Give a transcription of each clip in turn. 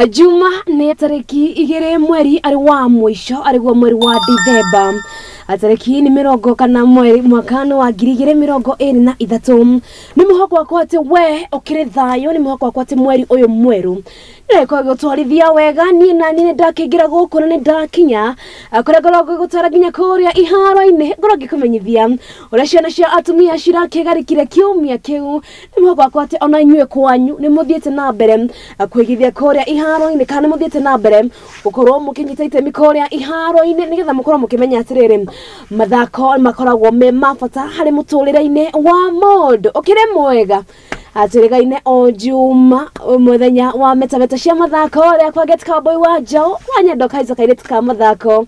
Juma nĩ tarĩki 2 mweri arĩ wa mũico arĩguo mweri wa Dithemba tarĩki nĩ mĩrongo kana mweri mwaka wa 2023. Nĩ mwĩhoko wakwa atĩ we ũkĩrĩ thayũ, nĩ mwĩhoko wakwa atĩ mweri ũyũ mwerũ nĩgũkorwo gũtwarithia wega. Niĩ na niĩ nĩndakĩingĩra gũkũ na nĩndakinya kũrĩa ngoragwo ngĩgũtwara nginya kũrĩa iharo-inĩ, ngorwo ngĩkũmenyithia ũrĩa ciana cia atumia cirakĩgarĩkire kiumia kĩu. Nĩ mwĩhoko wakwa atĩ ona inyuĩ kwanyu nĩ mũthiĩte na mbere kwĩgithia kũrĩa iharo-inĩ, kana nĩ mũthiĩte na mbere gũkorwo mũkĩnyita itemi kũrĩa iharo-inĩ, nĩgetha mũkorwo mũkĩmenya atĩrĩrĩ mathako makoragwo me ma bata harĩ mũtũrĩre-inĩ wa mũndũ. Ũkĩrĩ mwega atĩrĩgaine o Juma mũthenya wa metameta cia mathako rĩa kwa Get Cowboy wa Njaũ wa Nyendo Kaiza kairĩtu ka mathako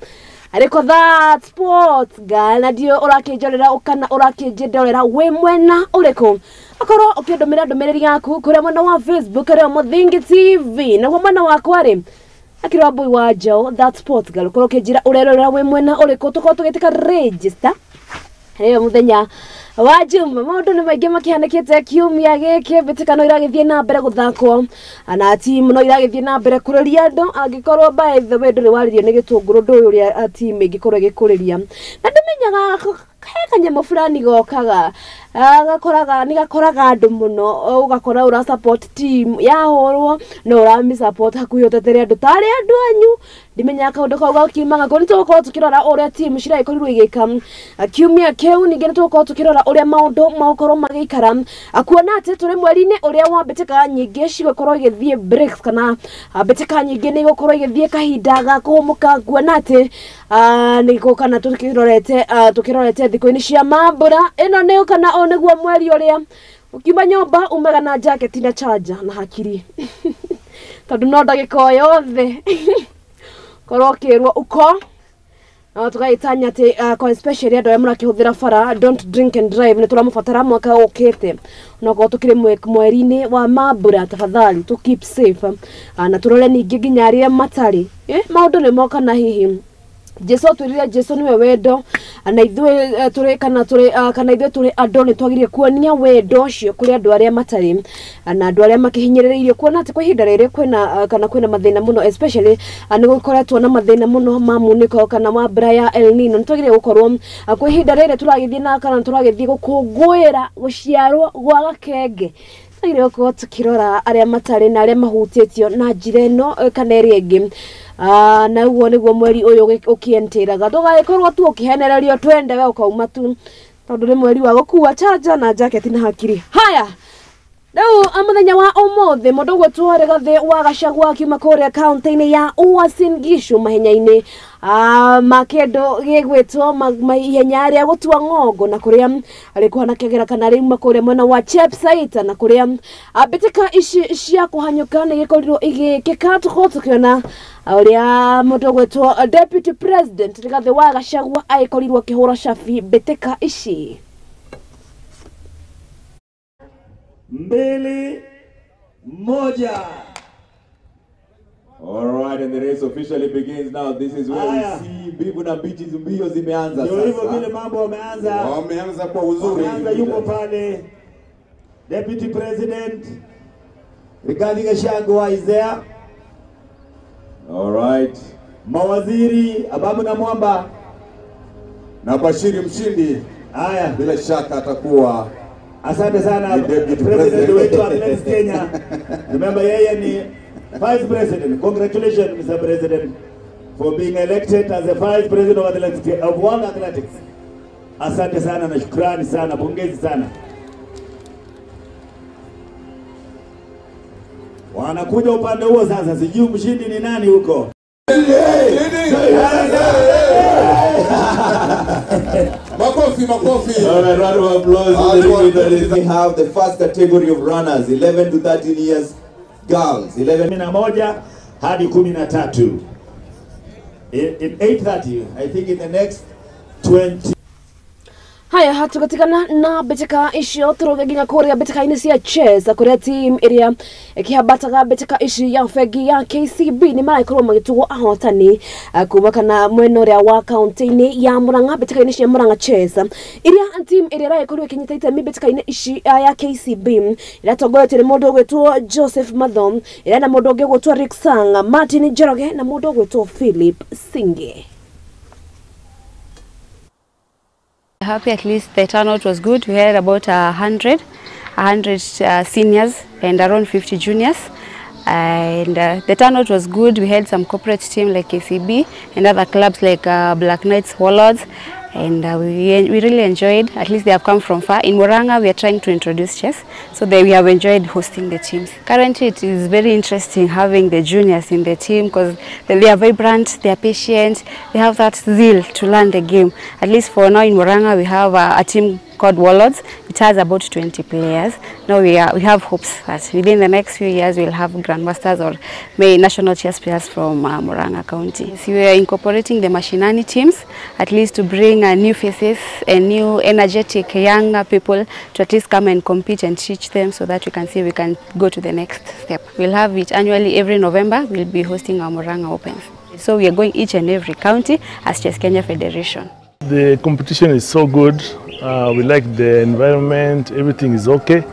arĩko that sport girl, na ndio ũrakĩnjorera kana ũrakĩnjĩndorera wĩ mwena ũrĩkũ. Akorwo ũkĩndũmĩra ndũmĩrĩri yaku kũrĩa mwena wa Facebook kũrĩa Mũthingi TV, naguo mwena wakwa rĩ akĩrĩ Boy wa Njaũ that sport girl, ũkorwo ũkĩnjĩra ũrerorera wĩ mwena ũrĩkũ, tũkorwo tũgĩtĩka register rĩo mũthenya wa Juma. Maũndũ nĩ maingĩ makĩhanĩkĩte kiumia gĩkĩ, mbĩtĩka no iragĩthiĩ na mbere gũthakwo na timu no iragĩthiĩ na mbere kũrĩria andũ. Angĩkorwo by the way ndũrĩ warĩrio nĩ gĩtũngũrũ, ndũĩ ũrĩa timu ĩngĩkorwo ĩgĩkũrĩria, na ndĩmenyaga he kanyamũ fulani gokaga gakoraga nĩ gakoraga andũ mũno, ũgakora ũra support team yahũrwo no ũrami support hakuhĩ ũtetere andũ tarĩ andũ anyu. Ndimenyaga kaũndũ kau gakiumaga kũ. Nĩ tũgũkorwo tũkĩrora ũrĩa timu ciragĩkorirwo igĩka kiumia kĩu, ningĩ nĩ tũgũkorwo tũkĩrora ũrĩa maũndũ magũkorwo magĩikara, kuona atĩ tũrĩ mweri-inĩ ũrĩa wa mbĩtĩka nyingĩ cigũkorwo igĩthiĩ breaks, kana mbĩtĩka nyingĩ nĩ igũkorwo igĩthiĩ kahinda ga kũhũmũka, kuona atĩ nĩ kana tũkĩrorete thikũ-inĩ cia mambura ĩno nĩ kana ũyũ nĩguo mweri ũrĩa ũkiuma nyũmba umaga na jacket na charger na hakiri tondũ no ndagĩka o yothe korwo ũkĩrwo uko no tũgagĩtanya atĩ especially andũ arĩa mũrakĩhũthĩra bara, don't drink and drive, nĩ tũramũbatara mwaka ũkĩte onokorwo tũkĩrĩ mweri-inĩ wa mambura. Tafadhali to keep safe na tũrore ningĩ nginya arĩa matarĩ maũndũ nĩ moka na hihi Jesu twĩrire Jesu niwe wendo na ithuĩ tũrĩ kana tũrĩ kana ithuĩ tũrĩ andũ nĩ twagĩrĩire kuonia wendo ũcio kũrĩ andũ arĩa matarĩ na andũ arĩa makĩhinyĩrĩirio, kuona atĩ kwa ihinda rĩrĩ kwĩna kana kwĩna mathĩna mũno, especially nĩ gũkoretwo na mathĩna mũno ma munĩko kana wa mbura ya El Nino. Nĩ twagĩrĩire gũkorwo kwa ihinda rĩrĩ tũragĩthiĩ na kana tũragĩthiĩ gũkũngũĩra gũciarwo gwa gakenge, twagĩrĩire gũkorwo tũkĩrora arĩa matarĩ na arĩa mahutĩtio na njĩra ĩno kana ĩrĩa ĩngĩ. Na ũguo nĩguo mweri ũyũ ũkĩentĩraga, tũgagĩkorwo tu ũkĩhenererio twende we ũkauma tu tondũ nĩ mweri wa gũkua charger na jacket na hakiri. Haya, rĩu mũthenya wa ũmũthĩ mũndũ ũgwĩtwo Rigathĩ wa Gachagua akiuma kũrĩa kaunti-inĩ ya Uasin Gishu mahenya-inĩ ma kĩndũ gĩgwĩtwo ihenya rĩa gũtua ng'ongo, na kũrĩa rĩkũhanakĩgĩra kana rĩuma kũrĩa mwena wa Chepsait, na kũrĩa mbĩtĩka ici cia kũhanyũka nĩ igĩkorirwo igĩkĩka. Tũkorwo tũkĩona ũrĩa mũndũ ũgwĩtwo Deputy President Rigathĩ wa Gachagua agĩkorirwo akĩhũra cabi mbĩtĩka ici. 2 1. All right, and the race officially begins now. This is where we see mbivu na mbichi mbio zimeanza sasa. Ndio hivyo vile mambo wameanza. Wameanza kwa uzuri. Wameanza, yuko pale Deputy President Rigathi Gachagua is there. All right. Mawaziri Ababu na Mwamba na Bashiri mshindi. Haya, bila shaka atakuwa. Asante sana President wetu Athletics Kenya. Remember yeye ni Vice President. Congratulations Mr. President for being elected as the Vice President of Athletics, of World Athletics. Asante sana na shukrani sana, pongezi sana. Wanakuja upande huo sasa, sijui mshindi ni nani huko. Makofi, makofi. All right, round of applause. We have the first category of runners, 11 to 13 years girls. 11 hadi 13. In 8:30, I think in the next 20. Haya. Haya, tugatigana na mbĩtĩka icio tũrũge nginya kũrĩa mbĩtĩka-inĩ cia chess kũrĩa team ĩrĩa ĩkĩhambataga mbĩtĩka ici ya bengi ya KCB nĩ maragĩkorwo magĩtugwo ahotani kuma kana mwena ũrĩa wa kaunti-inĩ ya Murang'a mbĩtĩka-inĩ cia Murang'a Chess iria team ĩrĩa ĩragĩkorirwo ĩkĩnyita itemi mbĩtĩka-inĩ ici ya KCB ĩratongoretio nĩ mũndũ ũgwĩtwo Joseph Mathom, ĩrĩa na mũndũ ũngĩ ũgwĩtwo Rick Sang, Martin Njoroge na mũndũ ũgwĩtwo Philip Singe. Happy at least the turnout was good. We had about 100 seniors and around 50 juniors. And the turnout was good. We had some corporate team like KCB and other clubs like Black Knights, Warlords, and we really enjoyed. At least they have come from far. In Murang'a, we are trying to introduce chess, so that we have enjoyed hosting the teams. Currently, it is very interesting having the juniors in the team because they are vibrant, they are patient, they have that zeal to learn the game. At least for now in Murang'a, we have a team called Warlords. It has about 20 players. Now we have hopes that within the next few years we'll have grandmasters or maybe national chess players from Murang'a County. So we are incorporating the Mashinani teams, at least to bring new faces and new energetic younger people to at least come and compete and teach them so that we can see we can go to the next step. We'll have it annually every November. We'll be hosting our Murang'a Opens. So we are going each and every county as Chess Kenya Federation. The competition is so good. We like the environment, everything is okay,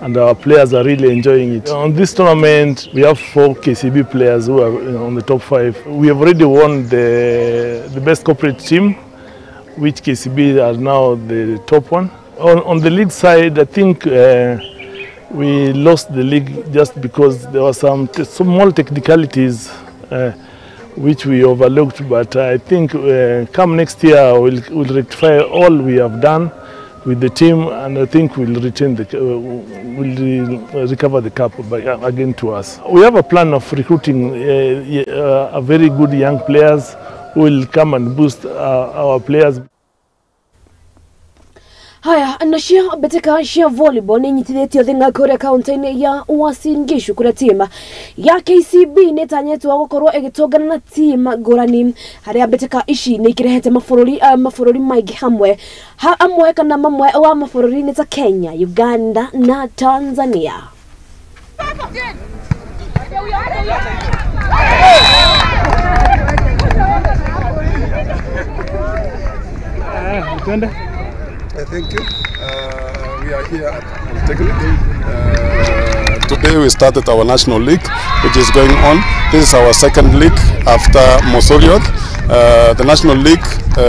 and our players are really enjoying it. On this tournament, we have 4 KCB players who are on the top 5. We have already won the best corporate team, which KCB are now the top one. On the league side, I think we lost the league just because there were some small technicalities which we overlooked, but I think come next year we'll rectify all we have done with the team, and I think we'll retain the we'll recover the cup again to us. We have a plan of recruiting a very good young players who will come and boost our players. Haya, nacio mbĩtĩka cia volleyball nĩ inyitithĩtio thĩng'a kũrĩa kaunti-inĩ ya Uasin Gishu kũrĩa timu ya KCB nĩ ĩtanyĩtwo gũkorwo ĩgĩtũngana na timu ngũrani harĩa mbĩtĩka ici nĩ ikĩrehete mabũrũri maingĩ hamwe amwe kana mamwe wa mabũrũri nĩ ta Kenya, Uganda na Tanzania. Thank you. We are here at Polytechnic. Today we started our national league, which is going on. This is our second league after Mosoriot. The national league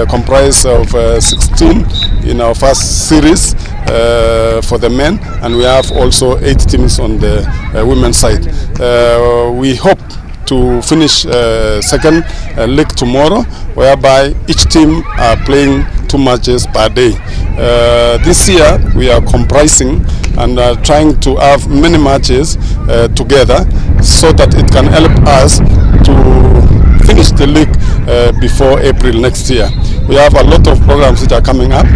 comprises of 16 in our first series for the men, and we have also 8 teams on the women's side. We hope to finish second league tomorrow, whereby each team are playing 2 matches per day. This year we are comprising and trying to have many matches together so that it can help us to finish the league before April next year. We have a lot of programs which are coming up.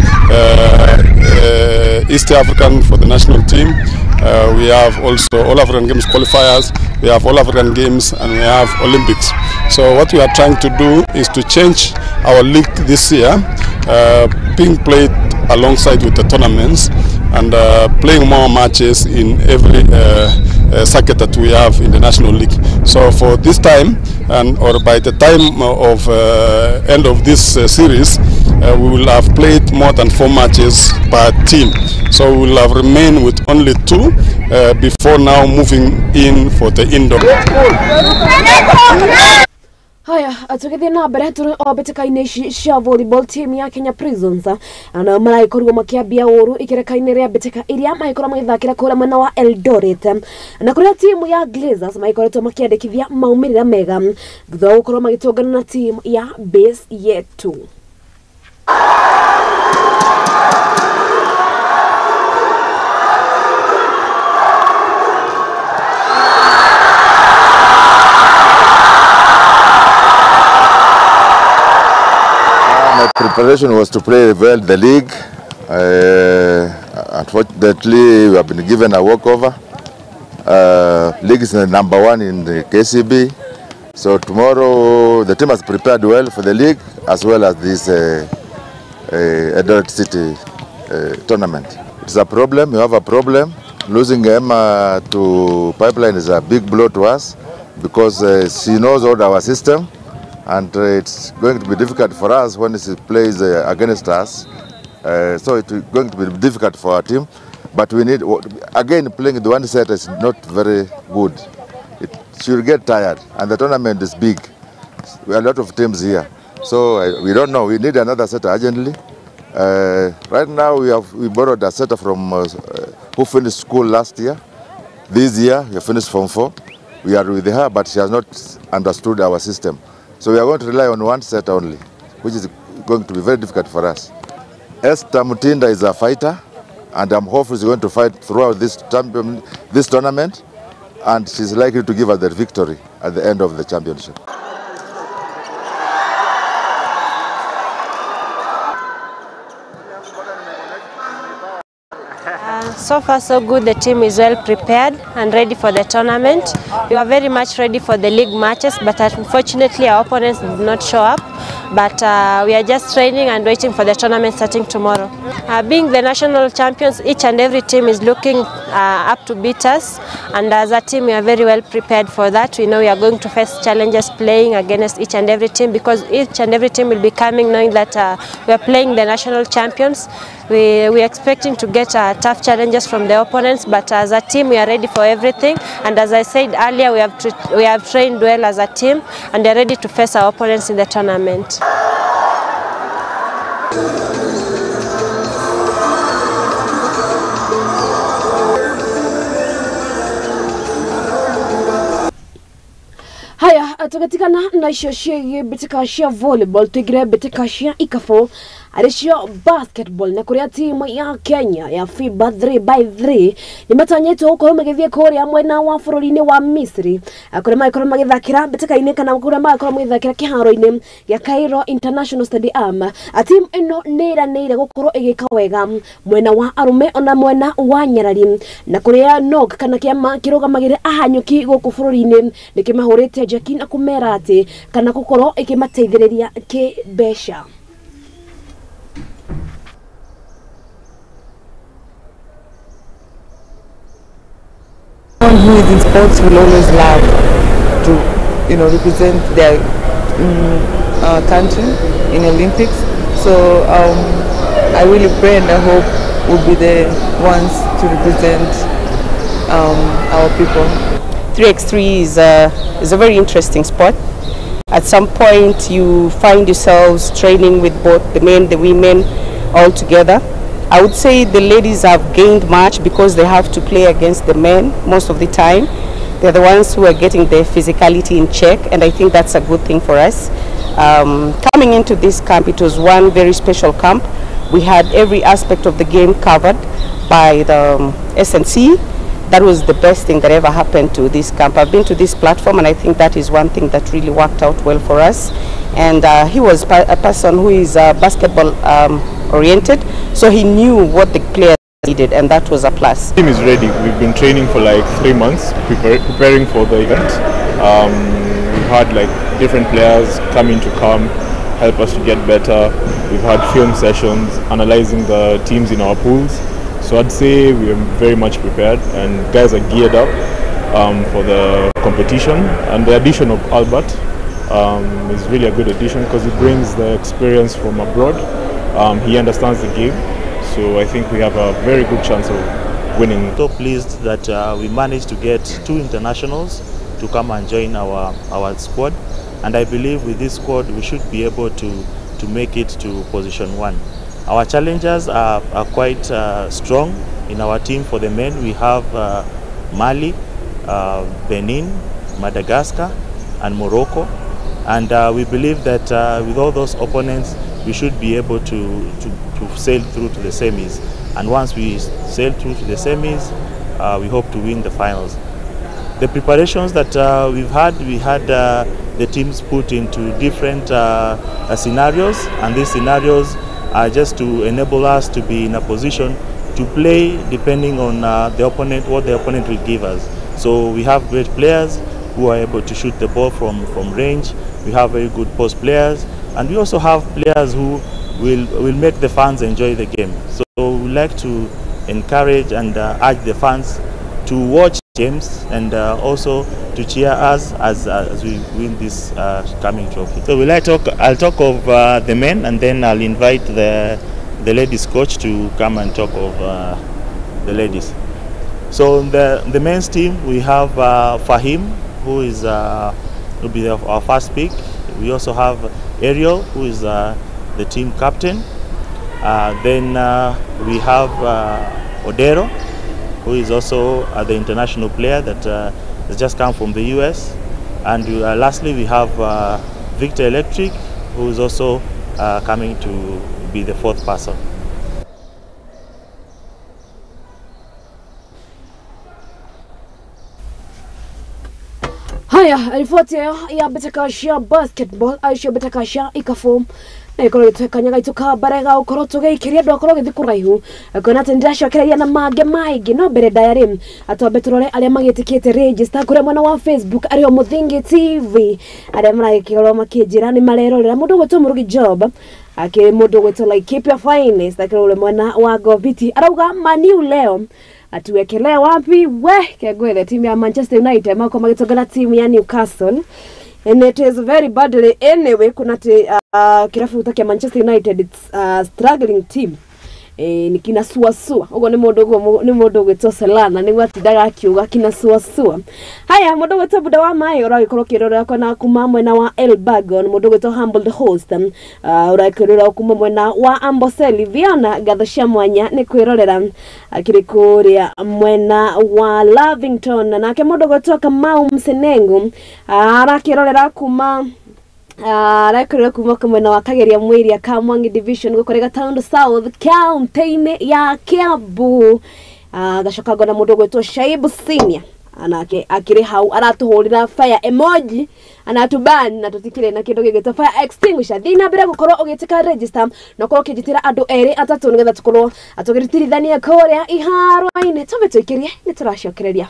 East African for the national team. We have also All African Games qualifiers, we have All African Games, and we have Olympics. So what we are trying to do is to change our league this year, being played alongside with the tournaments and playing more matches in every circuit that we have in the National League. So for this time, and or by the time of end of this series, we will have played more than 4 matches per team. So we will have remained with only 2 before now moving in for the indoor. Haya, tũgĩthiĩ na mbere tũrĩ o mbĩtĩka-inĩ ici cia volleyball team ya Kenya Prisons na maragĩkorirwo makĩambia ũru ikereka-inĩ rĩa mbĩtĩka iria magĩkorwo magĩthakĩra kũrĩa mwena wa Eldoret na kũrĩa timu ya Glazers magĩkoretwo makĩandĩkithia maumĩrĩra mega thutha wa gũkorwo magĩtũngana na timu ya Base Yetu. My preparation was to play well the league. Unfortunately, we have been given a walkover. League is the #1 in the KCB. So tomorrow, the team has prepared well for the league as well as this Eldoret City tournament. It's a problem. We have a problem. Losing Emma to Pipeline is a big blow to us because she knows all our system, and it's going to be difficult for us when she plays against us. So it's going to be difficult for our team. But we need, again, playing the one set is not very good. She will get tired, and the tournament is big. We have a lot of teams here. So we don't know. We need another setter urgently. Right now we borrowed a setter from who finished school last year. This year, he finished Form 4. We are with her, but she has not understood our system. So we are going to rely on one set only, which is going to be very difficult for us. Esther Mutinda is a fighter, and I'm hopeful she's going to fight throughout this tournament, and she's likely to give us the victory at the end of the championship. So far so good. The team is well prepared and ready for the tournament. We are very much ready for the league matches, but unfortunately our opponents did not show up. But we are just training and waiting for the tournament starting tomorrow. Being the national champions, each and every team is looking up to beat us, and as a team we are very well prepared for that. We know we are going to face challenges playing against each and every team, because each and every team will be coming knowing that we are playing the national champions. We are expecting to get tough challenges from the opponents, but as a team we are ready for everything. And as I said earlier, we have trained well as a team, and we are ready to face our opponents in the tournament. Haya, tugatigana na icio ciĩgiĩ mbĩtĩka cia volleyball, tuingĩre mbĩtĩka cia ikabu arĩ cio basketball, na kũrĩa timu ya Kenya ya FIBA 3x3 nĩ matanyĩtwo gũkorwo magĩthiĩ kũrĩa mwena wa bũrũri-inĩ wa Misri, kũrĩa magĩkorwo magĩthakĩra mbĩtĩka-inĩ kana kũrĩa magĩkorwo magĩthakĩra kĩharo-inĩ gĩa Cairo International Stadium. Timu ĩno nĩ ĩranĩire gũkorwo ĩgĩka wega mwena wa arũme ona mwena wa nyarari, na kũrĩa NOC kana kĩama kĩrũgamagĩrĩra ahanyũki gũkũ bũrũri-inĩ nĩ kĩmahũrĩte njeki na kũmera atĩ kana gũkorwo ĩkĩmateithĩrĩria kĩmbeca. Someone who is in sports will always love to, you know, represent their country in Olympics. So I really pray and I hope we'll be the ones to represent our people. 3x3 is a very interesting sport. At some point you find yourselves training with both the men, the women, all together. I would say the ladies have gained much because they have to play against the men most of the time. They're the ones who are getting their physicality in check, and I think that's a good thing for us. Coming into this camp, it was one very special camp. We had every aspect of the game covered by the SNC. That was the best thing that ever happened to this camp. I've been to this platform, and I think that is one thing that really worked out well for us. And he was a person who is basketball oriented, so he knew what the players needed, and that was a plus. The team is ready. We've been training for like 3 months, preparing for the event. We've had like different players come into camp, help us to get better. We've had film sessions, analyzing the teams in our pools. So I'd say we are very much prepared, and guys are geared up for the competition. And the addition of Albert is really a good addition because he brings the experience from abroad. He understands the game, so I think we have a very good chance of winning. So pleased that we managed to get 2 internationals to come and join our squad, and I believe with this squad we should be able to make it to position 1. Our challengers are quite strong in our team. For the men, we have Mali, Benin, Madagascar, and Morocco. And we believe that with all those opponents, we should be able to sail through to the semis. And once we sail through to the semis, we hope to win the finals. The preparations that we've had, we had the teams put into different scenarios, and these scenarios are just to enable us to be in a position to play depending on the opponent, what the opponent will give us. So we have great players who are able to shoot the ball from range. We have very good post players, and we also have players who will make the fans enjoy the game. So we like to encourage and urge the fans to watch games and also to cheer us as we win this coming trophy. So will I talk? I'll talk of the men, and then I'll invite the ladies coach to come and talk of the ladies. So in the men's team, we have Fahim, who is will be our first pick. We also have Ariel, who is the team captain. Then we have Odero, who is also the international player that has just come from the US. And lastly, we have Victor Electric, who is also coming to be the fourth person. Haya, riboti ĩyo ya mbĩtĩka cia basketball acio mbĩtĩka cia ikabu na ikorwo gĩtweka gaitũ ka mbere ga gũkorwo tũgĩikĩria andũ akorwo gĩthiĩ kũraihu kuona atĩ nĩndĩracokereria na mangĩ maingĩ no mbere ndaya rĩ atwambe tũrore arĩa magĩtĩkĩte register kũrĩa mwena wa Facebook arĩ o Mũthingi TV arĩa maragĩkorwo makĩnjĩra nĩ marerorera mũndũ ũgwĩtwo Mũrugi Job akĩ mũndũ ũgwĩtwo like keep your finest akĩrora mwena wa Goviti arauga Maniu leo atuwekelee wapi we kegwethe timu ya Manchester United mako magitongana timu ya Newcastle and it is very badly anyway kuna kirabu ta kia Manchester United it's a struggling team ni kinasuasua ugo ni mundu ni mundu gwitwo Selana niguo atindaga akiuga kinasuasua. Haya mundu gwitwo Buda wa Mai uragikorwo kirorera kona kuma mwena wa Elbagon mundu gwitwo Humble Host urakirora kuma mwena wa Amboseli Viona ngatho cia mwanya ni kwirorera akiri kuria mwena wa Lavington nake mundu gwitwo Kamau Msenengu arakirorera kuma arakorera kuma mwena wa Kageria Mwiria Kamwangi division gukorega Town South county ya Kiambu gacoka ngona mundu gwitwo Shaibu Senior anake akiri hau aratuhurira fire emoji anatuban na tutikire na kindu gigitwo fire extinguisher thina mbere gukorwo ugitika register na ukorwo ukijitira andu eri atatu nigetha tukorwo atugitirithania kuria iharo-ini tumbe tuikirie ni turacokereria.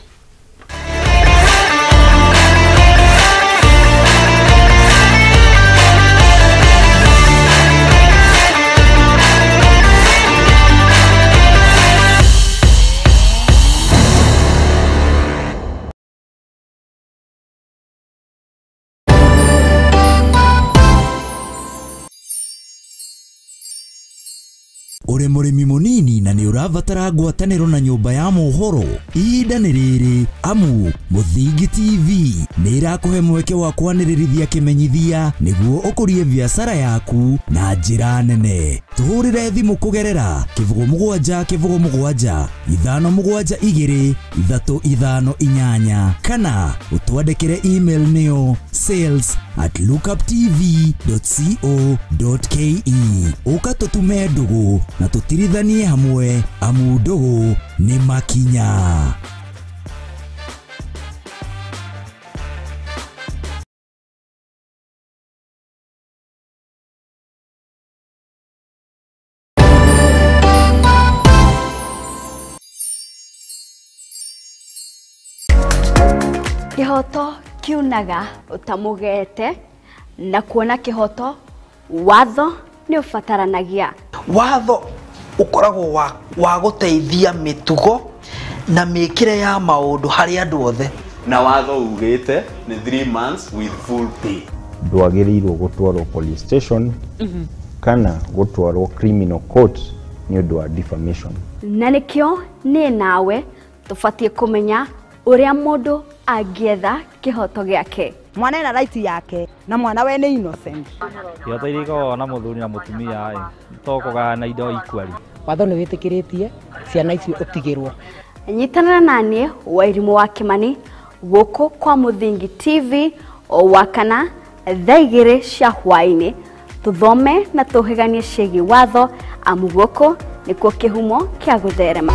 Uri mũrĩmi mũnini na nĩ ũrabatara ngwatanĩro na nyũmba ya mohoro ihinda nĩ rĩrĩ amu Mũthingi TV nĩ ĩrakũhe mweke wa kwanĩrĩrithia kĩmenyithia nĩguo ũkũrie biacara yaku na njĩra nene. Tũhũrĩre thimũ kũgerera 07 07 572 358 kana ũtwandĩkĩre email nĩyo sales@lookuptv.co.ke. Ũka tũtume ndũgũ na tũtirithanie hamwe amu ndũgũ nĩ makinya. Kihoto kiunaga utamugete na kuona kihoto watho ni ubataranagia. Watho ukoragwo wa guteithia mitugo na mikire ya maundu hari andu othe. Na watho ugite ni 3 months with full pay. Ndwagiriirwo gutwarwo police station kana gutwarwo criminal court ni undu wa defamation. Na nikio ni nawe tubatie kumenya uria mundu angietha kihoto giake. Mwana ena right yake na mwana we ni innocent. Kihoto iria ikoragwo na muthuri na mutumia to kugayana indo equally. Watho ni witikiretie ciana icio utigirwo. Nyitanĩra naniĩ Wairimu wa Kimani gũkũ kwa Mũthingi TV o wakana thaa 2 cia hwaĩ-inĩ tũthome na tũhĩganie ciĩgiĩ watho amu gũkũ nĩkuo kĩhumo kĩa gũtherema.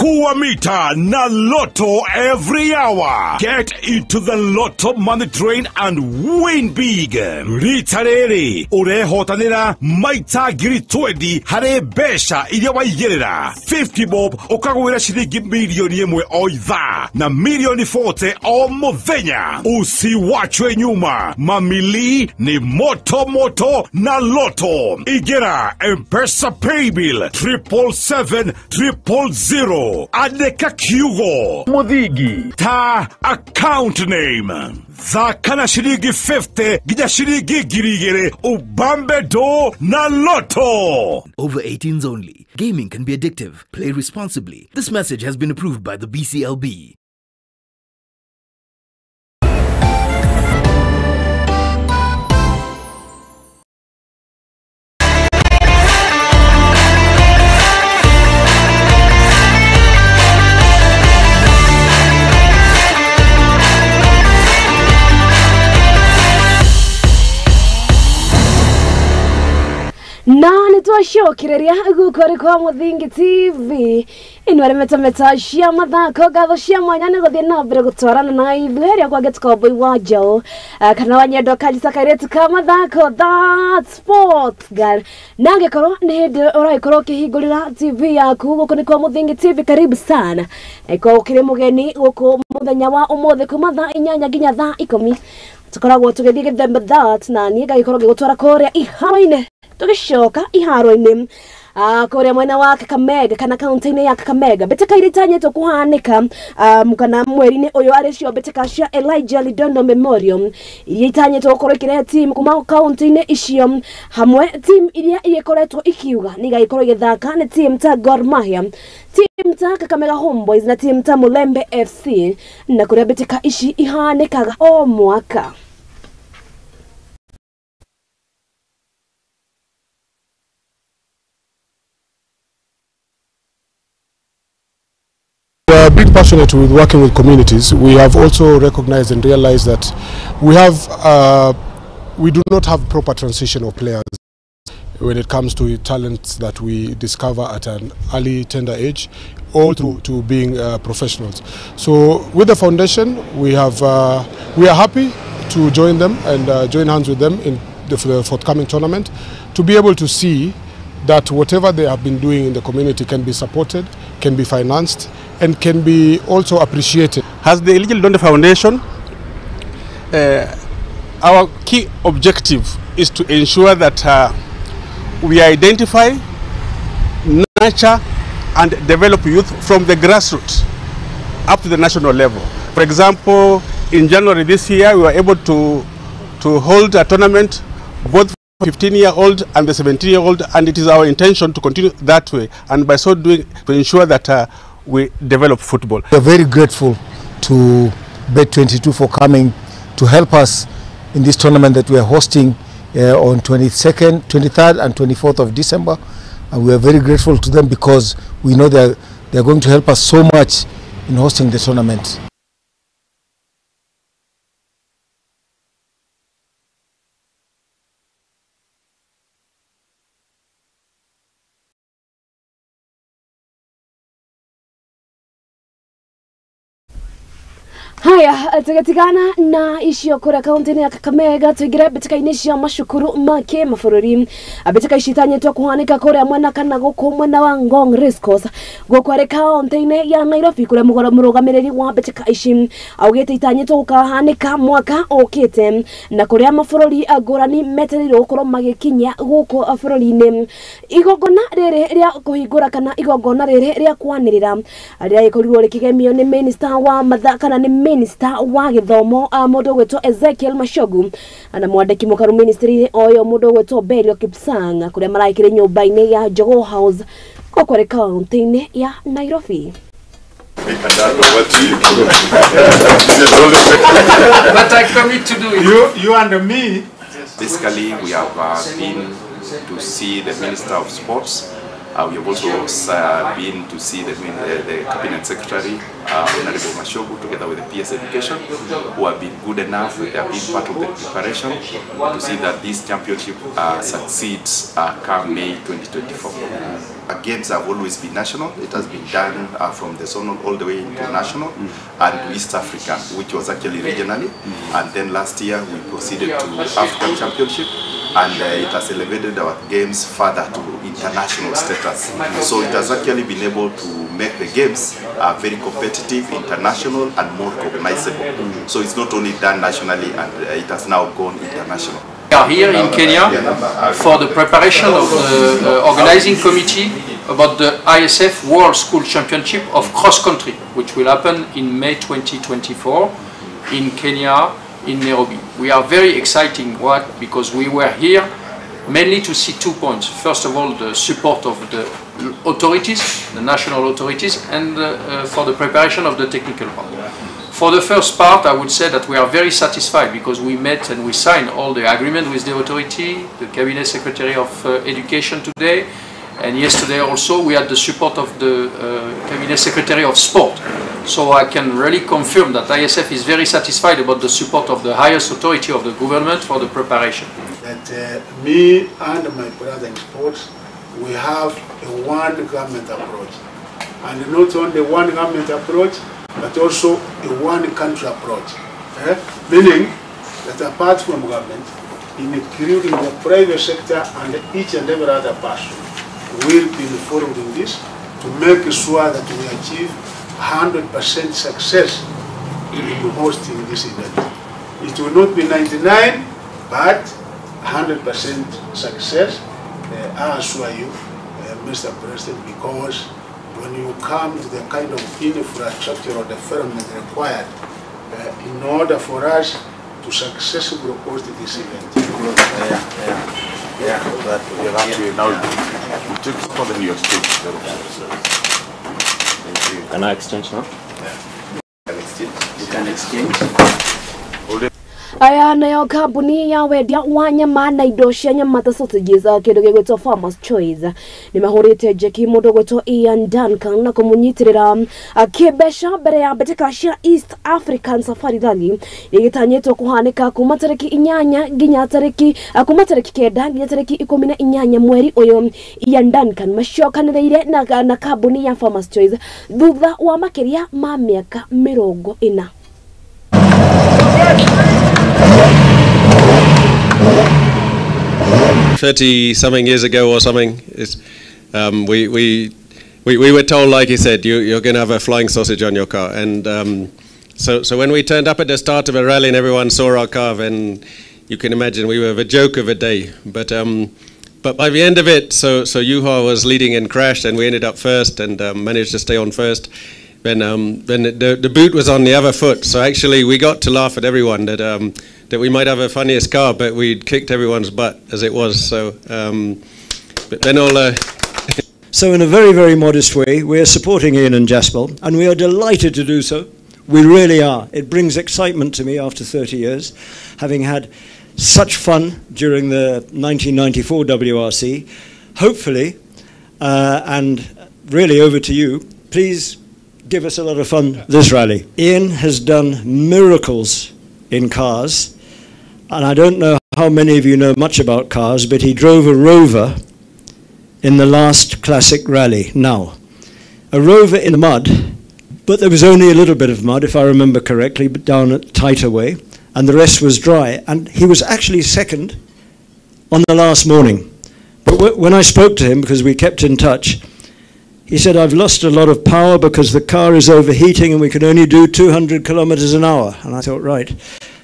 Nyakua mita na Lotto every hour. Get into the Lotto money train and win big. Rita rĩrĩ ũrehotanĩra maita 20,000 harĩ mbeca iria waigĩrĩra. 50 bob ũkagwĩra ciringi milioni 1 o ithaa na milioni 40 o mũthenya. Usiwachwe nyuma, mamili ni moto moto na Lotto. Igera M-Pesa paybill 777 000. Andĩka kiugo Muthingi ta account name. Thaka na ciringi 50 nginya ciringi 2,000 ubambe do na Lotto. Over 18s only. Gaming can be addictive. Play responsibly. This message has been approved by the BCLB. Na nĩtwacokereria gũkũ arĩ kwa Muthingi TV ĩno arĩ metameta cia mathako ngatho cia mwanya nĩ gũthiĩ na mbere gũtwarana na ithuĩ ĩrĩa kwa gĩtkombo wa njaũ kana wa nyendo kanjisa kairĩtu ka mathako, that sport girl. Na angĩkorwo nĩ hĩndĩ ũragĩkorwo ũkĩhingũrĩra TV yaku gũkũ nĩ kwa Muthingi TV, karibu sana. Ĩkorwo ũkĩrĩ mũgeni gũkũ mũthenya wa ũmũthĩ kuma thaa 8 nginya thaa 10 tũkoragwo tũgĩthiĩ gĩthemba that na niĩ ngagĩkorwo ngĩgũtwara kũrĩa iharo-inĩ tũgĩcoka iharo-inĩ kũrĩa mwena wa Kakamega kana kaunti-inĩ ya Kakamega mbĩtĩka iria itanyĩtwo kũhanĩka kana mweri-inĩ ũyũ arĩ cio mbĩtĩka cia Elijah Lidondo Memorial iria itanyĩtwo gũkorwo ikĩrehe team kuma kaunti-inĩ icio hamwe team iria igĩkoretwo ikiuga nĩ igagĩkorwo igĩthaka nĩ team ta Gor Mahia, team ta Kakamega Homeboys na team ta Mulembe FC, na kũrĩa mbĩtĩka ici ihanĩkaga o mwaka. We are big passionate with working with communities. We have also recognized and realized that we have we do not have proper transition of players when it comes to talents that we discover at an early tender age, all through to being professionals. So with the foundation, we are happy to join them and join hands with them in the forthcoming tournament to be able to see that whatever they have been doing in the community can be supported, can be financed, and can be also appreciated. As the Elijah Lidondo Foundation, our key objective is to ensure that we identify, nurture, and develop youth from the grassroots up to the national level. For example, in January this year, we were able to hold a tournament both 15-year-old and the 17-year-old, and it is our intention to continue that way, and by so doing to ensure that we develop football. We are very grateful to Bet22 for coming to help us in this tournament that we are hosting on 22nd, 23rd and 24th of December, and we are very grateful to them because we know they are going to help us so much in hosting the tournament. Haya, tugatigana na icio kũrĩa kaunti-inĩ ya Kakamega tũingĩre mbĩtĩka-inĩ cia macukuru ma kĩmabũrũri. Mbĩtĩka ici itanyĩtwo kũhanĩka kũrĩa mwena kana gũkũ mwena wa Ngong Racecourse gũkũ arĩ kaunti-inĩ ya Nairobi kũrĩa mũrũgamĩrĩri wa mbĩtĩka ici augĩte itanyĩtwo gũkahanĩka mwaka ũkĩte na kũrĩa mabũrũri ngũrani metereirwo gũkorwo magĩkinya gũkũ bũrũri-inĩ. Igongona rĩrĩ rĩa kũhingũra kana igongona rĩrĩ rĩa kwanĩrĩra rĩragĩkorirwo rĩkĩgemio nĩ minister wa matha kana nĩ Minister wa gĩthomo mũndũ ũgwĩtwo Ezekiel Machogu na mwandĩki mũkaru ministry-inĩ oyo mũndũ ũgwĩtwo Belio Kipsang kũrĩa maraikire nyũmba-inĩ ya Jogoo House gũkũ arĩ kaunti-inĩ ya Nairobi. But I commit to do it. You and me. Basically, we have been to see the Minister of Sports. We have also been to see the Cabinet Secretary, Honorable Machogu, together with the PS Education, who have been good enough. They have been part of the preparation to see that this championship succeeds come May 2024. Games have always been national. It has been done from the zonal all the way into national and to East Africa, which was actually regionally. And then last year we proceeded to African Championship, and it has elevated our games further to international status. So it has actually been able to make the games very competitive, international, and more recognizable. So it's not only done nationally, and it has now gone international. We are here in Kenya for the preparation of the organizing committee about the ISF World School Championship of Cross Country, which will happen in May 2024 in Kenya, in Nairobi. We are very exciting, what? Because we were here mainly to see 2 points. First of all, the support of the authorities, the national authorities, and for the preparation of the technical part. For the first part, I would say that we are very satisfied because we met and we signed all the agreement with the authority, the Cabinet Secretary of Education today, and yesterday also we had the support of the Cabinet Secretary of Sport. So I can really confirm that ISF is very satisfied about the support of the highest authority of the government for the preparation. That me and my brother in sports, we have a one government approach. And not only one government approach, but also a one country approach. Meaning that apart from government, including the private sector and each and every other person, will be involved in this to make sure that we achieve 100% success in hosting this event. It will not be 99, but 100% success, I assure you, Mr. President, because when you come to the kind of infrastructure or development required in order for us to successfully host this event. Can I exchange now? Yeah. You can exchange. Aya nayo kambuni ya wendia wa nyama na indo cia nyama ta sausages kindu gigwitwo Farmers Choice ni mahurite njeki mundu gwitwo Ian Duncan na kumunyitirira kimbeca mbere ya mbitika cia East African Safari Rally igitanyitwo kuhanika kuma tariki 8 nginya tariki kuma tariki 9 nginya tariki 18 mweri uyu. Ian Duncan macokanĩrĩire na kambuni ya Farmers Choice thutha wa makiria ma miaka 40. 30-something years ago or something, it's, we were told, like he said, you're going to have a flying sausage on your car. And so when we turned up at the start of a rally and everyone saw our car, then you can imagine we were the joke of a day. But by the end of it, so Juha was leading and crashed, and we ended up first and managed to stay on first. Then the boot was on the other foot, so actually we got to laugh at everyone that that we might have a funniest car, but we'd kicked everyone's butt as it was. So, but then all. So in a very, very modest way, we are supporting Ian and Jaspal, and we are delighted to do so. We really are. It brings excitement to me after 30 years, having had such fun during the 1994 WRC. Hopefully, and really over to you, please give us a lot of fun this rally. Ian has done miracles in cars, and I don't know how many of you know much about cars, but he drove a Rover in the last classic rally. Now, a Rover in the mud, but there was only a little bit of mud, if I remember correctly, but down at Taita Way, and the rest was dry, and he was actually second on the last morning. But when I spoke to him, because we kept in touch, he said, I've lost a lot of power because the car is overheating and we can only do 200 kilometers an hour. And I thought, right,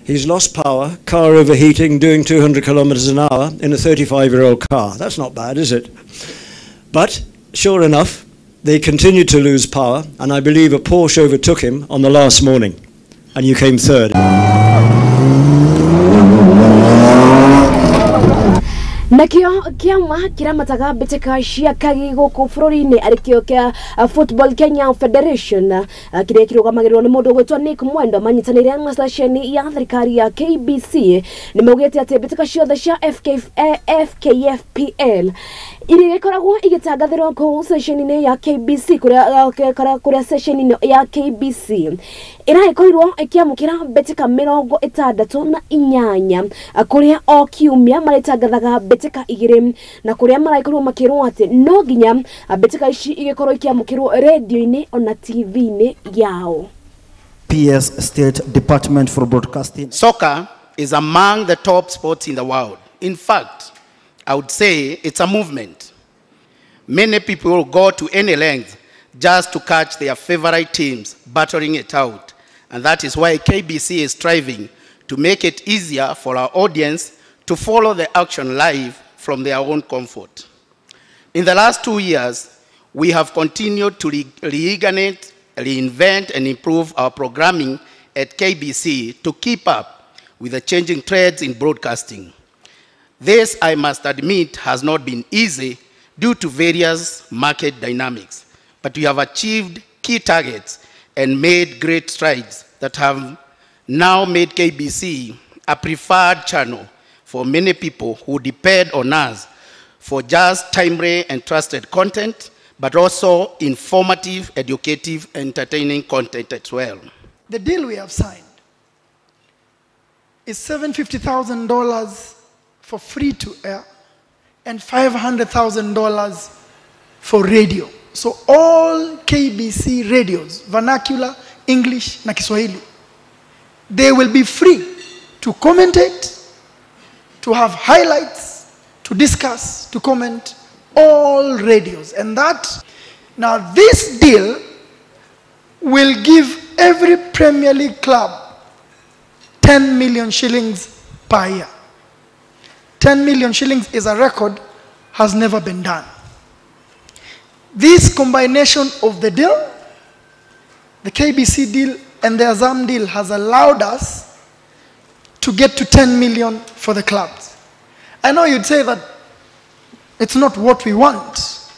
he's lost power, car overheating, doing 200 kilometers an hour in a 35-year-old car. That's not bad, is it? But sure enough, they continued to lose power, and I believe a Porsche overtook him on the last morning, and you came third. Nakio kiama kiramataga mbitika cia kagi guku bururi-ini arikio kia Football Kenya Federation kiria kirugamagĩrĩrwo nĩ mũndũ ũgwĩtwo Nick Mwendo manyitanĩire na ceceni ya thirikari ya KBC nĩ maugĩte atĩ mbĩtĩka ciothe cia FKFPL Iria ikoragwo igitangathĩrwo kũu ceceni-inĩ ya KBC kũrĩa ceceni ya KBC ĩragĩkorirwo ĩkĩamũkĩra mbĩtĩka 68 kũrĩa o kiumia marĩtangathaga mbĩtĩka 2 na kũrĩa maragĩkorwo makĩrwo atĩ no nginya mbĩtĩka ici igĩkorwo ikĩamũkĩrwo radio-inĩ ona TV-inĩ yao. PS State Department for Broadcasting. Soccer is among the top sports in the world. In fact, I would say it's a movement. Many people go to any length just to catch their favorite teams battling it out. And that is why KBC is striving to make it easier for our audience to follow the action live from their own comfort. In the last 2 years, we have continued to reignite, reinvent, and improve our programming at KBC to keep up with the changing trends in broadcasting. This, I must admit, has not been easy due to various market dynamics, but we have achieved key targets and made great strides that have now made KBC a preferred channel for many people who depend on us for just timely and trusted content, but also informative, educative, entertaining content as well. The deal we have signed is $750,000 for free to air and $500,000 for radio. So all KBC radios, vernacular, English, na Kiswahili, they will be free to commentate, to have highlights, to discuss, to comment, all radios. And that, now this deal will give every Premier League club 10 million shillings per year. 10 million shillings is a record, has never been done. This combination of the deal, the KBC deal and the Azam deal has allowed us to get to 10 million for the clubs. I know you'd say that it's not what we want,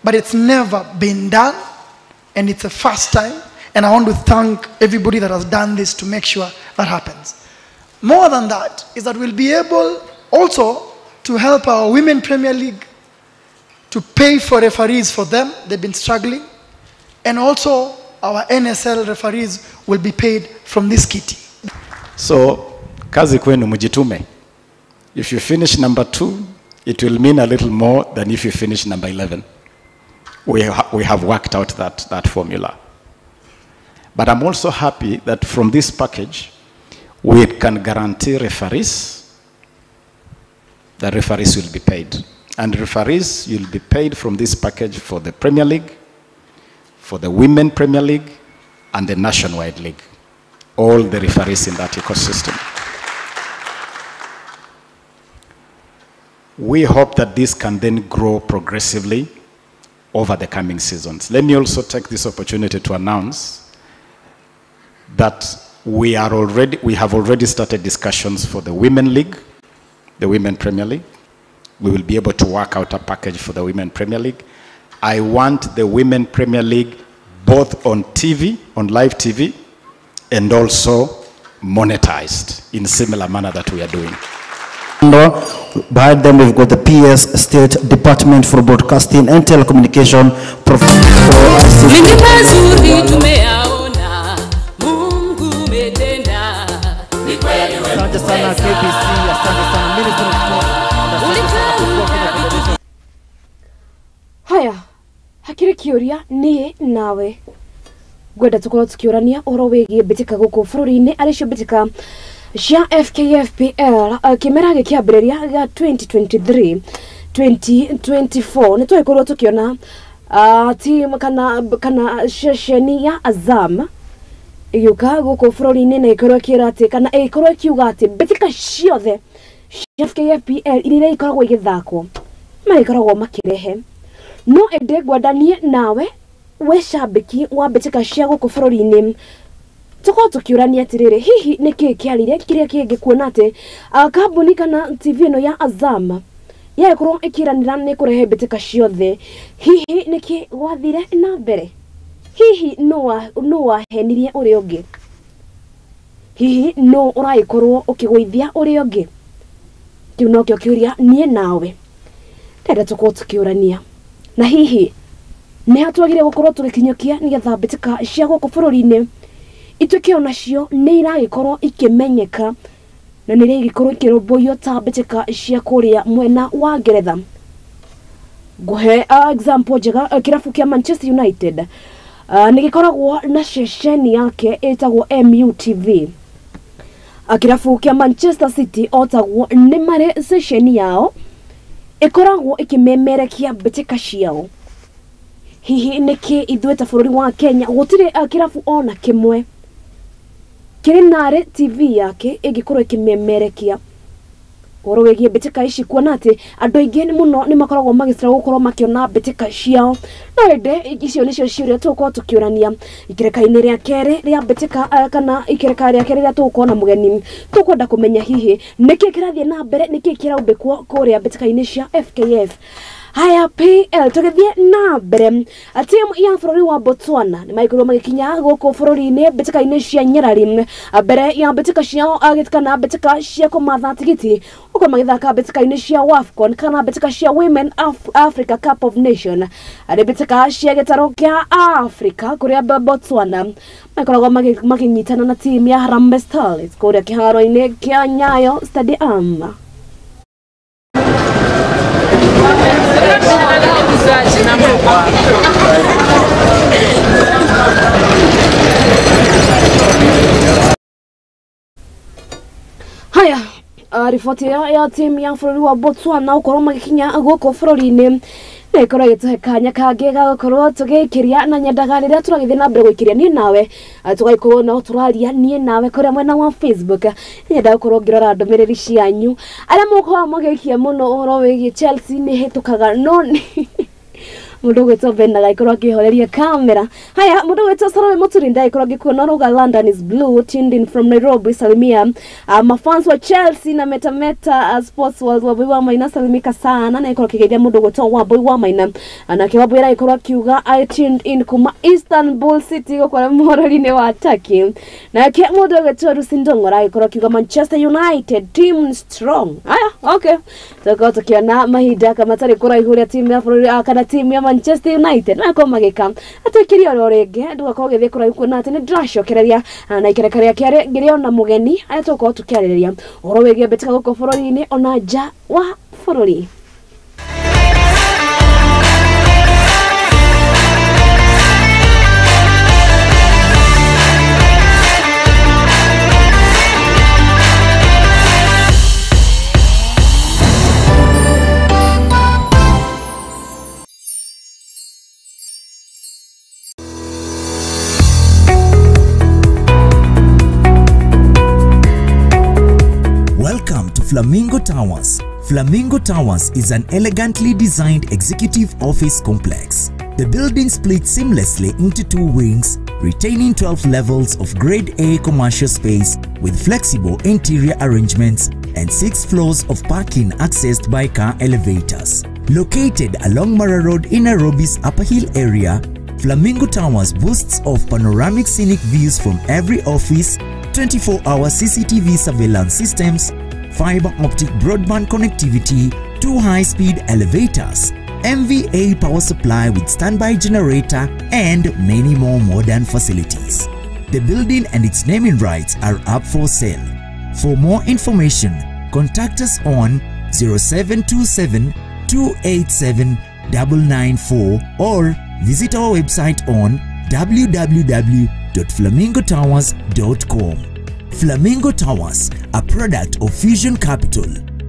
but it's never been done and it's a first time, and I want to thank everybody that has done this to make sure that happens. More than that is that we'll be able also to help our Women Premier League to pay for referees for them. They've been struggling. And also our NSL referees will be paid from this kitty. So, kazi kwenu mujitume. If you finish number 2, it will mean a little more than if you finish number 11. We have worked out that formula. But I'm also happy that from this package, we can guarantee referees. The referees will be paid. And referees, you'll be paid from this package for the Premier League, for the Women Premier League, and the Nationwide League. All the referees in that ecosystem. We hope that this can then grow progressively over the coming seasons. Let me also take this opportunity to announce that we have already started discussions for the Women League, the Women Premier League. We will be able to work out a package for the Women Premier League. I want the Women Premier League both on TV, on live TV, and also monetized in similar manner that we are doing. Behind them, we've got the PS State Department for Broadcasting and Telecommunication. Asante sana KBC, asante sana Ministry of Sport. Haya, hakiri kiuria nie nawe ngwenda tukorwo tukiurania uhoro wigie mbitika guku bururi-ini ari cio mbitika cia FKFPL kimera gikiambiriria gia 2023 2024 ni twagikorwo tukiona team kana ceceni ya Azam igiuka guku bururi-ini na ikorwo ikira ati kana ikorwo ikiuga ati mbitika ciothe cia FKFPL iria ikoragwo igithakwo marikoragwo makirehe. No ende ngwendanie nawe we cambiki wa mbitika cia guku bururi-ini tukorwo tukiurania atiriri hihi niki kiarire kiria kingi kuona ati kambuni kana TV ino ya Azam yakorwo ikiranira ni kurehe mbitika ciothe, hihi niki gwathire na mbere, hihi no wahenirie uria ungi, hihi no uraikorwo ukigwithia uria ungi? Kiu nokio kiuria nie nawe. Ndĩrenda tũkorwo tũkĩũrania na hihi nĩ hatwagire gũkorwo tũgĩkinyũkia nĩgetha mbĩtĩka cia gũkũ bũrũri-inĩ ituĩke onacio nĩ iragĩkorwo ikĩmenyeka na nĩ iragĩkorwo ikĩrũmbũiyo ta mbĩtĩka cia kũrĩa mwena wa Ngeretha. Nguhe example njega, kĩrabu kĩa Manchester United nĩ gĩkoragwo na ceceni yake ĩtagwo MUTV. Kĩrabu kĩa Manchester City otagwo nĩ marĩ ceceni yao ĩkoragwo ĩkĩmemerekia mbĩtĩka ciao. Hihi nĩkĩ ithuĩ ta bũrũri wa Kenya gũtirĩ kĩrabu ona kĩmwe kĩrĩ narĩ TV yake ĩngĩkorwo ĩkĩmemerekia ũhoro wĩgiĩ mbĩtĩka ici, kuona atĩ andũ aingĩ mũno nĩ makoragwo magĩcira gũkorwo makĩona mbĩtĩka ciao. No ĩndĩ icio nĩcio ciũria tũgũkorwo tũkĩũrania ikereka-inĩ rĩa kerĩ rĩa mbĩtĩka, kana ikereka rĩa kerĩ rĩa tũgũkorwo na mũgeni. Tũkwenda kũmenya hihi nĩkĩ kĩrathiĩ na mbere, nĩkĩ kĩraumbĩkwo kũrĩa mbĩtĩka-inĩ cia FKF. Haya PL tũgĩthiĩ na mbere, timu ya bũrũri wa Botswana nĩ magĩkorwo magĩkinya gũkũ bũrũri-inĩ mbĩtĩka-inĩ cia Nyerari mbere ya mbĩtĩka ciao kana mbĩtĩka cia kũmatha tigiti gũkorwo magĩthaka mbĩtĩka-inĩ cia WAFCON kana mbĩtĩka cia Women Africa Cup of Nation, arĩ mbĩtĩka cia gĩtarũ kĩa Africa kũrĩa Botswana makoragwo makĩnyitana na timu ya Harambee Stars kũrĩa kĩharo-inĩ kĩa Nyayo Stadium. Haya, riboti ya timu ya bũrũri wa Botswana gũkorwo magĩkinya gũkũ bũrũri-inĩ nĩ ĩkorwo ĩgĩtũhe kanya kangĩ ga gũkorwo tũgĩikĩria, na nyendaga rĩrĩa tũragĩthiĩ na mbere gũikĩria niĩ nawe tũgagĩkorwo no tũraria niĩ nawe kũrĩa mwena wa Facebook. Nyendaga gũkorwo ngĩrora ndũmĩrĩri cianyu arĩa mũkoragwo mũgĩikia mũno ũhoro wĩgiĩ Chelsea nĩ hĩtũkaga, no mundu gwitwo Ben agaikorwo akihoreria kamera. Haya, mundu gwitwo Salome Muturi ndaikorwo ngikuona ruga London is blue tuned in from Nairobi. Salimia mafans wa Chelsea na Meta Sports World wa Boy wa Maina, salimika sana na ikorwo kigeithia mundu gwitwo wa Boy wa Maina na ke wa Boy ikorwo akiuga I tuned in kuma Istanbul City gukora muhorori-inĩ wa Turkey. Na ke mundu gwitwo Rusindongora ikorwo akiuga Manchester United team strong. Haya, okay, tukorwo tukiona mahinda kama tari kuraihu ria timu ya bũrũri kana timu ya Manchester United na ko magika atwikiria oro ringi ndugakorwo githii kuraihu kuona ati ni ndiracokereria na ikereka ria keri ngiriona mugeni aria tugukorwo tukiarĩrĩria ũhoro wĩgiĩ mbĩtĩka gũkũ bũrũri-inĩ ona nja wa bũrũri. Flamingo Towers. Flamingo Towers is an elegantly designed executive office complex. The building splits seamlessly into two wings, retaining 12 levels of Grade A commercial space with flexible interior arrangements and 6 floors of parking accessed by car elevators. Located along Mara Road in Nairobi's Upper Hill area, Flamingo Towers boasts of panoramic scenic views from every office, 24-hour CCTV surveillance systems, fiber optic broadband connectivity, 2 high-speed elevators, MVA power supply with standby generator, and many more modern facilities. The building and its naming rights are up for sale. For more information, contact us on 0727 287 994 or visit our website on www.flamingotowers.com. Flamingo Towers, a product of Fusion Capital.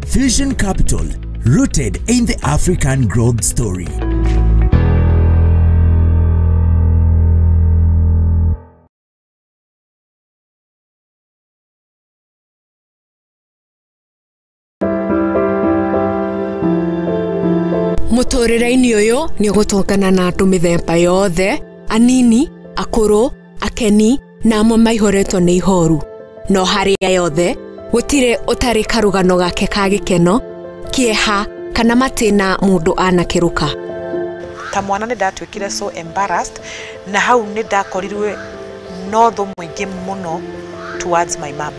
Fusion Capital, rooted in the African growth story. Mũtũrĩre-inĩ ũyũ nĩ ũgũtũngana na andũ mĩthemba yothe, anini, akũrũ, akeni na amwe maihũrĩtwo nĩ ihoru. No harĩa yothe gũtirĩ ũtarĩ karũgano gake ka gĩkeno, kĩeha kana matĩna mũndũ anakĩrũka. Ta mwana nĩ ndatuĩkire so embarrassed na hau nĩ ndakorirwe no thũ mũingĩ mũno towards my mom.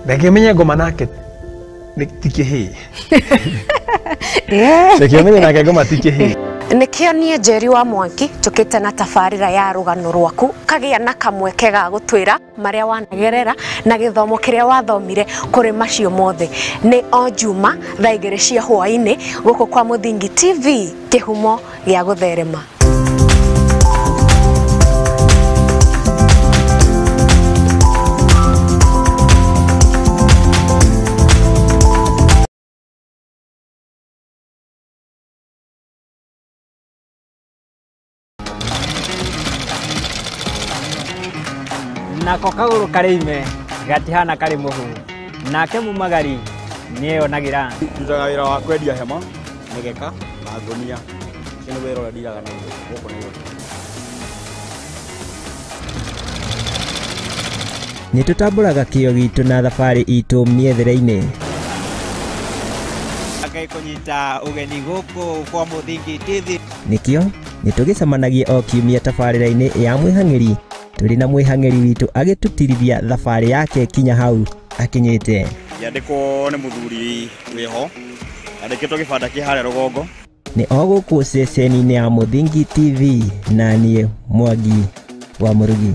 Na ngĩmenya ngoma nake Ti kĩhĩĩ. Reke ũmenye nake ngoma ti kĩhĩĩ. Nĩkĩo niĩ Njeri wa Mwangi njũkĩte na tabarĩra ya rũgano rwaku kagĩa na kamweke ga gũtwĩra marĩa wanagerera na gĩthomo kĩrĩa wathomire kũrĩ macio mothe. Nĩ o Juma thaa 2 cia hwaĩ-inĩ gũkũ kwa Mũthingi TV, kĩhumo gĩa gũtherema. Nako kagũrũ karĩ ime gatihana karĩ mũhu nake mumagari nĩeyonagĩra. Ndutaga wĩra wa kwendia hema, mĩgeka na ngũnia. Ũcio nĩ wĩra ũrĩa ndiraga naguo gũkũ Nairobi. Nĩ tũtambũraga kĩo gitũ na thabarĩ itũ mĩethere-inĩ. Ngai kũnyita ũgeni gũkũ kwa Mũthingi TV. Nĩkĩo nĩ tũgĩcemanagia o kiumia tabarĩra-inĩ ya mwĩhang'ĩri tũrĩ na mwĩhang'ĩri witũ agĩtũtirithia thabarĩ yake kinya hau akinyĩte. Yandĩkwo nĩ mũthuri wĩho andĩkĩtwo gĩbanda kĩ harĩa rũgongo. Nĩ o gũkũ ceceni-inĩ ya Mũthingi TV na niĩ Mwangi wa Mũrugi.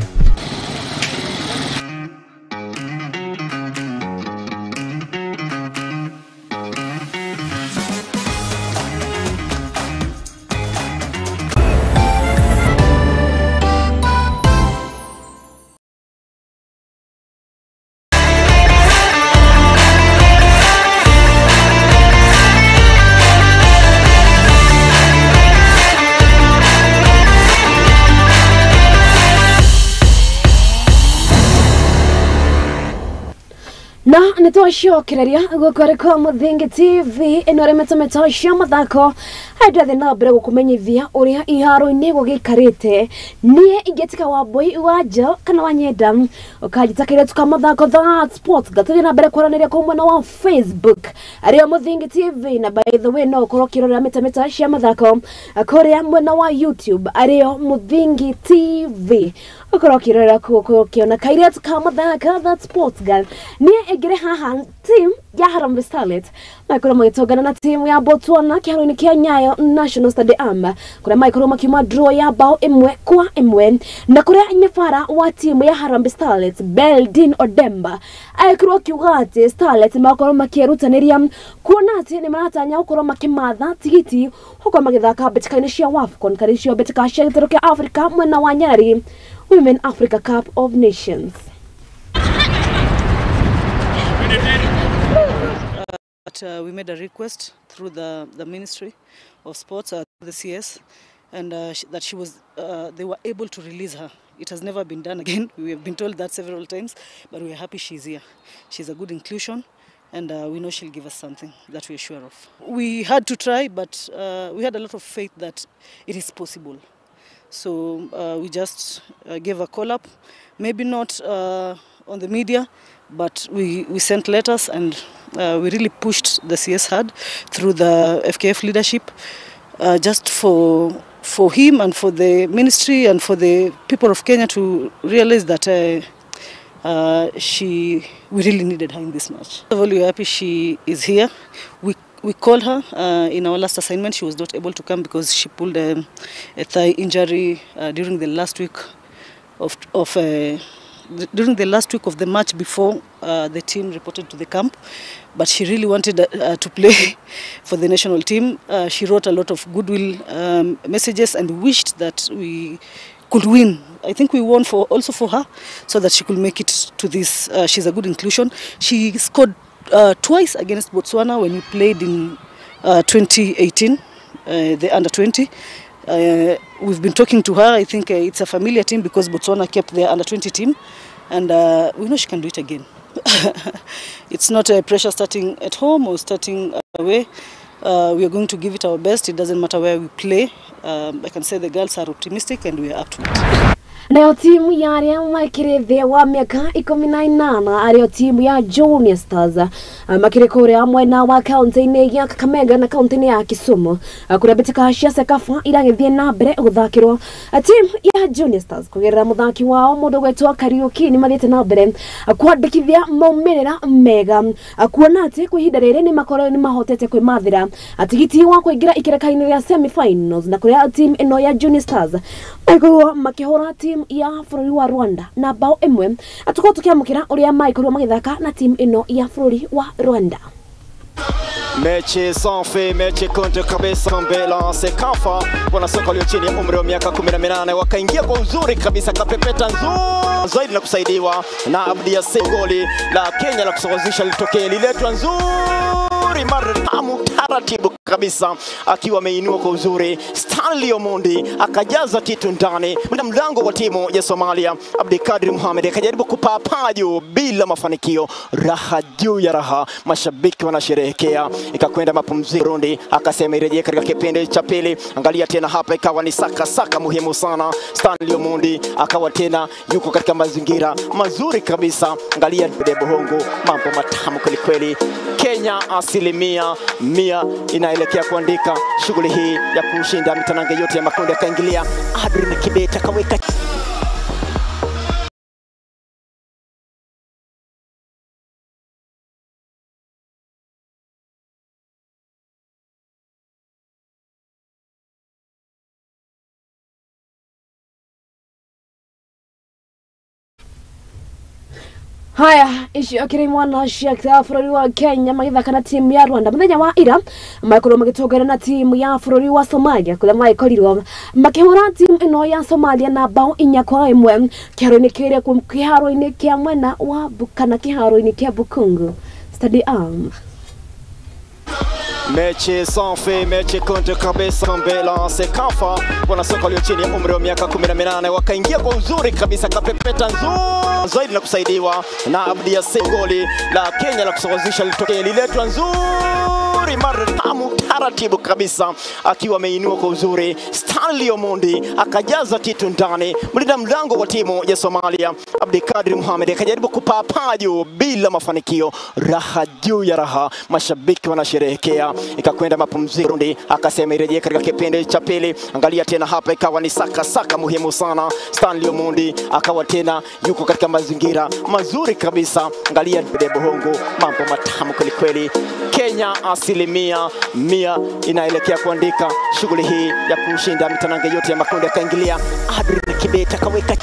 Na nĩ twacokereria gũkũ kwa Mũthingi TV ĩno ĩrĩ mĩtamĩta cia mathako harĩa na mbere gũkũmenyithia ũrĩa iharo-inĩ gũgĩikarĩte. Niĩ ingĩtika wa Mbui wa Nja kana wa Nyenda ũkanjita kairetu ka mathako that sports gatũthiĩ na mbere kwaranĩria kũu mwena wa Facebook arĩa Mũthingi TV, na by the way no ũkorwo ũkĩrorera mĩtamĩta cia mathako kũrĩa mwena wa YouTube arĩo Mũthingi TV ũkorwo ũkĩrorera kũu ũkorwo ũkĩona kairetu ka mathako that sports girl. Niĩ ingĩrĩ haha team ya Harambee Starlets makorwo magĩtũngana na timu ya Botswana kĩharo-inĩ kĩa Nyayo National Stadium kũrĩa magĩkorwo makiuma draw ya bao 1-1 na kũrĩa nyabara wa timu ya Harambee Starlets Beldin Odemba agĩkorwo akiuga atĩ Starlets makorwo makĩerutanĩria kuona atĩ nĩ maratanya gũkorwo makĩmatha tigiti gũkorwo magĩthaka mbĩtĩka-inĩ cia WAFCON kana icio mbĩtĩka cia gĩtarũ kĩa Africa mwena wa Nyarari Women Africa Cup of Nations. But we made a request through the Ministry of Sports, the CS, and that she was, they were able to release her. It has never been done again. We have been told that several times, but we are happy she's here. She's a good inclusion, and we know she'll give us something that we are sure of. We had to try, but we had a lot of faith that it is possible. So we just gave a call up, maybe not on the media, but we sent letters, and we really pushed the CS hard through the FKF leadership, just for him and for the ministry and for the people of Kenya to realize that we really needed her in this match. First of all, we are happy she is here. We called her in our last assignment. She was not able to come because she pulled a thigh injury during the last week of the match before the team reported to the camp. But she really wanted to play for the national team. She wrote a lot of goodwill messages and wished that we could win. I think we won also for her, so that she could make it to this. She's a good inclusion. She scored twice against Botswana when we played in 2018, the under-20. We've been talking to her. I think it's a familiar team because Botswana kept their under-20 team, and we know she can do it again. It's not a pressure starting at home or starting away. We are going to give it our best. It doesn't matter where we play. I can say the girls are optimistic and we are up to it. Nayo timu ya arĩa makĩrĩ thĩ wa mĩaka 18 arĩo timu ya Junior Stars makĩrĩ kũrĩa mwena wa kaunti-inĩ ya Kakamega na kaunti-inĩ ya Kisumu kũrĩa mbĩtĩka cia CECAFA iragĩthiĩ na mbere gũthakĩrwo. Timu ya Junior Stars kũgerera mũthaki wao mũndũ gwetwo Kariuki nĩ mathiĩte na mbere kwandĩkithia maumĩrĩra mega kuona atĩ kwa ihinda rĩrĩ nĩ mahotete kwĩmathĩra tigiti wa kũingĩra ikereka-inĩ rĩa semi-finals na kũrĩa timu ĩno ya Junior Stars makorwo makĩhũra timu ya bũrũri wa Rwanda na bao 1. Atukorwo tukiamũkĩra ũrĩa maikorwo magĩthaka na timu ĩno ya bũrũri wa Rwanda. Mechi safi, mechi konde kabisa mbele CECAFA. Wanasoka walio chini ya umri wa miaka 18 wakaingia kwa uzuri kabisa, kapepeta nzuri zaidi na kusaidiwa na Abdi Yassin. Goli la Kenya la kusawazisha litokee, liletwa nzuri mara taratibu kabisa, akiwa ameinua kwa uzuri Stanley Omondi akajaza kitu ndani na mlango wa timu ya Somalia. Abdikadir Mohamed akajaribu kupaa juu bila mafanikio. Raha juu ya raha, mashabiki wanasherehekea. Ikakwenda mapumziko, Burundi akasema irejee katika kipindi cha pili. Angalia tena hapa, ikawa ni saka saka muhimu sana. Stanley Omondi akawa tena yuko katika mazingira mazuri kabisa. Angalia Debohongo, mambo matamu kweli kweli. Kenya 100% inaelekea kuandika shughuli hii ya kushinda mitanange yote ya makundi. Akaingilia Adrian Kibet akaweka. Haya, icio akĩrĩ mwana cia bũrũri wa Kenya magĩthaka na timu ya Rwanda mũthenya wa ira makorwo magĩtũngana na timu ya bũrũri wa Somalia kũrĩa magĩkorirwo makĩhũra timu ĩno ya Somalia na bao 4-1 kĩharo-inĩ kĩrĩa kĩharo-inĩ kĩa mwena wa kana kĩharo-inĩ kĩa Bukungu Stadium. Mechi safi, mechi konde kabisa mbele CECAFA. Wanasoka walio chini ya umri wa miaka 18 wakaingia kwa uzuri kabisa, kapepeta nzuri zaidi na kusaidiwa na Abdi Yassin. Goli la Kenya la kusawazisha litokee, liletwa nzuri mara taratibu kabisa, akiwa ameinua kwa uzuri Stanley Omondi akajaza kitu ndani. Mlinda mlango wa timu ya Somalia Abdikadir Mohamed akajaribu kupaa juu bila mafanikio. Raha juu ya raha, mashabiki wanasherehekea. Ikakwenda mapumziko, Burundi akasema irejee katika kipindi cha pili. Angalia tena hapa, ikawa ni saka saka muhimu sana. Stanley Omondi akawa tena yuko katika mazingira mazuri kabisa. Angalia Debohongo, mambo matamu kweli kweli. Kenya 100% inaelekea kuandika shughuli hii ya kushinda mitanange yote ya makundi. Akaingilia Adrian Kibet akaweka.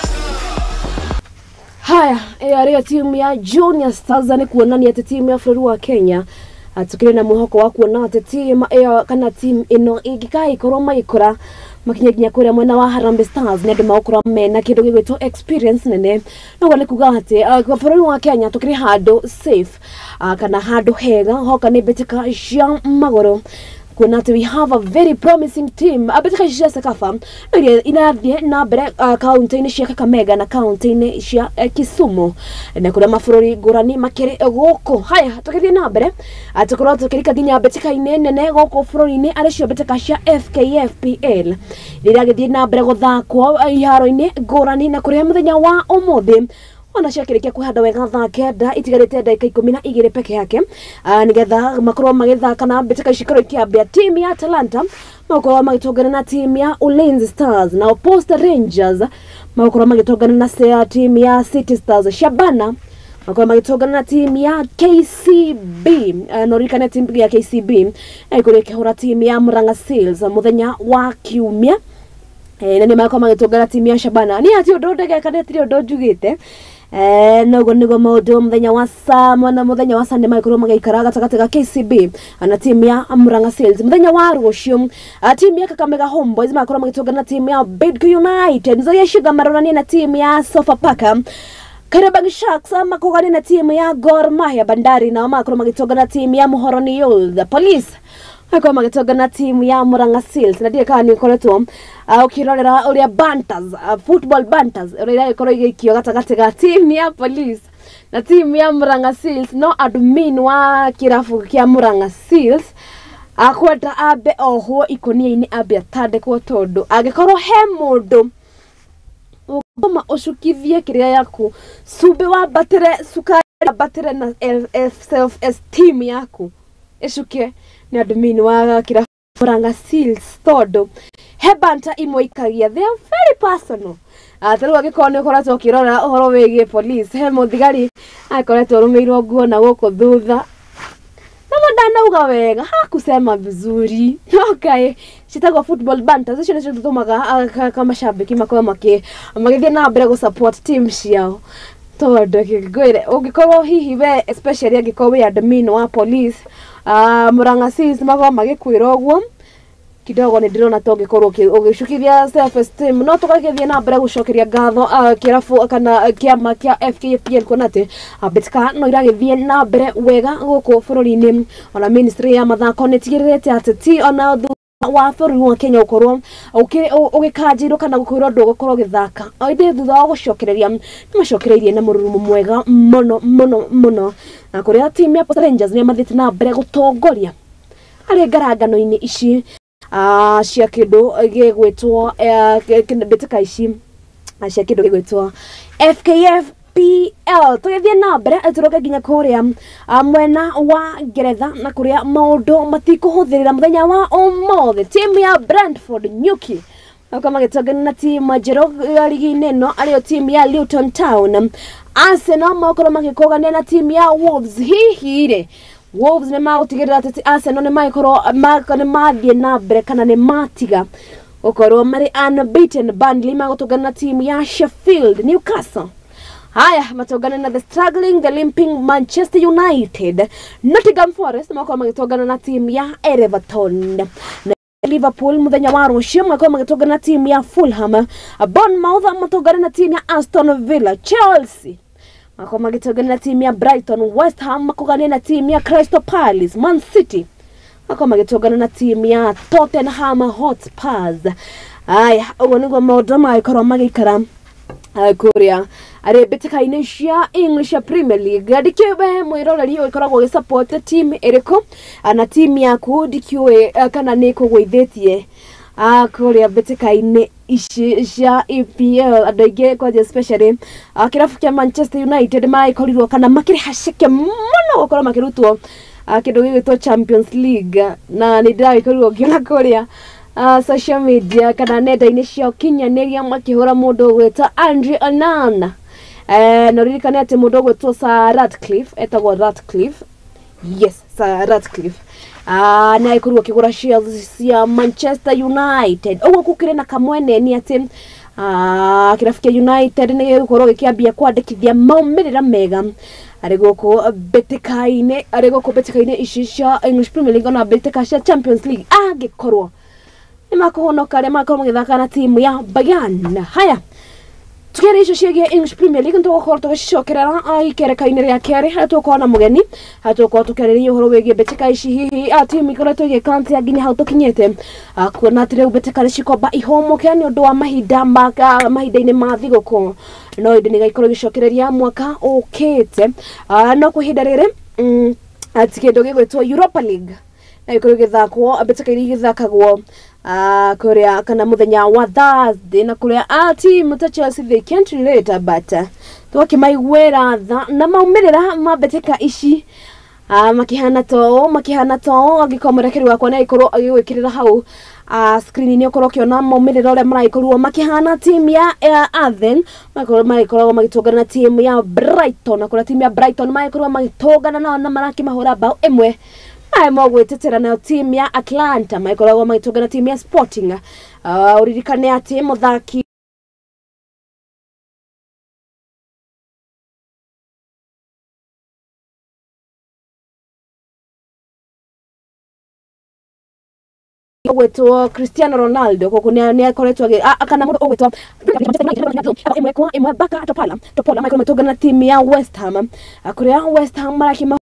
Haya, ĩyo timu ya Junior Stars nĩ kuonania atĩ timu ya bũrũri wa Kenya tukire na mwĩhoko wa kuona atĩ timu ĩyo kana timu ĩno ĩngĩkaĩkorwo magĩkũra makinye nginya kũrĩa mwena wa Harambee Stars nĩ andũ magũkorwo mena kĩndũ gĩgwĩtwo experience nene. Noguo nĩ kuga atĩ bũrũri wa Kenya tukĩrĩ handũ safe kana handũ hega hoka nĩ mbĩtĩka cia magũrũ kuona atĩ we have a very promising team. Mbĩtĩka cia CECAFA iria irathiĩ na mbere kaunti-inĩ cia Kakamega na kaunti-inĩ cia Kisumu na kũrĩa mabũrũri ngũrani makĩrĩ gũkũ. Haya, tũgĩthiĩ na mbere tũkorwo tũkĩrika nginya mbĩtĩka-inĩ nene gũkũ bũrũri-inĩ arĩ cio mbĩtĩka cia FKFPL iria iragĩthiĩ na mbere gũthakwo iharo-inĩ ngũrani na kũrĩa mũthenya wa ũmũthĩ ona ciakĩrĩkia kwĩhanda wega thaa 9 itigarĩte ndagĩka 12 peke yake nĩgetha makorwo magĩthaka na mbĩtĩka ici ikorwo ikĩambia. Timu ya Atalanta makorwo magĩtũngana na timu ya Ulinzi Stars, nao Posta Rangers makorwo magĩtũngana na timu ya City Stars. Shabana makorwo magĩtũngana na timu ya KCB, no ririkane timu ya KCB ĩkorwo ĩkĩhũra timu ya Murang'a Seals mũthenya wa Kiumia na nĩ makorwo magĩtũngana timu ya Shabana. Niĩ hatirĩ ũndũ ndegeka, hatirĩ ũndũ njugĩte. Noguo nĩguo maũndũ mũthenya wa mwana mũthenya wa Sunday magĩkorwo magĩikara gatagatĩ ga KCB na timu ya Murang'a Seals. Mũthenya wa rũciũ timu ya Kakamega Homeboys magakorwo magĩtũngana na timu ya Bidco United. Nzoia Sugar maronanie na timu ya Sofapaka. Kariobangi Sharks makogane na timu ya Gor Mahia. Bandari nao magakorwo magĩtũngana na timu ya Muhoroni Youth. Police magakorwo magĩtũngana na timu ya Murang'a Seals. Na ndiũĩ kana nĩ ũkoretwo ũkĩrorera ũrĩa banters, football banters ũrĩa ĩrakorwo ĩgĩikio gatagatĩ ga timu ya Police na timu ya Murang'a Seals. No admin wa kĩrabu kĩa Murang'a Seals akwenda ambe ohwo ikonia-inĩ ambe atandĩkwo tondũ angĩkorwo he mũndũ Ũngĩtũma ũcukithie kĩrĩa yaku cumbĩ wambatĩre cukari wambatĩre na self esteem yaku ĩcuke nĩ admin wa kĩrabu Murang'a Seals tondũ he banta imwe ikagia, they are very personal. Ta rĩu angĩkorwo nĩ ũkoretwo ũkĩrora ũhoro wĩgiĩ police, he mũthigari akoretwo arũmĩirwo nguo na gũkũ thutha no ndanauga wega, hakusema vizuri. Okay, citagwo football banters. Icio nĩcio tũtũmaga mashabiki makorwo magĩthiĩ na mbere gũ support team ciao tondũ ngwĩre ũngĩkorwo hihi we, especially angĩkorwo wĩ admin wa police, Murang'a Seals makorwo magĩkwĩra ũguo kidogo nĩ ndĩrona ta ũngĩkorwo ũgĩcukithia self esteem. No tũgagĩthiĩ na mbere gũcokeria ngatho kĩrabu kana kĩama kĩa FKFPL kuona atĩ mbĩtĩka no iragĩthiĩ na mbere wega gũkũ bũrũri-inĩ. Ona ministry ya mathako nĩ ĩtigĩrĩrĩte atĩ ti ona thutha wa bũrũri wa Kenya ũkorwo ũgĩkanjirwo kana gũkwĩrwo ndũgũkorwo ũgĩthaka, ĩndĩ thutha wa gũcokereria nĩ macokereirie na mũrurumo mwega mũno mũno mũno, na kũrĩa timu ya Posta Rangers nĩ mathiĩte na mbere gũtongoria harĩ ngarangano-inĩ ici cia kĩndũ gĩgwĩtwo mbĩtĩka ici cia kĩndũ gĩgwĩtwo FKF PL. Tũgĩthiĩ na mbere tũroke nginya kũrĩa mwena wa Ngeretha na kũrĩa maũndũ matikũhũthĩrĩra mũthenya wa ũmũthĩ. Timu ya Brentford Nyuki makorwo magĩtongania na timu njerũ ya rigi-inĩ ĩno arĩyo timu ya Luton Town. Arsenal makorwo magĩkũgania na timu ya Wolves. Hihi rĩ Wolves nĩ magũtigĩrĩra atĩ Arsenal nĩ magĩkorwo nĩ mathiĩ na mbere kana nĩ matiga gũkorwo marĩ unbeaten. Burnley magũtũngana na timu ya Sheffield. Newcastle haya matongana na the struggling, the limping Manchester United. Nottingham Forest makorwo magĩtongana na timu ya Everton. Na Liverpool muthenya wa rũciũ makorwo magĩtongana na timu ya Fulham. Bournemouth matongana na timu ya Aston Villa. Chelsea makorwo magĩtongana na timu ya Brighton. West Ham makogania na timu ya Crystal Palace. Man City makorwo magĩtongana na timu ya Tottenham Hotspurs. Aya ũguo nĩguo maũndũ magĩkorwo magĩikara kũrĩa arĩ mbĩtĩka-inĩ cia English Premier League. Ndikĩũĩ we mwĩroreri ũgĩkoragwo ũgĩsupport team ĩrĩkũ na team yaku ndikĩũĩ kana nĩ ĩkũgũithĩtie kũrĩa mbĩtĩka-inĩ ici cia EPL. Andũ aingĩ kwanja especially kĩrabu kĩa Manchester United maragĩkorirwo kana makĩrĩ haceke mũno gũkorwo makĩrutwo kĩndũ gĩgwĩtwo Champions League, na nĩ ndĩragĩkorirwo ngĩona kũrĩa social media kana nenda-inĩ cia ũkinyanĩria makĩhũra mũndũ ũgwĩtwo Andre Onana. Na ũririkane atĩ mũndũ ũgwĩtwo Sir Ratcliffe, etagwo Ratcliffe, yes, Sir Ratcliffe nĩ agĩkorirwo akĩgũra shares cia Manchester United. Ũguo gũkĩrĩ na kamwene nĩ atĩ kĩrabu kĩa United nĩ gĩgũkorwo gĩkĩambia kwandĩkithia maumĩrĩra mega arĩ gũkũ mbĩtĩka-inĩ, arĩ gũkũ mbĩtĩka-inĩ ici cia English Premier League ona mbĩtĩka cia Champions League angĩkorwo nĩ makũhonoka arĩa makorwo magĩthaka na timu ya Bayern. Haya tukĩaria icio ciĩgiĩ English Premier League nĩtũgũkorwo tũgĩcicokerera ikereka-inĩ rĩa kerĩ harĩa tũgũkorwo na mũgeni, harĩa tũgũkorwo tũkĩarĩrĩria ũhoro wĩgiĩ mbĩtĩka ici, hihi timu ikoretwo igĩka atĩa nginya hau tũkinyĩte, kuona atĩ rĩu mbĩtĩka nĩ cikomba ihũmũke nĩ ũndũ wa mahinda mahinda-inĩ ma thigũkũ, no ĩndĩ nĩgaikorwo ĩgĩcokereria mwaka ũkĩte. No kwa ihinda rĩrĩ atĩ kĩndũ gĩgwĩtwo Europa League na gĩkorwo gĩgĩthakwo mbĩtĩka iria igĩthakagwo kũrĩa kana mũthenya wa Thursday, na kũrĩa team ta Chelsea they can't relate but twakĩmaiguĩra tha na maumĩrĩra ma mbĩtĩka ici makĩhana to angĩkorwo mũrekeri wakwa nĩ agĩkorwo agĩgwĩkĩrĩra hau screen-inĩ ũkorwo ũkĩona maumĩrĩra ũrĩa maragĩkorwo makĩhana. Timu ya Athens magĩkoragwo magĩtũngana na timu ya Brighton, na kũrĩa timu ya Brighton magĩkorwo magĩtũngana nao na marakĩmahũra bao ĩmwe maemo gwĩtetera. Nayo timu ya Atlanta magĩkoragwo magĩtũngana timu ya Sporting. Ũririkane atĩ mũthaki ũgwĩtwo Cristiano Ronaldo gũkũ nĩ akoretwo kana mũndũ ũgwĩtwo ĩmwe kwa ĩmwe Baka Topola magĩkorwo magĩtũngana na timu ya West Ham, kũrĩa West Ham marakĩma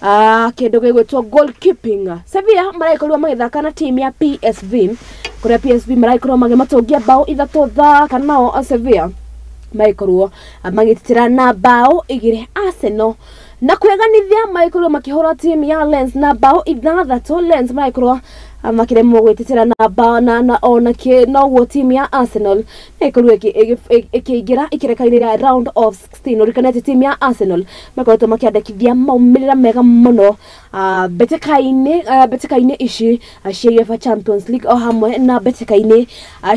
Kĩndũ gĩgwĩtwo goalkeeping. Sevilla maragĩkorirwo magĩthaka na timu ya PSV, kũrĩa PSV maragĩkorwo magĩmatũngia bao 3 thaka, nao Sevilla magĩkorwo magĩtitĩra na bao 2. Arsenal na kweganithia magĩkorwo makĩhũra timu ya Lens na bao 6. Lens magĩkorwo makĩremwo gwĩtĩtĩra na bao na ona noguo timu ya Arsenal ĩkorwo ĩkĩingĩra ikĩreka-inĩ rĩa round of 16. Ũririkane atĩ timu ya Arsenal makoretwo makĩandĩkithia maumĩrĩra mega mũno mbĩtĩka-inĩ ici cia UEFA Champions League o hamwe na mbĩtĩka-inĩ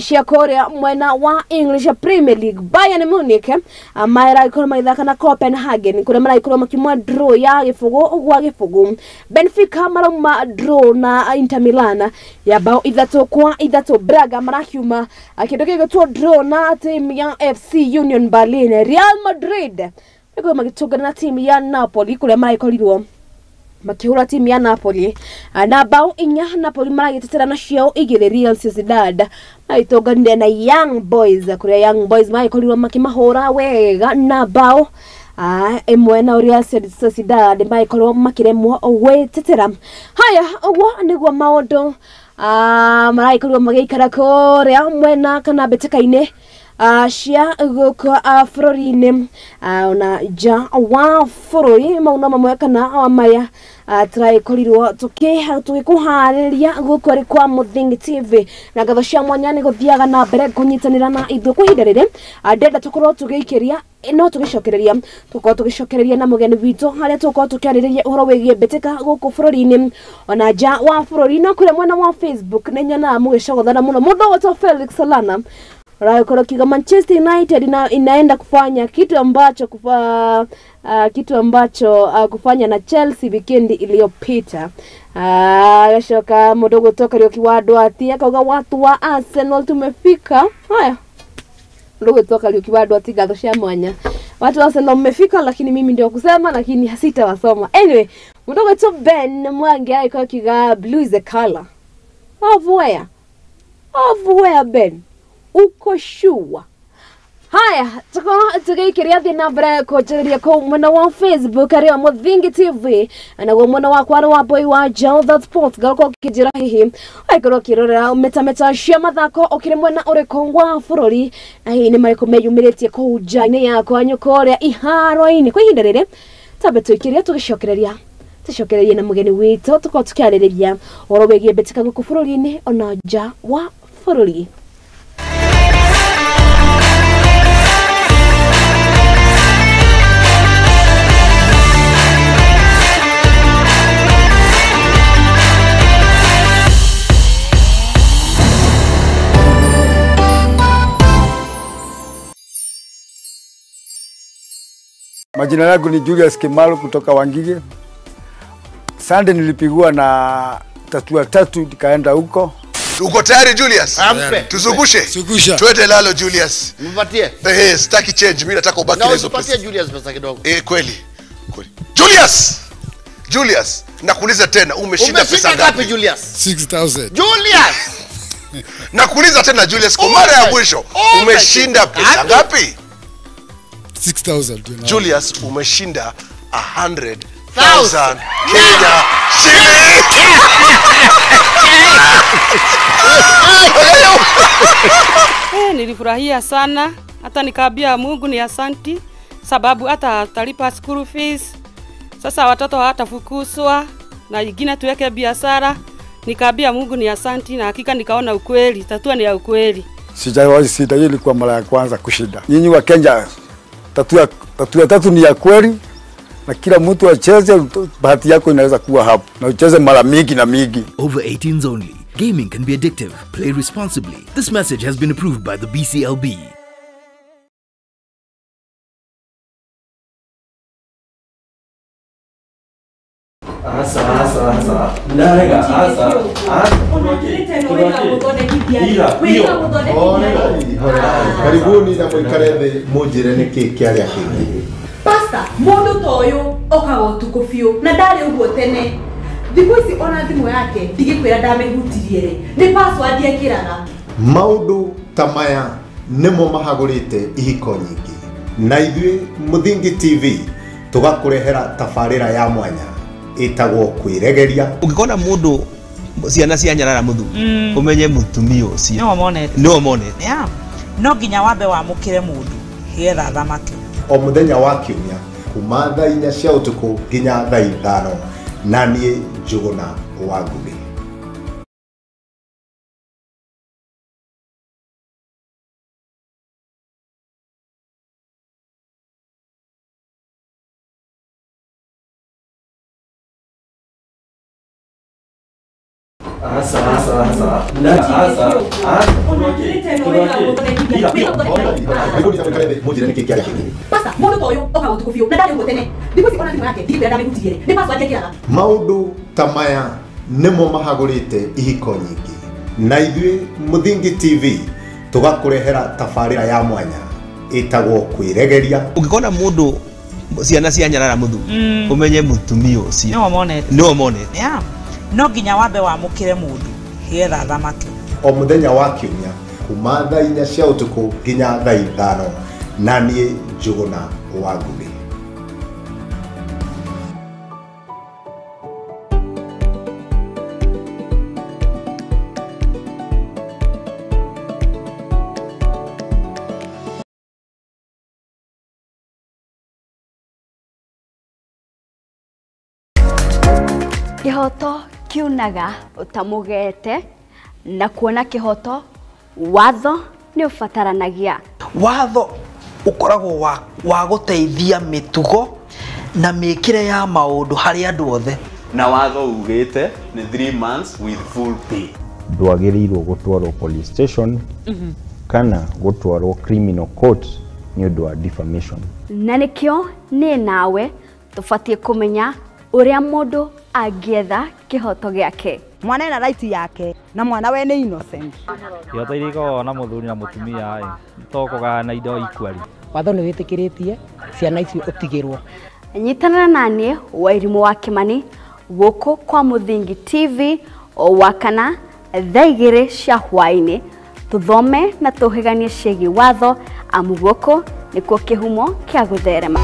cia kũrĩa mwena wa English Premier League. Bayern Munich maragĩkorwo magĩthaka na Copenhagen, kũrĩa maragĩkorwo makiuma draw ya 0-0. Benfica marauma draw na Inter Milan ya bao 3-3. Braga marakiuma kĩndũ gĩgwĩtwo draw na timu ya FC Union Berlin. Real Madrid nĩguo magĩtũngana na timu ya Napoli, kũrĩa maragĩkorirwo makĩhũra timu ya Napoli na bao 4. Napoli maragĩtetera na ciao 2. Real Sociedad magĩtũnganire na Young Boys, kũrĩa Young Boys magĩkorirwo makĩmahũra wega na bao 1, na Real Sociedad magĩkorwo makĩremwo gwĩtetera. Haya, ũguo nĩguo maũndũ maragĩkorirwo magĩikara kũrĩa mwena kana mbĩtĩka-inĩ cia gũkũ bũrũri-inĩ ona nja wa bũrũri. Mau no mamwe kana maya tũragĩkorirwo tũgĩkũharĩria gũkũ arĩ kwa Mũthingi TV, na ngatho cia mwanya nĩ gũthiaga na mbere kũnyitanĩra na ithuĩ kwa ihinda rĩrĩ. Ndĩrenda tũkorwo tũgĩikĩria no tũgĩcokereria tũkorwo tũgĩcokereria na mũgeni witũ harĩa tũkorwo tũkĩarĩrĩria ũhoro wĩgiĩ mbĩtĩka gũkũ bũrũri-inĩ ona nja wa bũrũri. No kũrĩa mwena wa Facebook nĩ nyonaga mũgĩcogothana mũno. Mũndũ ũgwĩtwo Felix Solana Rayo kiga Manchester United inaenda kufanya kitu ambacho kufanya na Chelsea wikendi iliyopita. Gashoka mudogo toka Kariuki wa Ndwati akauga watu wa Arsenal tumefika. Haya. Mudogo toka Kariuki wa Ndwati ngatho cia mwanya. Watu wa Arsenal mmefika, lakini mimi ndio kusema, lakini sitawasoma. Anyway, mudogo tu Ben Mwangi alikuwa kiga blue is the color. Of where? Of where, Ben? Uko sure? Haya, tukiikiria thĩ na mbere kũnjarĩria kũu mwena wa Facebook arĩa Mũthingi TV, naguo mwena wakwa wa Boy wa Jao That Sports. Ngakorwo ũkĩnjĩra hihi ũgĩkorwo ũkĩrorera metameta cia mathako ũkĩrĩ mwena ũrĩkũ wa bũrũri, na hihi nĩ marĩkũ meyumĩrĩtie kũu nja-inĩ ya kwanyu kũrĩa iharo-inĩ. Kwa ihinda rĩrĩ tambe tũikĩrie tũgĩcokereria tũcokererie na mũgeni witũ tũkorwo tũkĩarĩrĩria ũhoro wĩgiĩ mbĩtĩka gũkũ bũrũri-inĩ ona nja wa bũrũri. Majina yangu ni Julius Kimalo kutoka Wangige. Sunday nilipigwa na tatua tatu nikaenda huko. Uko tayari Julius? Tuzungushe. Twende lalo Julius. Mpatie. Sitaki change, mimi nataka ubaki na hizo pesa. Na usipatie Julius pesa kidogo. Kweli. Kweli. Julius. Julius, nakuuliza tena umeshinda pesa ngapi Julius? 6000. Julius. Nakuuliza tena Julius kwa mara ya mwisho, umeshinda pesa ngapi? 6,000. You know. Julius, umeshinda 100,000 Kenya shillings. Nilifurahia sana, hata nikaambia Mungu ni asanti sababu hata talipa school fees. Sasa watoto hawatafukuzwa na ingine tuweke biashara. Nikaambia Mungu ni asanti na hakika nikaona ukweli, tatua ni ya ukweli. Sijawahi sida, hii ilikuwa mara ya kwanza kushinda. Nyinyi wa Kenya, tatua tatu ni ya kweli na kila mtu acheze, bahati yako inaweza kuwa hapo na ucheze mara mingi na mingi. Over 18s only. Gaming can be addictive. Play responsibly. This message has been approved by the BCLB. Asa. Karibuni na mwikare thĩ mũnjĩre nĩkĩ kĩarĩa kĩngĩ. Pastor, mũndũ ta ũyũ okaga ũtukũ biũ na ndarĩ ũguo tene. Thikũ ici ona thimũ yake ndigĩkwĩra ndamĩhutirie rĩ, nĩ password ekĩraga. Maũndũ ta maya nĩmo mahagũrĩte ihiko nyingĩ. Na ithuĩ Mũthingi TV tũgakũrehera tabarĩra ya mwanya ĩtagwo kwĩregeria. Ũngĩkona mũndũ ciana cia nyarara mũthu ũmenye mũtumia ũcio nĩwe monete. Yeah. No nginya wambe wamũkĩre mũndũ getha thamaki. O mũthenya wa kiumia kuma thaa 4 cia ũtukũ nginya thaa 5 na niĩ Njũgũna wa Ngũgĩ. Maũndũ ta maya nĩmo mahagũrĩte ihiko nyingĩ, na ithuĩ Mũthingi TV tũgakũrehera tabarĩra ya mwanya ĩtagwo kwĩregeria. Ũngĩkona mũndũ ciana cia nyarara mũthu ũmenye mũtumia ũcio nĩwe monete. Yeah. No nginya wambe wamũkĩre mũndũ getha thamaki. O mũthenya wa kiumia kuma thaa 4 cia ũtukũ nginya thaa 5 na niĩ Njũgũna wa Ngũgĩ. Kĩhoto kiunaga ũtamũgete na kuona kĩhoto watho nĩ ũbataranagia. Watho ũkoragwo wa gũteithia mĩtugo na mĩkĩre ya maũndũ harĩ andũ othe. Na watho ugĩte nĩ 3 months with full pay. Ndwagĩrĩirwo gũtwarwo police station kana gũtwarwo criminal court nĩ ũndũ wa defamation. Na nĩkĩo niĩ nawe tũbatiĩ kũmenya ũrĩa mũndũ angĩetha kĩhoto gĩake. Mwana ena right yake na mwana we nĩ innocent. Kĩhoto iria ikoragwo na mũthuri na mũtumia to kũgayana indo equally. Watho nĩ wĩtĩkĩrĩtie ciana icio ũtigĩrwo. Nyitanĩra na niĩ Wairimũ wa Kĩmani gũkũ kwa Mũthingi TV o Wakana thaa 2 cia hwaĩ-inĩ tũthome na tũhĩganie ciĩgiĩ watho amu gũkũ nĩkuo kĩhumo kĩa gũtherema.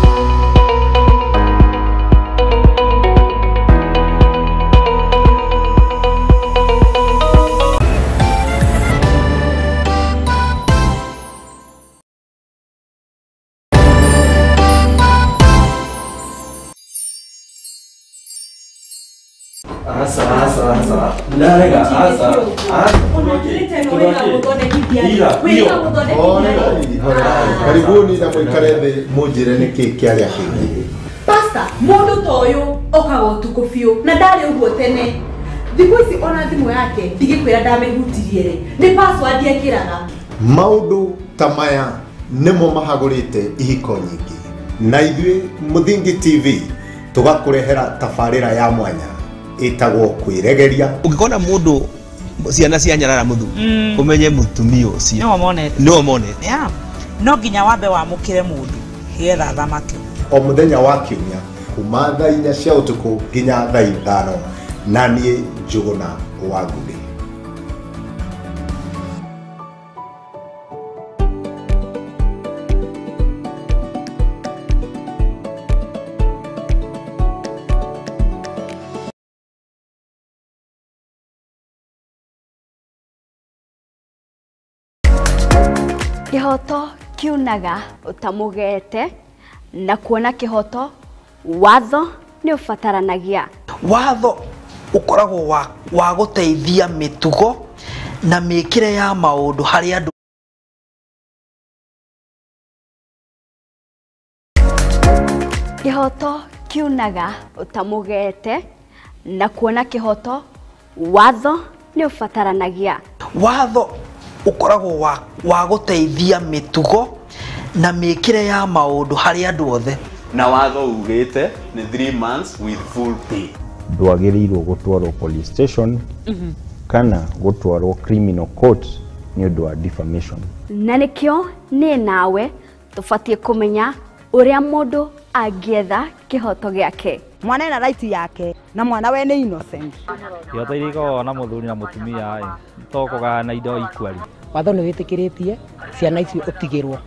Karibuni na mũikare thĩ mũnjĩre nĩkĩ kĩarĩa kĩngĩ. Pastor, mũndũ ta ũyũ okaga ũtukũ biũ na ndarĩ ũguo tene. Thikũ ici ona thimũ yake ndigĩkwĩra ndamĩhutirie rĩ, nĩ password ekĩraga. Maũndũ ta maya nĩmo mahagũrĩte ihiko nyingĩ, na ithuĩ Mũthingi TV tũgakũrehera tabarĩra ya mwanya ĩtagwo kwĩregeria. Ũngĩkona mũndũ ciana cia nyarara mũthu ũmenye mũtumia ũcio nĩwe monete. Yeah. No nginya wambe wamũkĩre mũndũ getha thamaki. O mũthenya wa kiumia kuma thaa 4 cia ũtukũ nginya thaa 5 na niĩ Njũgũna wa Ngũgĩ. Kĩhoto kiunaga ũtamũgete na kuona kĩhoto watho nĩ ũbataranagia. Watho ũkoragwo wa gũteithia mĩtugo na mĩkĩre ya maũndũ harĩ andũ. Kĩhoto kiunaga ũtamũgete na kuona kĩhoto watho nĩ ũbataranagia. Watho ũkoragwo wa gũteithia mĩtugo na mĩkĩre ya maũndũ harĩ andũ othe. Na watho ugĩte nĩ 3 months with full pay. Ndwagĩrĩirwo gũtwarwo police station kana gũtwarwo criminal court nĩ ũndũ wa defamation. Na nĩkĩo niĩ nawe tũbatiĩ kũmenya ũrĩa mũndũ angĩetha kĩhoto gĩake. Mwana ena right yake na mwana we nĩ innocent. Kĩhoto iria ikoragwo na mũthuri na mũtumia to kũgayana indo equally. Watho nĩ wĩtĩkĩrĩtie ciana icio ũtigĩrwo.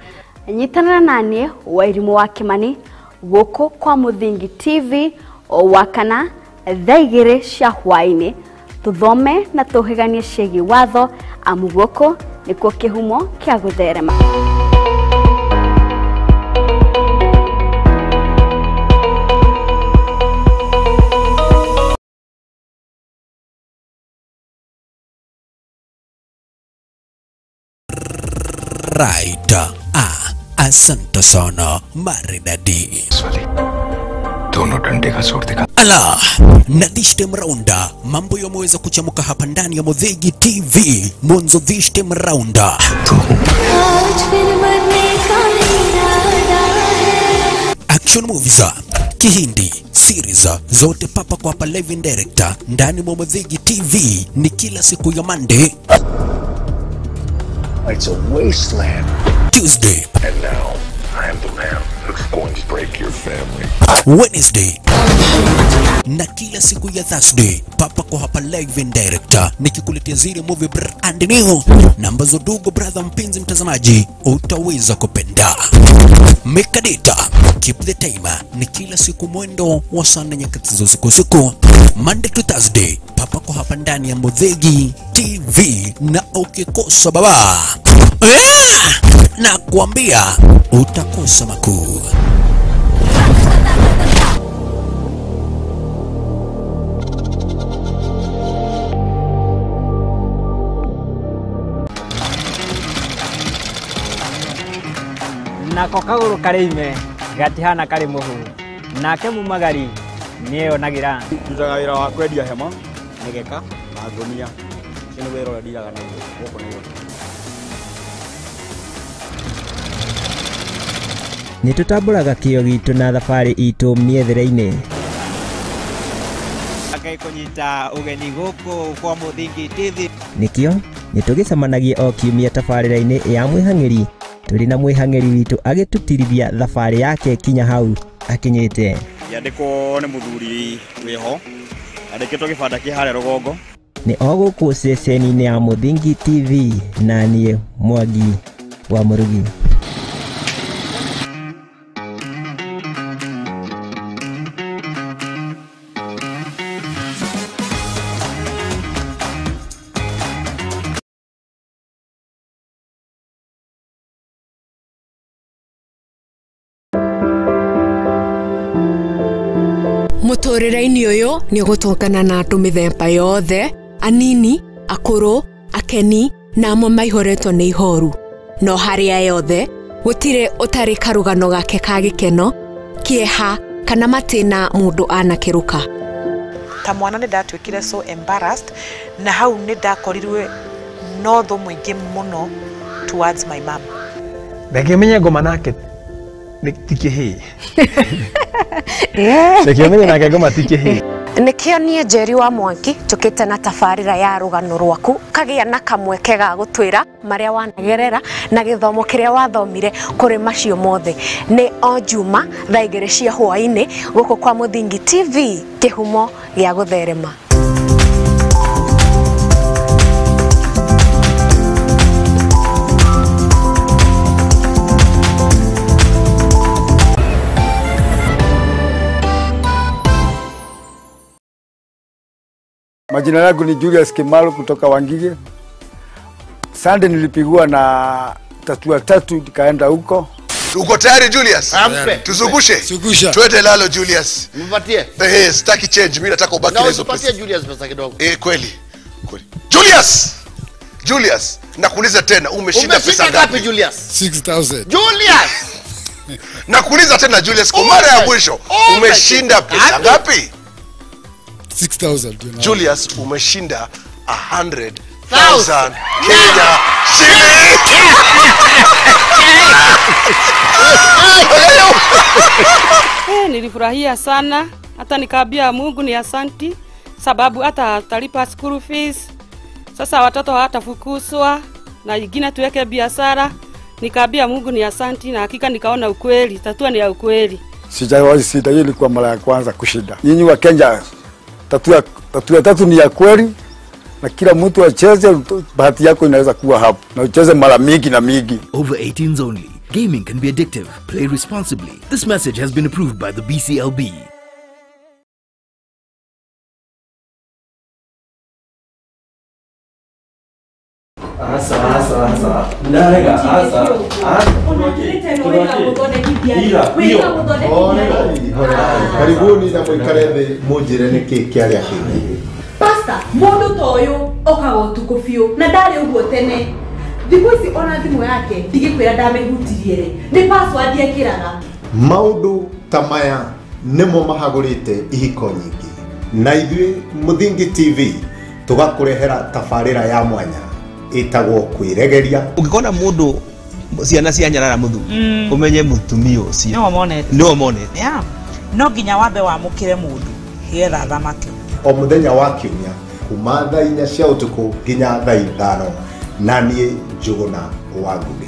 Nyitanĩra na niĩ Wairimũ wa Kĩmani gũkũ kwa Mũthingi TV o Wakana thaa 2 cia hwaĩ-inĩ tuthome na tuhiganie ciĩgiĩ watho amu gũkũ nĩkuo kĩhumo kĩa gũtherema. Right. Asante sana maridadi. Dono dande ka zor dikha. Ala, na this time round mambo yameweza kuchamuka hapa ndani ya Muthingi TV. Mwanzo this time round. Action movies, Kihindi, series zote papa kwa hapa live and direct ndani mwa Muthingi TV ni kila siku ya Monday. It's a wasteland. Tuesday. And now I am the man who's going to break your family. Wednesday. Na kila siku ya Thursday papa kwa hapa live and direct nikikuletea zile movie brand new na ambazo dugo brother mpenzi mtazamaji utaweza kupenda. Make a date, keep the time ni kila siku mwendo wa saa 4 nyakati za usiku usiku, Monday to Thursday papa kwa hapa ndani ya Muthingi TV, na ukikosa baba na kuambia utakosa makuu. Nako kaguru karĩ ime gatihana karĩ mũhu nake mumagari nĩeyonagira. Ndutaga wĩra wa kwendia hema, mĩgeka na ngũnia. Ũcio nĩ wĩra ũrĩa ndiraga naguo gũkũ Nairobi. Nĩtũtambũraga kĩo gitũ na thabarĩ itũ mĩethere-inĩ. Ngai kũnyita ũgeni gũkũ kwa Muthingi TV. Nĩkĩo nĩtũgĩcemanagia o kiumia tabarĩra-inĩ ya mwĩhang'ĩri tũrĩ na mwĩhang'ĩri witũ agĩtũtirithia thabarĩ yake kinya hau akinyĩte. Yandĩkwo nĩ mũthuri wĩho andĩkĩtwo gĩbanda kĩ harĩa rũgongo. Nĩ o gũkũ ceceni-inĩ ya Muthingi TV na niĩ Mwangi wa Mũrugi. Mũtũrĩre-inĩ ũyũ nĩ ũgũtũngana na andũ mĩthemba yothe, anini, akũrũ, akeni na amwe maihũrĩtwo nĩ ihoru. No harĩa yothe gũtirĩ ũtarĩ karũgano gake ka gĩkeno, kĩeha kana matĩna mũndũ anakĩrũka. Ta mwana nĩ ndatuĩkire so embarrassed na hau nĩ ndakorirwe no thũ mũingĩ mũno towards my mom. Reke menye ngoma nake ti kĩhĩĩ. Reke menye nake ngoma ti kĩhĩĩ. Nĩkĩo niĩ Njeri wa Mwangi njũkĩte na tabarĩra ya rũgano rwaku kagĩa na kamweke ga gũtwĩra marĩa wanagerera na gĩthomo kĩrĩa wathomire kũrĩ macio mothe. Nĩ o Juma thaa 2 cia hwaĩ-inĩ gũkũ kwa Muthingi TV, kĩhumo gĩa gũtherema. Majina yangu ni Julius Kimalo kutoka Wangige. Sunday nilipigwa na tatua tatu nikaenda huko. Uko tayari Julius? Tuzungushe. Twende lalo Julius. Mpatie. Sitaki change, mimi nataka ubaki na hizo pesa. Usipatie Julius pesa kidogo. Kweli. Kweli. Julius. Julius, nakuuliza tena umeshinda pesa ngapi Julius? 6000. Julius. Nakuuliza tena Julius kwa mara ya mwisho, umeshinda pesa ngapi? 6000. Julius, umeshinda 100,000 Kenya shillings. Nilifurahia sana, hata nikaambia Mungu ni asanti sababu hata talipa school fees. Sasa watoto hawatafukuzwa na ingine tuweke biashara. Nikaambia Mungu ni asanti na hakika nikaona ukweli, tatua ni ya ukweli. Sijawahi sida, hii ilikuwa mara ya kwanza kushinda. Nyinyi wa Kenya, tatua tatu ni ya kweli na kila mtu acheze, bahati yako inaweza kuwa hapo na ucheze mara mingi na mingi. Over 18s only. Gaming can be addictive. Play responsibly. This message has been approved by the BCLB. Asa asa asa. Ndarega asa. Asa. Karibuni na muikare thĩ munjĩre nĩkĩ kĩarĩa kĩngĩ. Pastor, mundu ta ũyũ okaga ũtukũ biũ na ndarĩ ũguo tene. Thikũ ici ona thimũ yake ndigĩkwĩra ndamĩhutirie rĩ, nĩ password ekĩraga. Maũndũ ta maya nĩmo mahagũrĩte ihiko nyingĩ, na ithuĩ Mũthingi TV tũgakũrehera tabarĩra ya mwanya ĩtagwo kwĩregeria. Ũngĩkona mũndũ ciana cia nyarara mũthuri ũmenye mũtumia ũcio nĩwe monete. Yeah. No nginya wambe wamũkĩre mũndũ getha athamake. O mũthenya wa kiumia kuma thaa 4 cia ũtukũ nginya thaa 5, na niĩ Njũgũna wa Ngũgĩ.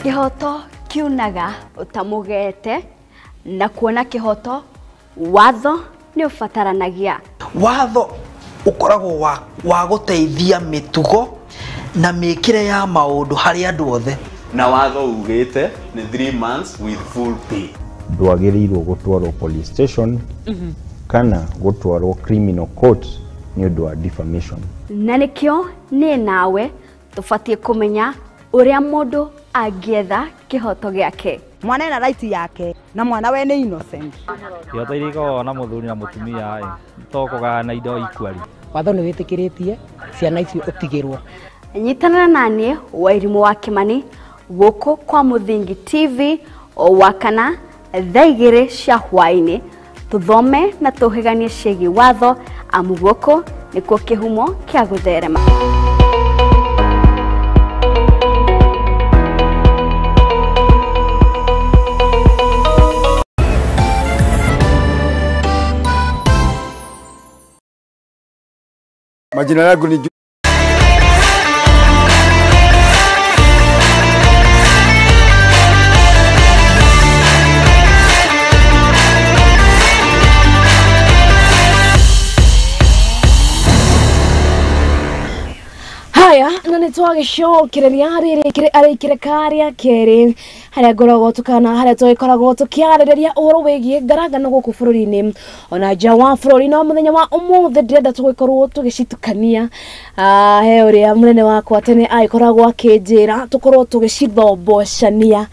Kĩhoto kiunaga ũtamũgete, na kuona kĩhoto watho nĩ ũbataranagia. Watho ũkoragwo wa gũteithia mĩtugo na mĩkĩre ya maũndũ harĩ andũ othe. Na watho ugĩte nĩ 3 months with full pay. Ndwagĩrĩirwo gũtwarwo police station kana gũtwarwo criminal court nĩ ũndũ wa defamation. Na nĩkĩo niĩ nawe tũbatiĩ kũmenya ũrĩa mũndũ angĩetha kĩhoto gĩake. Mwana ena right yake na mwana we nĩ innocent. Kĩhoto iria ikoragwo na mũthuri na mũtumia ĩ, to kũgayana indo equally. Watho nĩ wĩtĩkĩrĩtie ciana icio ũtigĩrwo. Nyitanĩra na niĩ Wairimũ wa Kĩmani gũkũ kwa Mũthingi TV o Wakana thaa 2 cia hwaĩ-inĩ, tũthome na tũhĩganie ciĩgiĩ watho, amu gũkũ nĩkuo kĩhumo kĩa gũtherema. Majina yangu ni Haya, na nĩ twagĩcokereria rĩrĩ arĩkĩre karĩa kerĩ harĩa ngoragwo tũkana harĩa tũgĩkoragwo tũkĩarĩrĩria ũhoro wĩgiĩ ngarangano gũkũ bũrũri-inĩ ona nja wa bũrũri. No mũthenya wa ũmũthĩ ndĩrenda tũgĩkorwo tũgĩcitukania. He ũrĩa mũnene wakwa tene agĩkoragwo akĩnjĩra tũkorwo tũgĩcithombocania.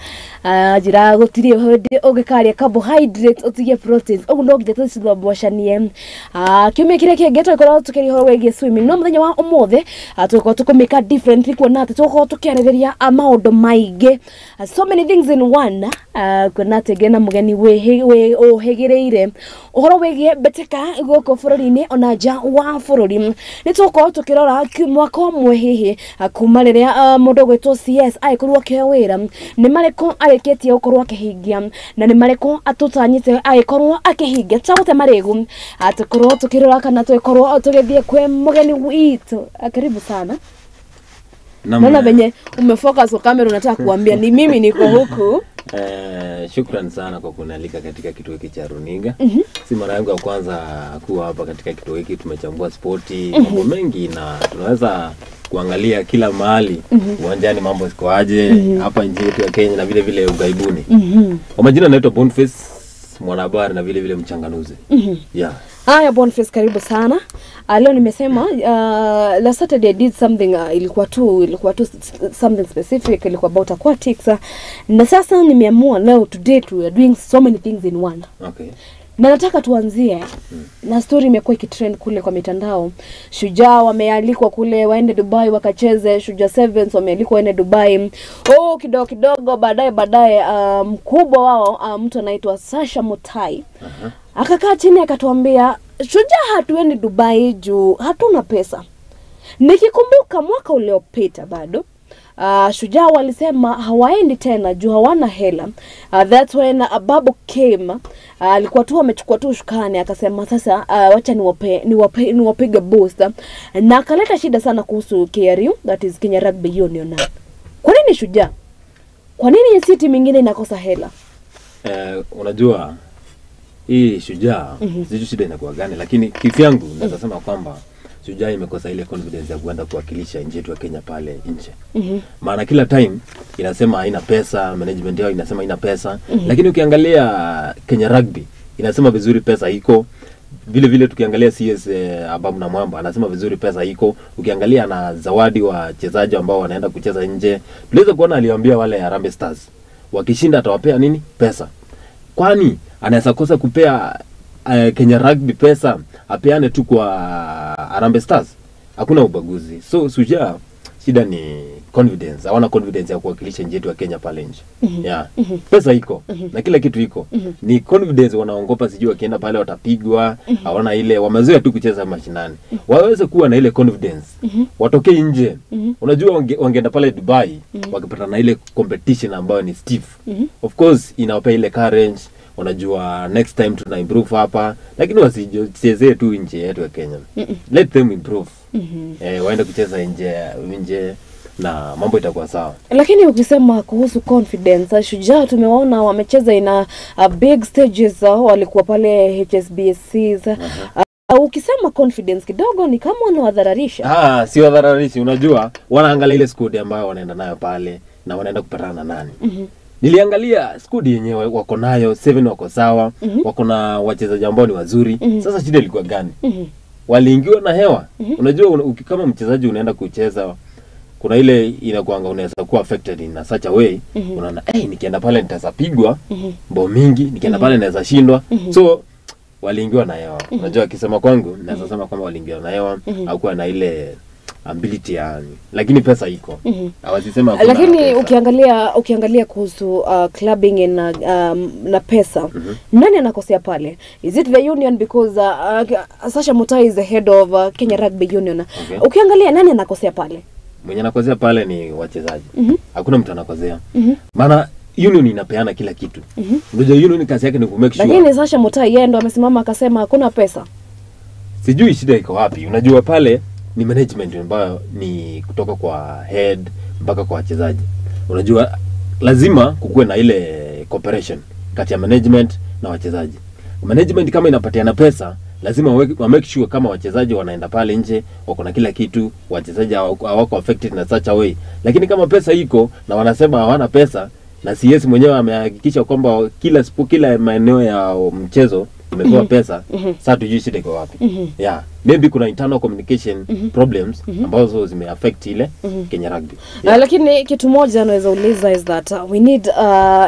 Njĩra gũtirĩ hĩndĩ ũngĩkarĩa carbohydrate ũtigie proteins, ũguo no nginya tũcithombocanie. Kiumia kĩrĩa kĩngĩ tũgĩkorwo tũkĩaria ũhoro wĩgiĩ swimming, no mũthenya wa ũmũthĩ tũgĩkorwo tũkũmĩka differently kuona atĩ tũgũkorwo tũkĩarĩrĩria maũndũ maingĩ, so many things in one. Kuona atĩ ngĩna mũgeni ũhĩgĩrĩire ũhoro wĩgiĩ mbĩtĩka gũkũ bũrũri-inĩ ona nja wa bũrũri. Nĩ tũgũkorwo tũkĩrora mwaka ũmwe hihi kuma rĩrĩa mũndũ ũgwĩtwo CS agĩkorwo akĩheo wĩra, nĩ marĩkũ arĩkĩtie gũkorwo akĩhingia na nĩ marĩkũ atũtanyĩte agĩkorwo akĩhingia. Tũgũte marĩgu tũkorwo tũkĩrora kana tũgĩkorwo tũgĩthiĩ kwĩ mũgeni witũ. Karibu sana. Naona venye umefocus kwa kamera, unataka kuambia ni mimi niko huku. Shukran sana kwa kunialika katika kituo hiki cha runinga. Si mara yangu ya kwanza kuwa hapa katika kituo hiki. Tumechambua sporti, mambo mengi na tunaweza kuangalia kila mahali uwanjani mambo siko aje hapa nchi yetu ya Kenya na vile vile ugaibuni. Kwa majina naitwa Boniface, mwanahabari na vile vile mchanganuzi. Yeah. Haya Boniface, karibu sana. Leo nimesema last Saturday I did something, ilikuwa tu something specific, ilikuwa about aquatics. Na sasa nimeamua leo today we are doing so many things in one. Okay. Na nataka tuanzie na story imekuwa ikitrend kule kwa mitandao. Shujaa wamealikwa kule waende Dubai wakacheze, Shujaa Sevens wamealikwa waende Dubai. Oh, kidogo kidogo baadaye mkubwa wao mtu anaitwa Sasha Mutai. Akakaa chini akatuambia Shujaa hatuendi Dubai juu hatuna pesa. Nikikumbuka mwaka uliopita bado Shujaa walisema hawaendi tena juu hawana hela. That's when Babu came. Alikuwa tu amechukua tu ushukani akasema sasa wacha niwapige booster. Na akaleta shida sana kuhusu KRU, that is Kenya Rugby Union. Kwa nini Shujaa? Kwa nini city mingine inakosa hela? Unajua hii Shujaa sijui shida inakuwa gani, lakini kivyangu naweza sema kwamba Shujaa imekosa ile confidence ya kuenda kuwakilisha nchi yetu ya Kenya pale nje. Maana kila time inasema haina pesa, management yao inasema haina pesa. Lakini ukiangalia Kenya Rugby inasema vizuri pesa iko. Vile vile tukiangalia CS Ababu na Mwamba anasema vizuri pesa iko. Ukiangalia na zawadi wachezaji ambao wanaenda kucheza nje, tuliweza kuona aliwaambia wale Harambee Stars wakishinda atawapea nini? Pesa. Kwani anaweza kosa kupea Kenya Rugby pesa apeane tu kwa Harambee Stars? Hakuna ubaguzi. So Shujaa shida ni confidence. Hawana confidence ya kuwakilisha nchi yetu ya Kenya pale nje. Yeah. Pesa iko na kila kitu iko. Ni confidence wanaongopa, sijui wakienda pale watapigwa, hawana ile, wamezoea tu kucheza mashinani. Waweze kuwa na ile confidence. Watokee nje. Unajua wangeenda pale Dubai wakipata na ile competition ambayo ni stiff. Of course inawapa ile courage. Unajua next time tuna improve hapa, lakini wasichezee tu nje yetu ya Kenya. Let them improve. Waende kucheza nje na mambo itakuwa sawa. Lakini ukisema kuhusu confidence, Shujaa tumewaona wamecheza ina big stages, walikuwa pale HSBCs. Ukisema confidence kidogo ni kama unawadhararisha. Si wadhararishi, unajua wanaangalia ile squad ambayo wanaenda nayo pale na wanaenda kupatana na nani. Niliangalia squad yenyewe wako nayo 7 wako sawa, wako na wachezaji ambao ni wazuri. Sasa shida ilikuwa gani? Waliingiwa na hewa. Unajua kama mchezaji unaenda kucheza kuna ile inakuanga unaweza kuwa affected in such a way. Unaona nikienda pale nitazapigwa bao mingi, nikienda pale naweza shindwa. So waliingiwa na hewa. Unajua akisema kwangu naweza sema kwamba waliingiwa na hewa, hakuwa na ile ability yani. Lakini pesa iko. Hawasisema hakuna. Lakini ukiangalia kuhusu clubbing na pesa, nani anakosea pale? Is it the union? Because Sasha Mutai is the head of Kenya Rugby Union. Okay. Ukiangalia nani anakosea pale? Mwenye anakosea pale ni wachezaji. Hakuna mtu anakosea. Maana union inapeana kila kitu. Unajua union kazi yake ni ku make sure. Lakini Sasha Mutai yeye ndo amesimama akasema hakuna pesa. Sijui shida iko wapi. Unajua pale ni management ambayo ni kutoka kwa head mpaka kwa wachezaji. Unajua lazima kukuwe na ile cooperation kati ya management na wachezaji. Management kama inapatiana pesa, lazima wa make sure kama wachezaji wanaenda pale nje wako na kila kitu, wachezaji hawako affected na such a way. Lakini kama pesa iko na wanasema hawana pesa, na CS mwenyewe amehakikisha kwamba kila maeneo ya mchezo imepewa pesa, sasa tujui shida iko wapi. Yeah, maybe kuna internal communication problems ambazo zime affect ile Kenya Rugby. Yeah. Lakini kitu moja naweza uliza is that we need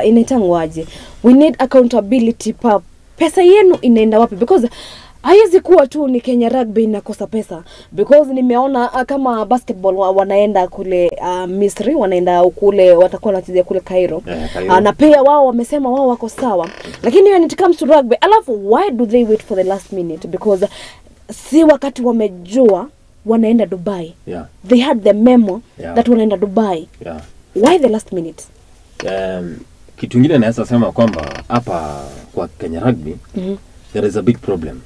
inaitangwaje? We need accountability pa pesa yenu inaenda wapi? Because haiwezi kuwa tu ni Kenya Rugby inakosa pesa, because nimeona kama basketball wanaenda kule Misri, wanaenda kule, watakuwa wanachezea kule Cairo. Cairo. Na pia wao wamesema wao wako sawa. Lakini when it comes to rugby, alafu why do they wait for the last minute? Because si wakati wamejua wanaenda Dubai. Yeah. They had the memo that wanaenda Dubai. Yeah. Why the last minute? Kitu kingine naweza sema kwamba hapa kwa Kenya Rugby there is a big problem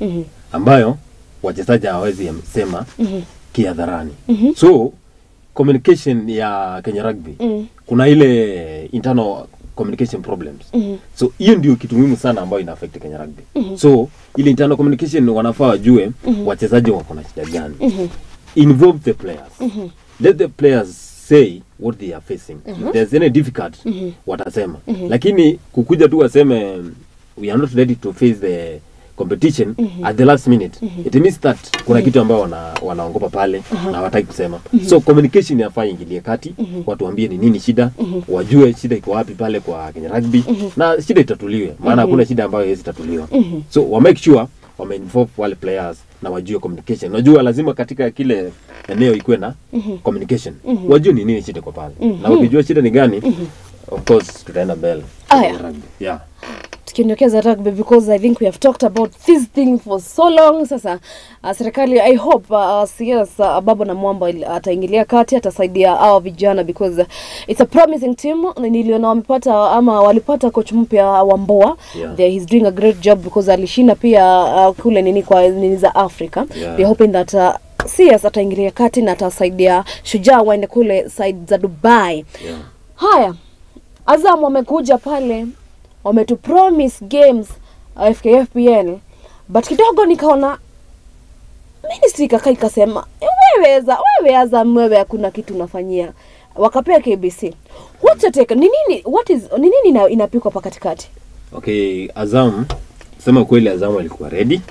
ambayo wachezaji hawawezi sema kihadharani. So communication ya Kenya Rugby kuna ile internal communication problems. So hiyo ndio kitu muhimu sana ambayo ina affect Kenya Rugby. So ile internal communication wanafaa wajue wachezaji wako na shida gani. Involve the players. Let the players say what they are facing. If there's any difficult watasema. Lakini kukuja tu waseme we are not ready to face the competition at the last minute. It means that kuna kitu ambao wanaongopa pale na hawataki kusema. So communication inafaa ingilie kati, watu waambie ni nini shida, wajue shida iko wapi pale kwa Kenya Rugby na shida itatuliwe. Maana hakuna shida ambayo haiwezi tatuliwa. So wa make sure wame involve wale players na wajue communication. Unajua lazima katika kile eneo ikuwe na communication. Wajue ni nini shida kwa pale. Na ukijua shida ni gani, of course tutaenda mbele. Rugby. Yeah. Tukiondokeza rugby, because I think we have talked about this thing for so long. Sasa serikali, I hope CS Ababu na Mwamba ataingilia kati, atasaidia hawa vijana, because it's a promising team. Niliona wamepata ama walipata coach mpya wa Mboa. Yeah. He's doing a great job because alishinda pia kule nini kwa nini za Africa. Yeah. They're hoping that CS ataingilia kati na atasaidia Shujaa waende kule side za Dubai. Yeah. Haya, Azam wamekuja pale, wametu promise games FKFPL, but kidogo nikaona Ministry ikakaa ikasema wewe Azam, wewe hakuna kitu unafanyia. Wakapea KBC. What's your take? Ni nini ni nini inapikwa hapa katikati? Okay, Azam, sema kweli Azam walikuwa ready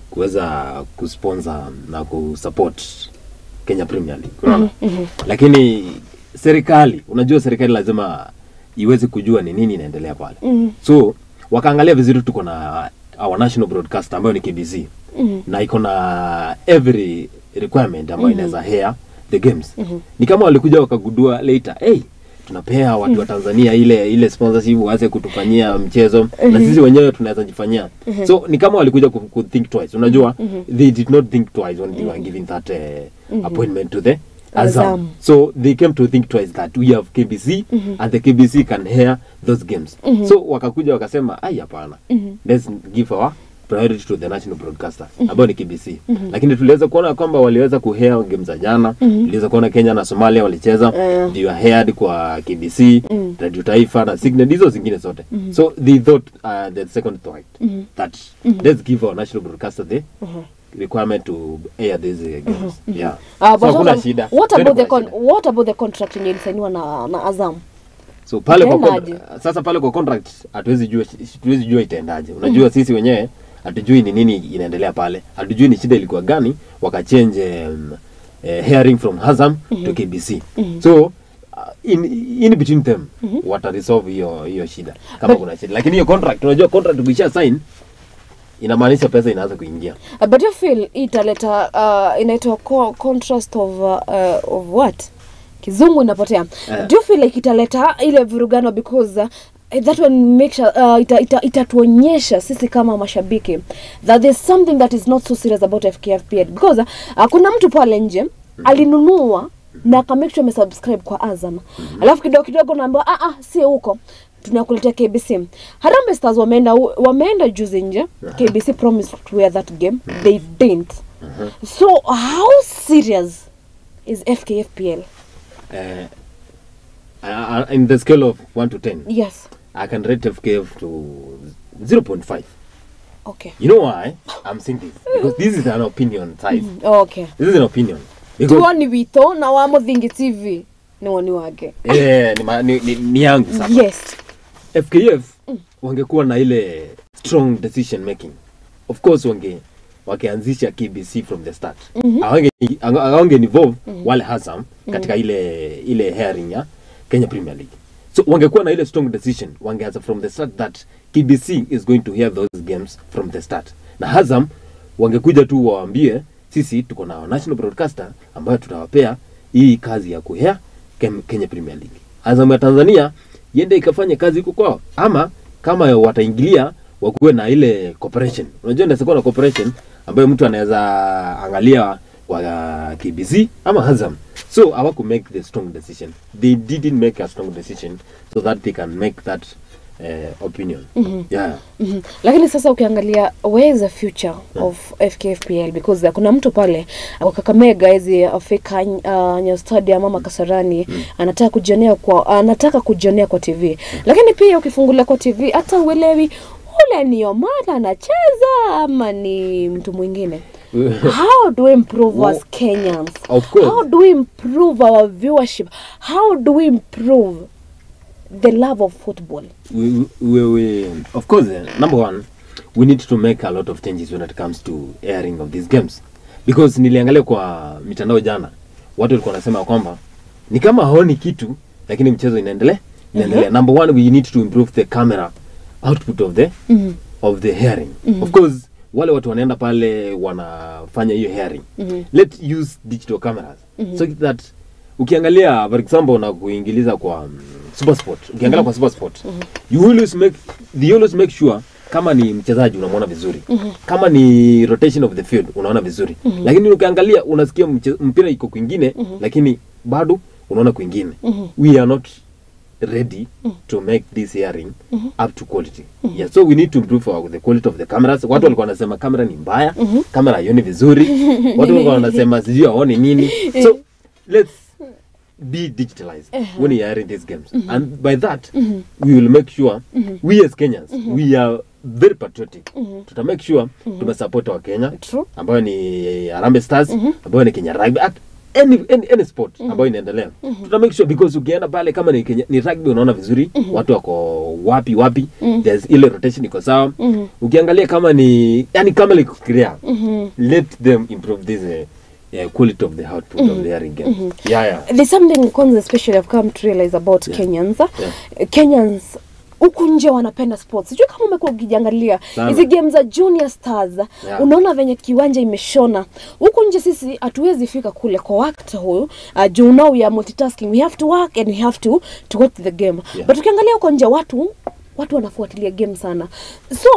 kuweza kusponsor na kusupport Kenya Premier League. Unaona? Lakini serikali, unajua serikali lazima iweze kujua ni nini inaendelea pale. So wakaangalia vizuri, tuko na our national broadcaster ambayo ni KBC. Na iko na every requirement ambayo inaweza air the games. Ni kama walikuja wakagundua later, hey, tunapea watu wa Tanzania ile sponsorship waanze kutufanyia mchezo na sisi wenyewe tunaweza jifanyia. So ni kama walikuja ku think twice. Unajua they did not think twice when they were giving that appointment to the Azam. So they came to think twice that we have KBC and the KBC can hear those games. So wakakuja wakasema ai hapana. Let's give our priority to the national broadcaster ambao ni KBC. Lakini tuliweza kuona kwamba waliweza kuhear games za jana. Tuliweza kuona Kenya na Somalia walicheza, they were heard kwa KBC, Radio Taifa na Signet, hizo zingine zote. So they thought the second thought that let's give our national broadcaster the requirement to air these games. Yeah. So kuna shida. What about the contract yenye ilisainiwa na Azam? So pale kwa sasa pale kwa contract hatuwezi jua itaendaje. Unajua sisi wenyewe hatujui ni nini inaendelea pale. Hatujui ni shida ilikuwa gani wakachange hearing from Azam to KBC. So in between them wata resolve hiyo shida kama kuna shida. Lakini hiyo contract, unajua contract ukisha sign inamaanisha pesa inaanza kuingia. But you feel italeta inaitwa contrast of what? Kizungu inapotea. Do you feel like italeta ile vurugano because that one makes itatuonyesha sisi kama mashabiki that there's something that is not so serious about FKFPL because kuna mtu pale nje alinunua na aka make sure amesubscribe kwa Azam. Alafu kidogo kidogo naambiwa si huko, tunakuletea KBC. Harambee Stars wameenda juzi nje. KBC promised to wear that game. They didn't. So how serious is FKFPL? In the scale of 1 to 10, yes, I can rate FKF to 0.5. Okay. You know why I'm saying this? Because this is an opinion size. Okay. This is an opinion. Because tuoni wito na wa Muthingi TV ni woni wake. Ni yangu sasa. Yes. FKF wangekuwa na ile strong decision making. Of course wakeanzisha KBC from the start. Hawange involve wale Azam katika ile hearing ya Kenya Premier League. So wangekuwa na ile strong decision, wangeanza from the start that KBC is going to hear those games from the start. Na Azam wangekuja tu waambie sisi tuko na national broadcaster ambayo tutawapea hii kazi ya kuhear Kenya Premier League. Azam ya Tanzania yende ikafanye kazi huko kwao, ama kama wataingilia wakuwe na ile cooperation. Unajua inaweza kuwa na cooperation ambayo mtu anaweza angalia kwa KBC ama Azam. So hawaku make the strong decision. They didn't make a strong decision so that they can make that opinion. Yeah. Lakini sasa ukiangalia where is the future of FKFPL because kuna mtu pale kwa Kakamega hizi Afrika Nyayo Stadium ama Kasarani anataka kujionea kwa TV. Lakini pia ukifungulia kwa TV hata uelewi ule ni Omar anacheza ama ni mtu mwingine. How do we improve as Kenyans? Of course. How do we improve our viewership? How do we improve the love of football? We of course, number one, we need to make a lot of changes when it comes to airing of these games. Because niliangalia kwa mitandao jana, watu walikuwa wanasema kwamba ni kama haoni kitu lakini mchezo inaendelea. Number one, we need to improve the camera output of the of the hearing. Of course, wale watu wanaenda pale wanafanya hiyo hearing. Let's use digital cameras so that ukiangalia for example na kuingiliza kwa SuperSport, ukiangalia kwa SuperSport, you always make sure kama ni mchezaji unamwona vizuri, kama ni rotation of the field unaona vizuri. Lakini ukiangalia unasikia mpira iko kwingine, lakini bado unaona kwingine. We are not ready to make this hearing up to quality. Yeah, so we need to improve the quality of the cameras. Watu walikuwa wanasema kamera ni mbaya, kamera haioni vizuri. Watu walikuwa wanasema sijui haoni nini. So let's be digitalized when we are in these games. And by that, we will make sure we as Kenyans, we are very patriotic. Tuta make sure tumesupport wa Kenya ambayo ni Harambee Stars, ambayo ni Kenya Rugby at any sport ambayo inaendelea. Tuta make sure because ukienda pale kama ni Kenya, ni rugby unaona vizuri, watu wako wapi there's ile rotation iko sawa. Ukiangalia kama ni yani kama liko clear, let them improve this quality of the output of the hearing game. Yeah. There's something kwanza especially I've come to realize about Kenyans. Kenyans huku nje wanapenda sports. Sijui kama umekuwa ukijiangalia hizi games za Junior Stars. Unaona venye kiwanja imeshona. Huku nje sisi hatuwezi fika kule kwa wakati huu. Juu now we are multitasking. We have to work and we have to go to the game. But ukiangalia huko nje watu wanafuatilia game sana. So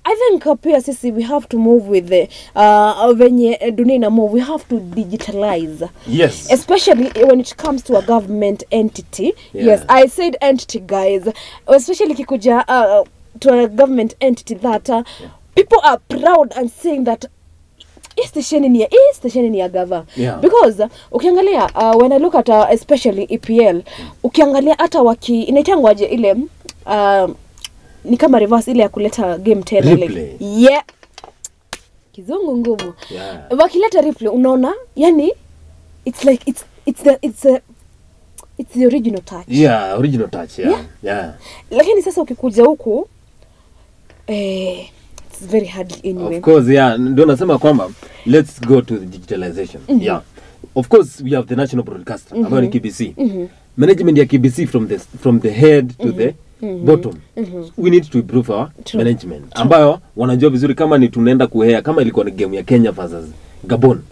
I think pia sisi we have to move with the venye dunia ina move, we have to digitalize. Yes. Especially when it comes to a government entity. Yeah. Yes, I said entity, guys. Especially kikuja to a government entity that people are proud and saying that station ni ya gava. Because ukiangalia when I look at especially EPL, ukiangalia hata waki inaitangwaje ile ni kama reverse ile ya kuleta game tena ile. Yeah. Kizungu ngumu. Wakileta replay unaona yani it's like it's the original touch. Yeah, original touch, yeah. Lakini sasa ukikuja huku it's very hard anyway. Of course, yeah, ndio nasema kwamba let's go to the digitalization. Yeah. Of course we have the national broadcaster ambayo ni KBC. Management ya KBC from the head to the bottom. We need to improve our management. Ambayo wanajua vizuri kama ni tunaenda kuhea, kama ilikuwa ni game ya Kenya versus Gabon.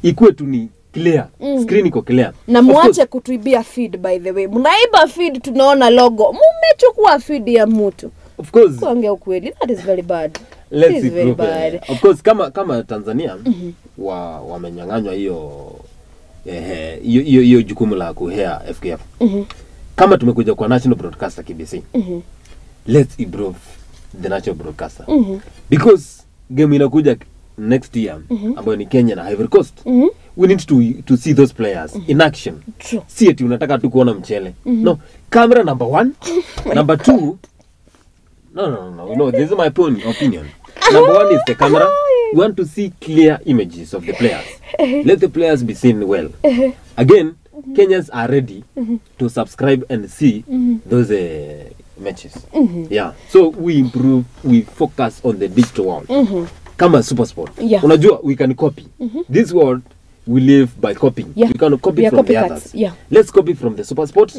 Ikuwe tu ni clear. Screen iko clear. Na muache kutuibia feed, by the way. Mnaiba feed, tunaona logo. Mmechukua feed ya mtu. Of course. Kuongea ukweli, that is very bad. Let's improve. Very bad. Of course kama Tanzania wamenyang'anywa hiyo hiyo jukumu la kuhea FKF. Kama tumekuja kwa national broadcaster KBC, let's improve the national broadcaster. Because game inakuja next year ambayo ni Kenya na Ivory Coast. We need to see those players in action. Si eti unataka tu kuona mchele. No, camera number 1, number 2. No, this is my opinion. Number 1 is the camera. We want to see clear images of the players. Let the players be seen well. Again, Kenyans are ready to subscribe and see those matches. Yeah. So we improve, we focus on the digital world. Kama super sport. Unajua, we can copy. This world, we live by copying. We can copy from the others. Let's copy from the super sport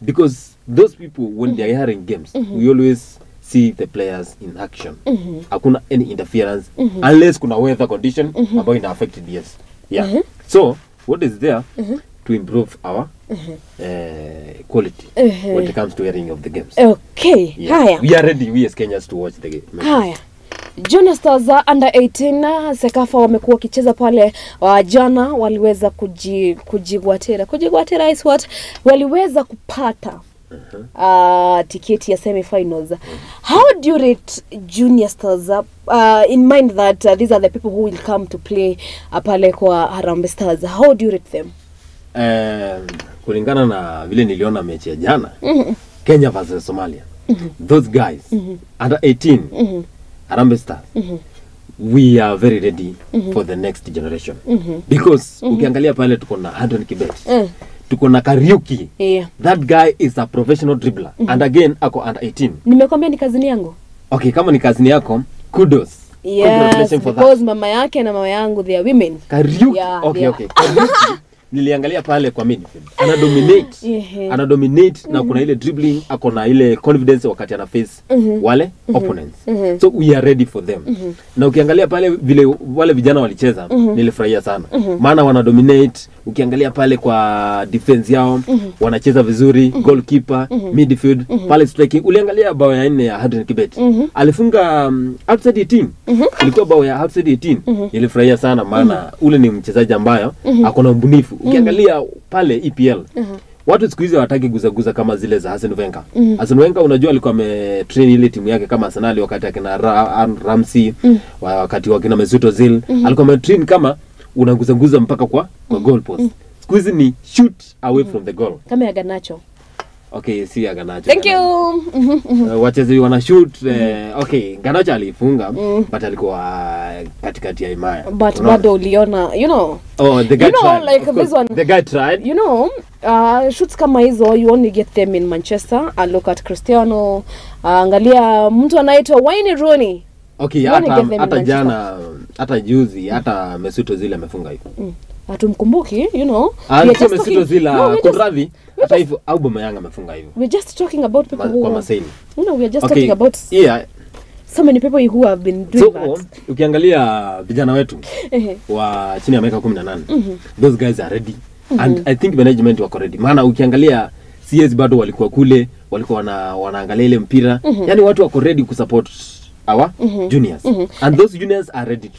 because those people, when they are hearing games, we always see the players in action. Hakuna any interference unless kuna weather condition ambayo ina affect yes. Yeah. So what is there to improve our quality when it comes to hearing of the games. Okay. Yeah. Haya. We are ready, we as Kenyans, to watch the game. Haya. Junior Stars under 18 Sekafa wamekuwa wakicheza pale jana, waliweza kujigwatera. Kujigwatera is what? Waliweza kupata tiketi ya semi-finals. How do you rate Junior Stars in mind that these are the people who will come to play pale kwa Harambee Stars? How do you rate them? Kulingana na vile niliona mechi ya jana, Kenya versus Somalia, those guys under 18 Harambee Stars, we are very ready for the next generation. Because ukiangalia pale tuko na Hadron Kibet, tuko na Kariuki. That guy is a professional dribbler. And again ako under 18. Nimekwambia ni kazini yangu. Okay, kama ni kazini yako, kudos. Yes, congratulations for that. Because mama yake na mama yangu, they are women. Kariuki. Yeah, okay, okay. Kariuki. Niliangalia pale kwa midfield. Ana dominate. Ana dominate na kuna ile dribbling, ako na ile confidence wakati ana face wale opponents. So we are ready for them. Na ukiangalia pale vile wale vijana walicheza, nilifurahia sana. Maana wana dominate, ukiangalia pale kwa defense yao, wanacheza vizuri, goalkeeper, midfield, pale striking. Uliangalia bao ya 4 ya Hadron Kibet. Alifunga outside 18. Ilikuwa bao ya outside 18. Nilifurahia sana maana ule ni mchezaji ambaye ako na ubunifu. Ukiangalia pale EPL, watu siku hizi hawataki guzaguza kama zile za Arsene Wenger. Arsene Wenger unajua alikuwa ametrain ile timu yake kama Arsenal wakati akina Ramsey, wakati wakina Mesut Ozil, alikuwa ametrain kama unaguzaguza mpaka kwa goal post. Siku hizi ni shoot away from the goal. Kama ya Garnacho. Okay, si ya Garnacho. Thank you. Wachezaji wana shoot okay, Garnacho alifunga but alikuwa katikati ya himaya. But bado uliona, you know. Oh, the guy you know, tried. Like of course, this one. The guy tried. You know, shoots kama hizo you only get them in Manchester. I look at Cristiano, angalia mtu anaitwa Wayne Rooney. Okay, hata jana, hata juzi, hata Mesut Ozil amefunga hivyo. Hatumkumbuki, you know. Mesut Ozil kunradhi, hata hivyo Aubameyang amefunga hivyo. We're just talking about people who kwa Marseille. You know, we are just talking about so many people who have been doing that. Ukiangalia vijana wetu wa chini ya miaka 18, those guys are ready. And I think management wako ready. Maana ukiangalia CS bado walikuwa kule, walikuwa wanaangalia ile mpira. Yaani watu wako ready kusupport our juniors. And those juniors are ready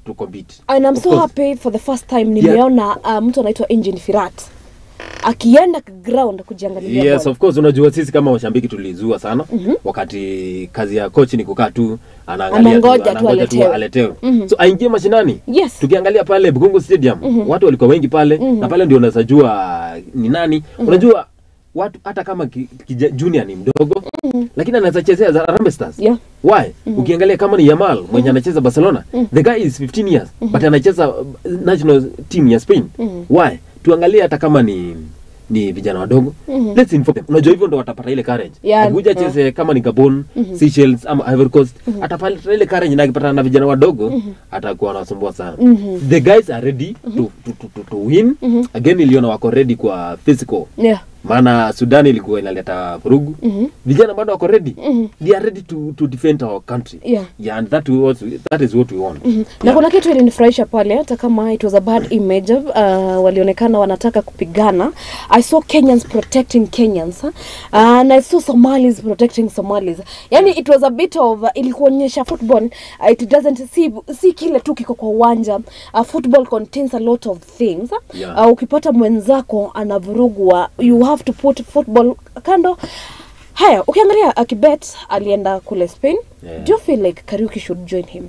to compete. And I'm so happy for the first time nimeona mtu anaitwa Engin Firat akienda ground kujiangalia. Yes, of course, unajua sisi kama washabiki tulizua sana wakati kazi ya coach ni kukaa tu anaangalia tu aletewe. So aingie mashinani. Yes. Tukiangalia pale Bukungu Stadium, watu walikuwa wengi pale na pale ndio unaweza jua ni nani. Unajua watu hata kama junior ni mdogo lakini anaweza chezea Harambee Stars. Yeah. Why? Ukiangalia kama ni Yamal mwenye anacheza Barcelona, the guy is 15 years but anacheza national team ya Spain. Why? Tuangalie hata kama ni vijana wadogo. Let's inform them. Unajua hivyo ndo watapata ile courage. Akuja cheze kama ni Gabon, Seychelles ama Ivory Coast, atapata ile courage na akipatana na vijana wadogo atakuwa anasumbua sana. The guys are ready to win. Again niliona wako ready kwa physical. Yeah. Maana Sudan ilikuwa inaleta vurugu. Vijana bado wako ready. They are ready to defend our country. Yeah. Yeah, and that is what we want. Na kuna kitu ilinifurahisha pale, hata kama it was a bad image, walionekana wanataka kupigana. I saw Kenyans protecting Kenyans, and I saw Somalis protecting Somalis. Yani it was a bit of ilikuonyesha football, it doesn't si kile tu kiko kwa uwanja. Football contains a lot of things. Yeah. Ukipata mwenzako anavurugwa, you have to put football kando. Haya, ukiangalia Kibet alienda kule Spain. Yeah. Do you feel like Kariuki should join him?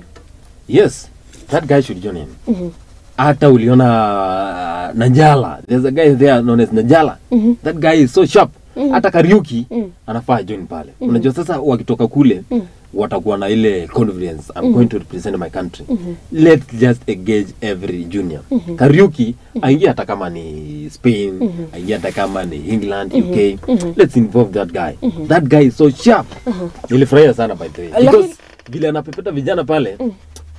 Yes, that guy should join him. Hata uliona Nanjala. There's a guy there known as Nanjala. That guy is so sharp. Hata Kariuki anafaa join pale. Unajua sasa wakitoka kule watakuwa na ile confidence, I'm going to represent my country. Let's just engage every junior. Kariuki aingie hata kama ni Spain, aingie hata kama ni England, UK. Let's involve that guy. That guy is so sharp. Nilifurahia sana by the way. Because vile anapepeta vijana pale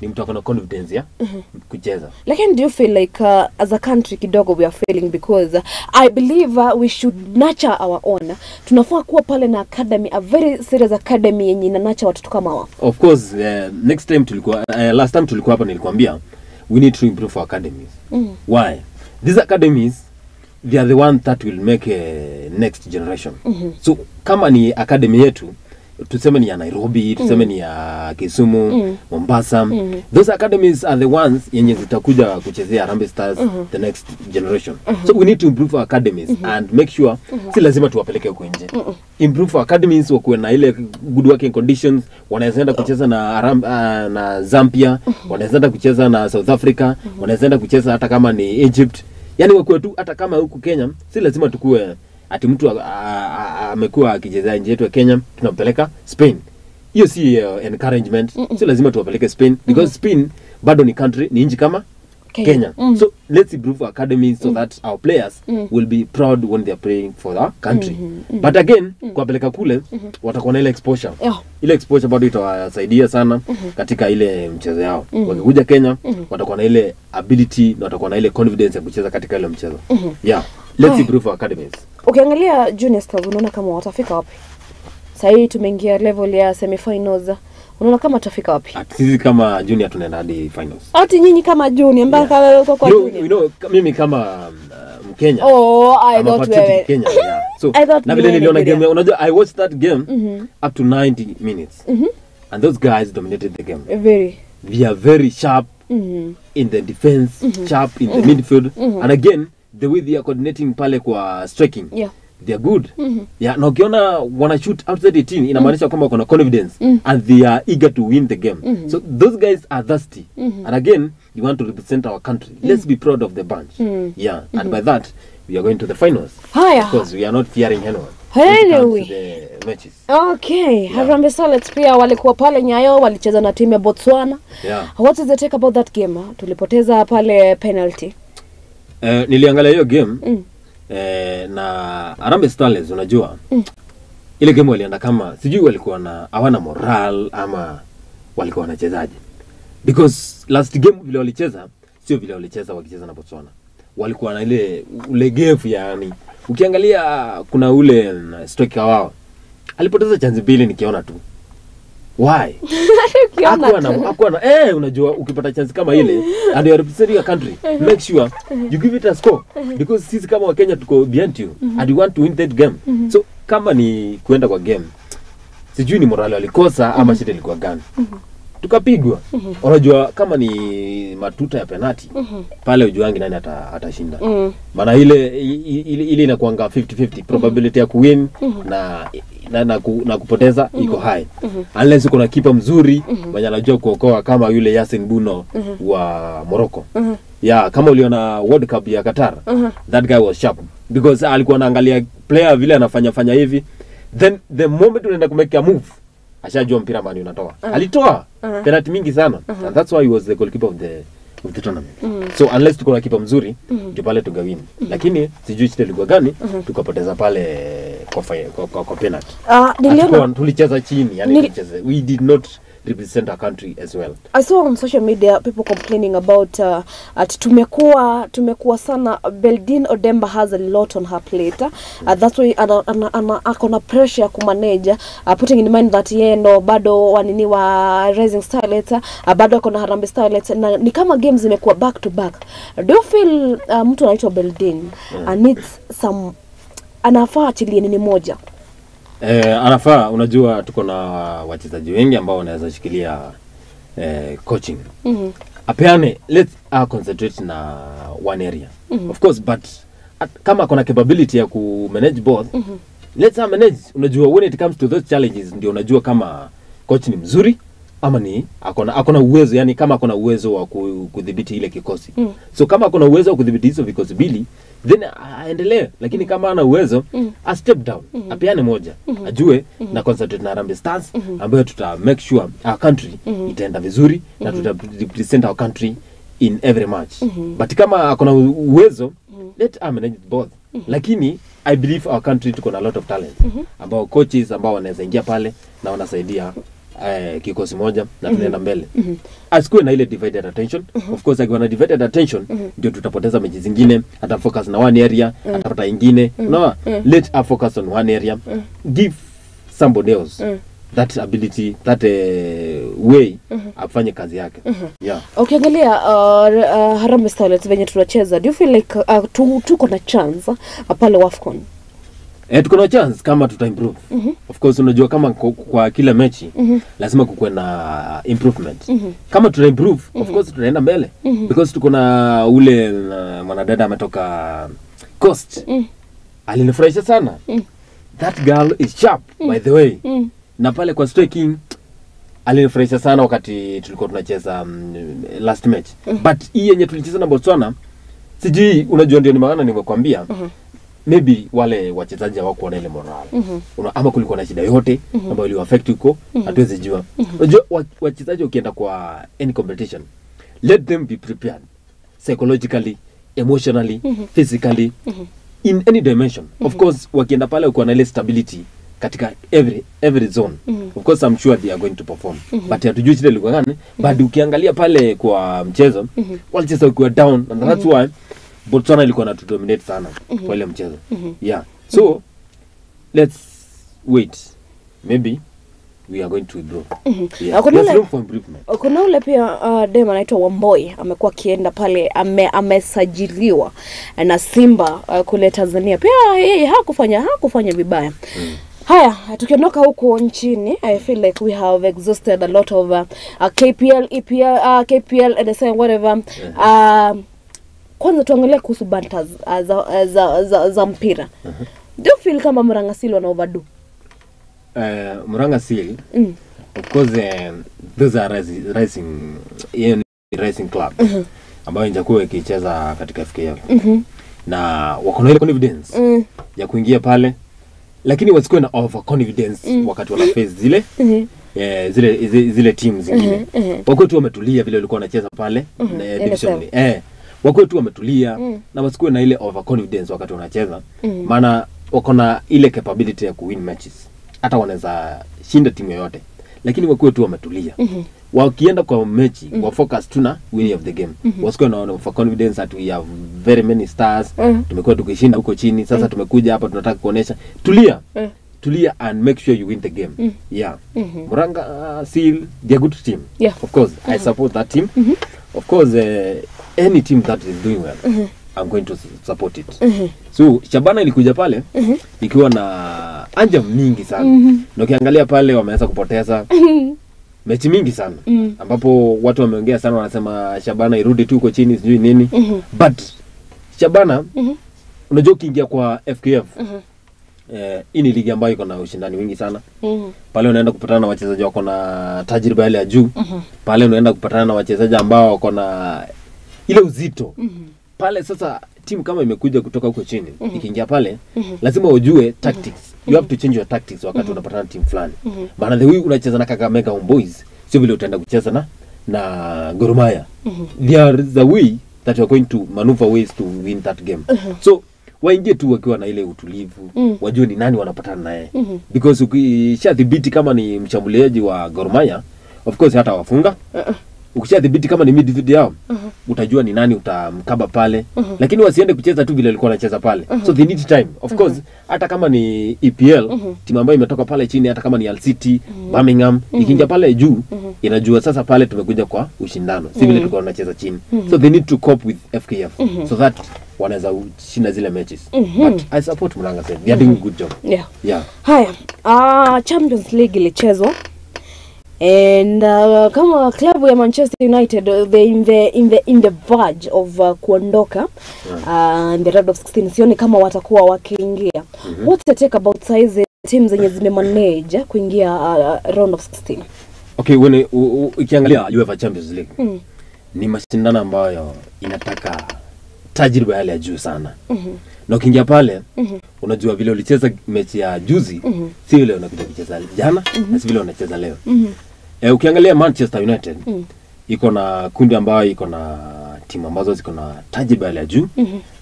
ni mtu akona confidence ya kucheza. Lakini do you feel like as a country kidogo we are failing, because I believe we should nurture our own. Tunafaa kuwa pale na academy, a very serious academy yenye ina nurture watoto kama hawa. Of course, next time tulikuwa last time tulikuwa hapa nilikwambia we need to improve our academies. Why? These academies, they are the one that will make a next generation. So kama ni academy yetu, tuseme ni ya Nairobi, tuseme ni ya Kisumu, Mombasa. Those academies are the ones yenye zitakuja kuchezea Harambee Stars the next generation. So we need to improve our academies and make sure si lazima tuwapeleke huko nje. Improve our academies wakuwe na ile good working conditions, wanaweza enda kucheza na na Zambia, wanaweza enda kucheza na South Africa, wanaweza enda kucheza hata kama ni Egypt. Yaani wakuwe tu hata kama huku Kenya, si lazima tukue ati mtu amekuwa akichezea nje yetu ya Kenya tunampeleka Spain. Hiyo si encouragement. Si lazima tuwapeleke Spain because Spain bado ni country, ni nchi kama Kenya. So let's improve our academies so that our players will be proud when they are playing for our country. But again, kuwapeleka kule watakuwa na ile exposure. Ile exposure bado itawasaidia sana katika ile mchezo yao. Wakikuja Kenya watakuwa na ile ability na watakuwa na ile confidence ya kucheza katika ile mchezo. Yeah. Let's improve our academies. Ukiangalia Junior Stars unaona kama watafika wapi? Sasa hii tumeingia level ya semifinals. Unaona kama tutafika wapi? Sisi kama junior tunaenda hadi finals. Ati nyinyi kama junior mpaka wewe kwa junior. You know, mimi kama Mkenya. Oh, I thought wewe. Kenya, yeah. So na vile niliona game, unajua I watched that game up to 90 minutes. And those guys dominated the game. Very. We are very sharp in the defense, sharp in the midfield. And again, the way they are coordinating pale kwa striking. Yeah. They are good. Yeah, na ukiona wana shoot outside the team inamaanisha kwamba kuna confidence and they are eager to win the game. So those guys are thirsty. And again, you want to represent our country. Let's be proud of the bunch. Yeah, and by that we are going to the finals. Haya. Because we are not fearing anyone. Anyway. The matches. Okay, yeah. Harambee Starlets pia walikuwa pale Nyayo, walicheza na timu ya Botswana. Yeah. What is the take about that game? Tulipoteza pale penalty. Niliangalia hiyo game. Na Harambee Starlets unajua. Ile game walienda kama sijui walikuwa na hawana moral ama walikuwa wanachezaje. Because last game vile walicheza sio vile walicheza wakicheza na Botswana. Walikuwa na ile ulegevu yani. Ukiangalia kuna ule striker wao alipoteza chance mbili nikiona tu. Why? Hakuwa na unajua ukipata chance kama ile and you are representing your country, make sure you give it a score because sisi kama wa Kenya tuko behind you and you want to win that game. So kama ni kuenda kwa game, sijui ni morale walikosa ama shida ilikuwa gani. Tukapigwa. Unajua kama ni matuta ya penalty pale ujuangi nani atashinda. Maana ile ile inakuanga 50-50 probability ya kuwin na kupoteza iko high. Unless uko na kipa mzuri mwenye anajua kuokoa kama yule Yasin Buno wa Morocco. Yeah, kama uliona World Cup ya Qatar, that guy was sharp because alikuwa anaangalia player vile anafanya hivi, then the moment unaenda kumake a move ashajua mpira mani unatoa. Alitoa penalty mingi sana. And that's why he was the goalkeeper of the tournament. So unless tuko na kipa mzuri ndio pale tungewin. Lakini sijui shida ilikuwa gani, tukapoteza pale kwa penalty. Niliona tulicheza chini, yani tulicheza. We did not represent our country as well. I saw on social media people complaining about at tumekuwa sana. Beldine Odemba has a lot on her plate. That's why ana pressure kumanage, putting in mind that yeye ndo bado wanini wa Rising Starlets, bado akona Harambee Starlets, na ni kama games zimekuwa back to back. Do you feel mtu anaitwa Beldine needs some, anafaa achilie nini moja? Anafaa, unajua tuko na wachezaji wengi ambao wanaweza shikilia coaching. Apeane, let's concentrate na one area. Of course, but kama kuna capability ya ku manage both, let's manage. Unajua when it comes to those challenges ndio unajua kama coach ni mzuri ama ni akona uwezo, yani kama akona uwezo wa kudhibiti ile kikosi. So kama akona uwezo wa kudhibiti hizo vikosi mbili, then aendelee. Lakini kama ana uwezo, a step down, apeane moja, ajue na concentrate na Harambee Stars ambayo tuta make sure our country itaenda vizuri na tuta represent our country in every match. But kama akona uwezo, let her manage both. Lakini I believe our country tuko na a lot of talent ambao coaches ambao wanaweza ingia pale na wanasaidia kikosi moja na tunaenda mbele. Asikuwe na ile divided attention. Of course akiwa na divided attention ndio tutapoteza mechi zingine. Ata focus na one area, atapata ingine. No, let her focus on one area. Give somebody else that ability, that way afanye kazi yake. Yeah. Ukiangalia Harambee Starlets venye tunacheza, do you feel like tuko na chance pale AFCON? Tuko na chance kama tuta improve. Of course unajua kama kwa kila mechi lazima kukuwe na improvement. Kama tuta improve, of course tunaenda mbele. Because tuko na ule mwanadada ametoka Coast. Alinifurahisha sana. That girl is sharp, by the way. Na pale kwa striking alinifurahisha sana wakati tulikuwa tunacheza last match. But hii yenye tulicheza na Botswana, sijui unajua ndio ni maana nimekwambia. Maybe wale wachezaji hawakuwa na ile morale. Ama kulikuwa na shida yote ambayo iliwa affect huko, hatuwezi jua. Unajua wachezaji ukienda kwa any competition, let them be prepared psychologically, emotionally, physically, in any dimension. Of course wakienda pale uko na ile stability katika every zone. Of course I'm sure they are going to perform. But hatujui shida ilikuwa gani. But ukiangalia pale kwa mchezo, walicheza ukiwa down, and that's why Botswana ilikuwa na tudominate sana kwa ile mchezo. Yeah. So let's wait. Maybe we are going to improve. Yeah. There's room for improvement. Kuna ule pia dem anaitwa Wamboi amekuwa akienda pale, amesajiliwa na Simba kule Tanzania. Pia yeye hakufanya vibaya. Haya, tukiondoka huko nchini, I feel like we have exhausted a lot of KPL, EPL, KPL, NSL, whatever. Kwanza tuangalie kuhusu banters za mpira. Do you feel kama Murang'a Seal wana overdo? Murang'a Seal, of course, those are rising club ambayo injakuwa ikicheza katika FKF. Na wako na ile confidence ya kuingia pale Lakini wasikuwe na overconfidence wakati wana face zile zile teams zingine. Wakuwe tu wametulia vile walikuwa wanacheza pale division. Wakuwe tu wametulia na wasikuwe na ile overconfidence wakati wanacheza. Maana wako na ile capability ya kuwin matches. Hata wanaweza shinda timu yoyote. Lakini wakuwe tu wametulia. Wakienda kwa mechi, wa focus tu na winning of the game. Wasikuwe na overconfidence that we have very many stars. Tumekuwa tukishinda huko chini, sasa tumekuja hapa tunataka kuonesha. Tulia. Tulia and make sure you win the game. Yeah. Murang'a Seal, they are good team. Yeah. Of course, I support that team. Of course, any team that is doing well, I'm going to support it. So, Shabana ilikuja pale ikiwa na anja mingi sana. Na ukiangalia pale wameanza kupoteza mechi mingi sana. Ambapo watu wameongea sana, wanasema Shabana irudi tu huko chini sijui nini. But Shabana, unajua ukiingia kwa FKF, hii ni ligi ambayo iko na ushindani wingi sana. Pale unaenda kupatana na wachezaji wako na tajriba ile ya juu. Pale unaenda kupatana na wachezaji ambao wako na ile uzito. Pale sasa timu kama imekuja kutoka huko chini, ikiingia pale, lazima ujue tactics. You have to change your tactics wakati unapatana na timu fulani. Maana the way unacheza na Kakamega Homeboys sio vile utaenda kucheza na Gor Mahia. There is a way that you are going to maneuver ways to win that game. So waingie tu wakiwa na ile utulivu, wajue ni nani wanapatana naye. Because ukishadhibiti kama ni mshambuliaji wa Gor Mahia, of course hata wafunga. Ukishadhibiti kama ni midfield yao, utajua ni nani utamkaba pale. Lakini wasiende kucheza tu vile walikuwa wanacheza pale. So they need time. Of course, hata kama ni EPL, timu ambayo imetoka pale chini, hata kama ni Hull City, Birmingham, ikiingia pale juu, inajua sasa pale tumekuja kwa ushindano. Si vile tulikuwa tunacheza chini. So they need to cope with FKF so that wanaweza kushinda zile matches. But I support Murang'a Seal. They are doing a good job. Yeah. Yeah. Haya, Champions League ilichezwa. And kama klabu ya Manchester United, they in the verge of kuondoka in the round of 16. Sioni kama watakuwa wakiingia. What's your take about size teams zenye zimemanage kuingia round of 16? Okay, when ukiangalia UEFA Champions League, ni mashindano ambayo inataka tajriba yale ya juu sana. Na ukiingia pale, unajua vile ulicheza mechi ya juzi, si vile unakuja kucheza jana, na si vile unacheza leo. Ukiangalia Manchester United, iko na kundi ambayo iko na timu ambazo ziko na tajriba ya juu.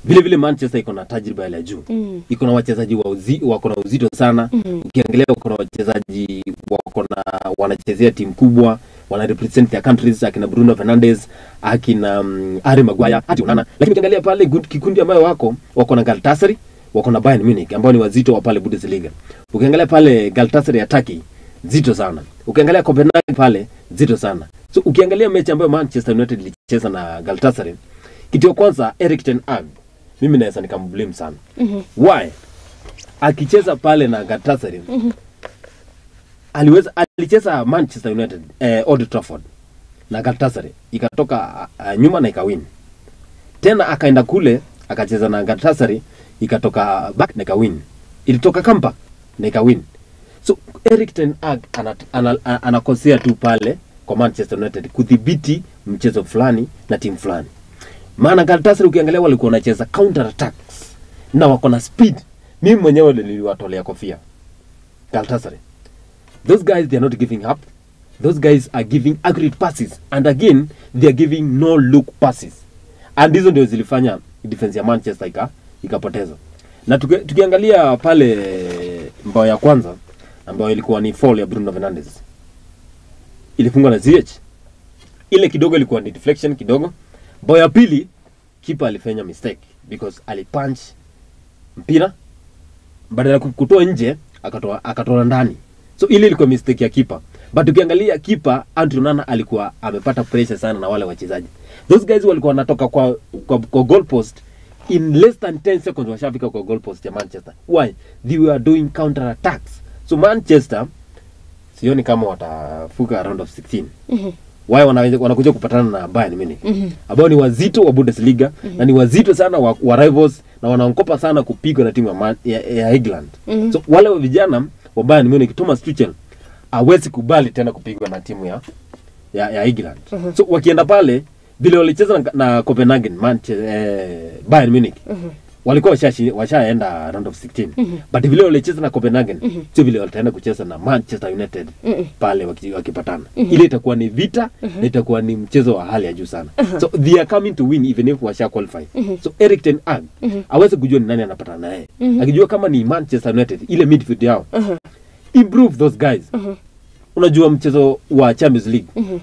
Vile vile Manchester iko na tajriba ya juu. Iko na wachezaji wako na uzito sana. Ukiangalia wako na wachezaji wako na wanachezea timu kubwa, wana represent their countries, akina Bruno Fernandes, akina Harry Maguire, hadi Onana. Lakini ukiangalia pale kikundi ambayo wako na Galatasaray, wako na Bayern Munich ambao ni wazito wa pale Bundesliga. Ukiangalia pale Galatasaray ya Turkey, zito sana. Ukiangalia Copenhagen pale, zito sana. So ukiangalia mechi ambayo Manchester United ilicheza na Galatasaray, kitu ya kwanza Erik ten Hag, mimi naweza nikamblame sana. Why? Akicheza pale na Galatasaray, alicheza Manchester United Old Trafford na Galatasaray ikatoka nyuma na ikawin. Tena akaenda kule akacheza na Galatasaray ikatoka back na ikawin. Ilitoka comeback na ikawin. So Erik ten Hag anakosea tu pale kwa Manchester United kudhibiti mchezo fulani na timu fulani. Maana Galatasaray ukiangalia walikuwa wanacheza counter attacks na wako na speed. Mimi mwenyewe niliwatolea kofia Galatasaray. Those guys, they are not giving up. Those guys are giving accurate passes, and again they are giving no look passes. And hizo ndio zilifanya defense ya Manchester ikapoteza. Na tukiangalia pale mbao ya kwanza ambayo ilikuwa ni foul ya Bruno Fernandes, ilifungwa na Ziyech. Ile kidogo ilikuwa ni deflection kidogo. Bao ya pili keeper alifanya mistake because alipunch mpira badala ya kutoa nje akatoa ndani. So ile ilikuwa mistake ya keeper. But ukiangalia keeper Andrew Onana alikuwa amepata pressure sana na wale wachezaji. Those guys walikuwa wanatoka kwa goal post in less than 10 seconds washafika kwa goal post ya Manchester. Why? They were doing counter attacks. So Manchester sioni kama watafuka round of 16. Why wanakuja kupatana na Bayern Munich. Ambao ni wazito wa Bundesliga na ni wazito sana wa rivals na wanaogopa sana kupigwa na timu ya England. So wale wa vijana wa Bayern Munich, Thomas Tuchel hawezi kubali tena kupigwa na timu ya England. So wakienda pale vile walicheza na Copenhagen, Manchester, Bayern Munich. Walikuwa washaenda round of 16. But vile walicheza na Copenhagen, sio vile wataenda kucheza na Manchester United pale wakipatana. Ile itakuwa ni vita, na itakuwa ni mchezo wa hali ya juu sana. So they are coming to win even if washa qualify. So Erik ten Hag aweze kujua ni nani anapatana naye. Akijua kama ni Manchester United, ile midfield yao, improve those guys. Unajua mchezo wa Champions League,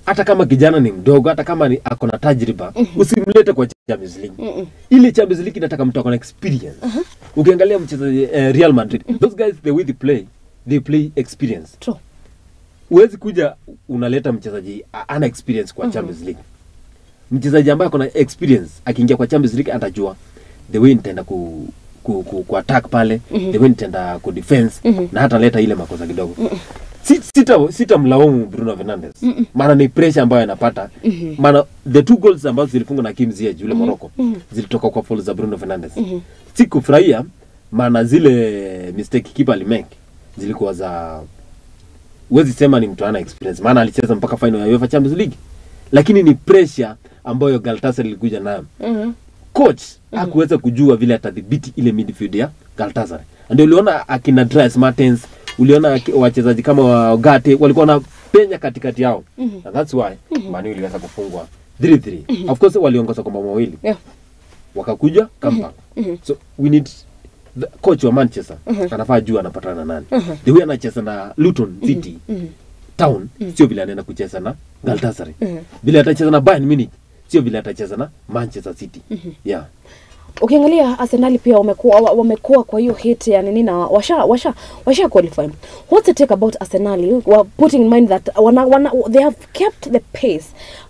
hata kama kijana ni mdogo, hata kama ni ako na tajriba, usimlete kwa Champions League. Ile Champions League inataka mtu ako na experience. Ukiangalia mchezo Real Madrid, those guys, the way they play experience. True. Huwezi kuja unaleta mchezaji ana experience kwa Champions League. Mchezaji ambaye ako na experience akiingia kwa Champions League atajua the way nitaenda ku attack pale, the way nitaenda ku defense, na hata leta ile makosa kidogo. Sita mlaumu Bruno Fernandes. Maana ni pressure ambayo anapata. Maana the two goals ambazo zilifungwa na Kim Ziyech yule Morocco, zilitoka kwa foul za Bruno Fernandes. Sikufurahia maana zile mistake keeper alimake zilikuwa za, huwezi sema ni mtu ana experience, maana alicheza mpaka final ya UEFA Champions League. Lakini ni pressure ambayo Galatasaray ilikuja nayo. Coach hakuweza kujua vile atadhibiti ile midfield ya Galatasaray. Ndio uliona akina Dries Mertens, uliona wachezaji kama Ogate walikuwa na penya katikati yao. And that's why Man U iliweza kufungwa 3-3. Of course waliongoza kwa mabao mawili. Wakakuja comeback. So we need the coach wa Manchester anafaa jua anapatana na nani. The way anacheza na Luton City Town sio vile anaenda kucheza na Galatasaray. Vile atacheza na Bayern Munich sio vile atacheza na Manchester City. Yeah. Ukiangalia Arsenal pia wamekuwa kwa hiyo hit ya nini na washa qualify. What's the take about Arsenal? Well, putting in mind that they have kept the pace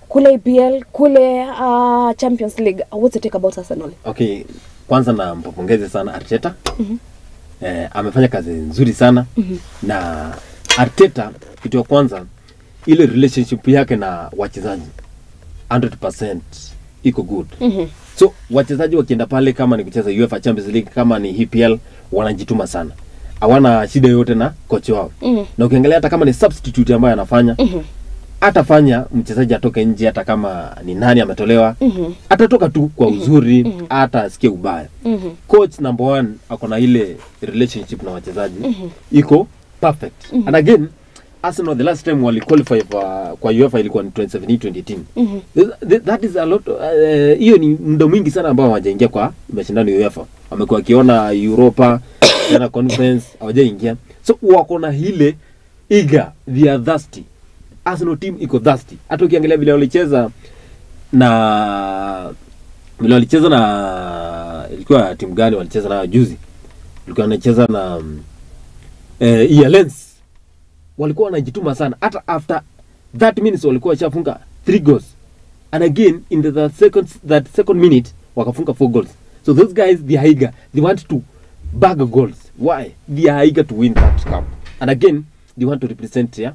kule EPL, kule Champions League. What's the take about Arsenal? Okay, kwanza na mpongeze sana Arteta. Amefanya kazi nzuri sana. Na Arteta kitu ya kwanza ile relationship yake na wachezaji 100% iko good. So wachezaji wakienda pale kama ni kucheza UEFA Champions League, kama ni EPL, wanajituma sana. Hawana shida yote na kocha wao. Na ukiangalia hata kama ni substitute ambaye anafanya, atafanya mchezaji atoke nje hata kama ni nani ametolewa. Atatoka tu kwa uzuri, hata asikie ubaya. Coach number 1 ako na ile relationship na wachezaji iko perfect. And again, Arsenal the last time wali qualify kwa UEFA ilikuwa ni 2017-2018. That is a lot. Hiyo ni muda mwingi sana ambao hawajaingia kwa mashindano ya UEFA. Wamekuwa wakiona Europa na Conference hawajaingia. So wako na ile eager, they are thirsty. Arsenal team iko thirsty. Hata ukiangalia vile walicheza na ilikuwa timu gani walicheza nayo juzi? Ilikuwa wanacheza na Lens. Walikuwa wanajituma sana. Hata after 30 minutes walikuwa washafunga 3 goals. And again in the second minute wakafunga 4 goals. So those guys, they are eager. They want to bag goals. Why? They are eager to win that cup. And again they want to represent their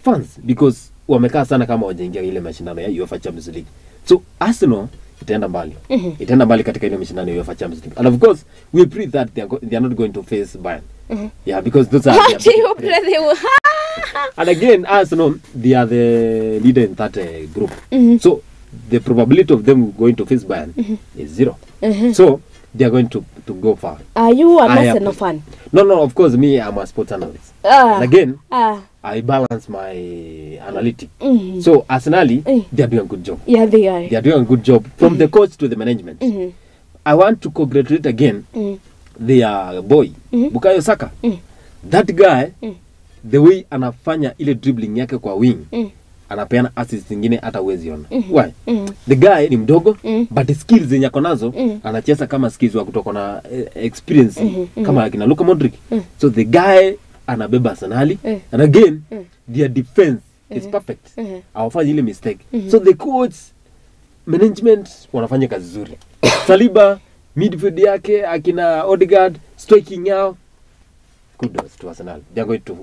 fans because wamekaa sana kama wajaingia ile mashindano ya UEFA Champions League. So Arsenal itaenda mbali. Itaenda mbali katika ile mashindano ya UEFA Champions League. And of course we pray that they are not going to face Bayern. Yeah, because those are their And again, Arsenal, they are the leader in that group. So the probability of them going to face Bayern is 0. So they are going to go far. Are you an Arsenal fan? No, of course, me, I'm a sports analyst. And again, I balance my analytic. So Arsenal, they are doing a good job. Yeah, they are. They are doing a good job from the coach to the management. I want to congratulate again their boy, Bukayo Saka. That guy, the way anafanya ile dribbling yake kwa wing, anapeana assist zingine hata huwezi ona. Why? The guy ni mdogo, but the skills zenye ako nazo, anacheza kama skills wa kutoka na experience kama akina Luka Modric. So the guy anabeba Arsenal, and again their defense is perfect. Hawafanyi ile mistake. So the coach, management wanafanya kazi nzuri. Saliba midfield yake akina Odegaard striking yao, kudos to Arsenal. They are going to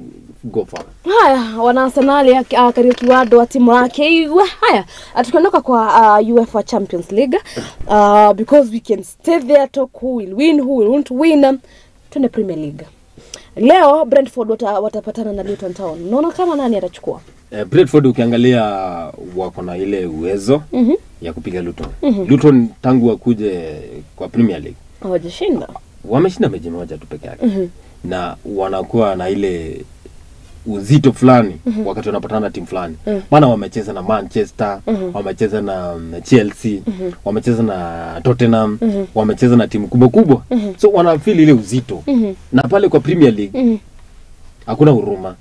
go far. Haya, wana Arsenal Kariuki Wado wa timu yake. Haya, tukiondoka kwa UEFA Champions League, because we can stay there talk who will win, who will won't win. Twende Premier League. Leo Brentford watapatana na Luton Town. Unaona kama nani atachukua? Brentford ukiangalia wako na ile uwezo ya kupiga Luton. Luton tangu wakuje kwa Premier League Hawajashinda. Wameshinda mechi moja tu peke yake. Na wanakuwa na ile uzito fulani wakati wanapatana na timu fulani. Maana wamecheza na Manchester, wamecheza na Chelsea, wamecheza na Tottenham, wamecheza na timu kubwa kubwa. So wanafeel ile uzito. Na pale kwa Premier League hakuna huruma.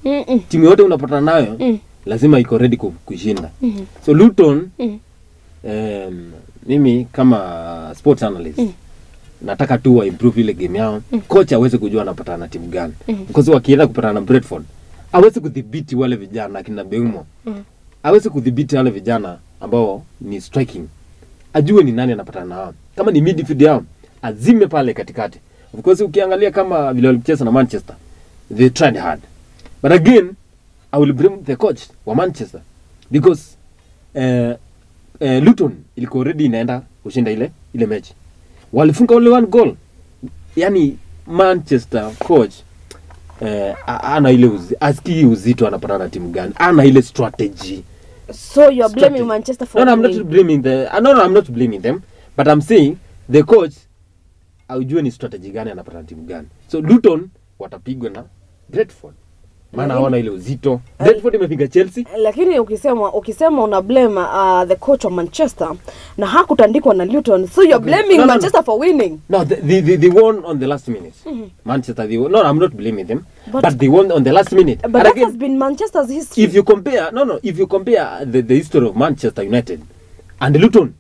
Timu yote unapatana nayo lazima iko ready kushinda. So Luton, mimi kama sports analyst nataka tu wa improve ile game yao. Kocha aweze kujua anapatana na timu gani. Because wakienda kupatana na Brentford, aweze kudhibiti wale vijana akina Beumo. Aweze kudhibiti wale vijana ambao ni striking. Ajue ni nani anapatana nao. Kama ni midfield yao, azime pale katikati. Of course ukiangalia kama vile walicheza na Manchester, they tried hard. But again, I will blame the coach wa Manchester because Luton ilikuwa already inaenda kushinda ile mechi. Walifunga only one goal. Yani Manchester coach ana ile asikii uzito anapatana na timu gani. Ana ile strategy. So you are blaming Manchester for No, I'm not blaming the no, I'm not blaming them, but I'm saying the coach aujue ni strategy gani anapatana na timu gani. So Luton watapigwa na Brentford. Maana hawana ile uzito. Brentford imepiga Chelsea. Lakini ukisema una blame the coach of Manchester na hakutandikwa na Luton. So you're blaming Manchester for winning. No, they won on the last minute. Manchester, they won. No, I'm not blaming them. But they won on the last minute. But that has been Manchester's history. If you compare, if you compare the history of Manchester United and Luton,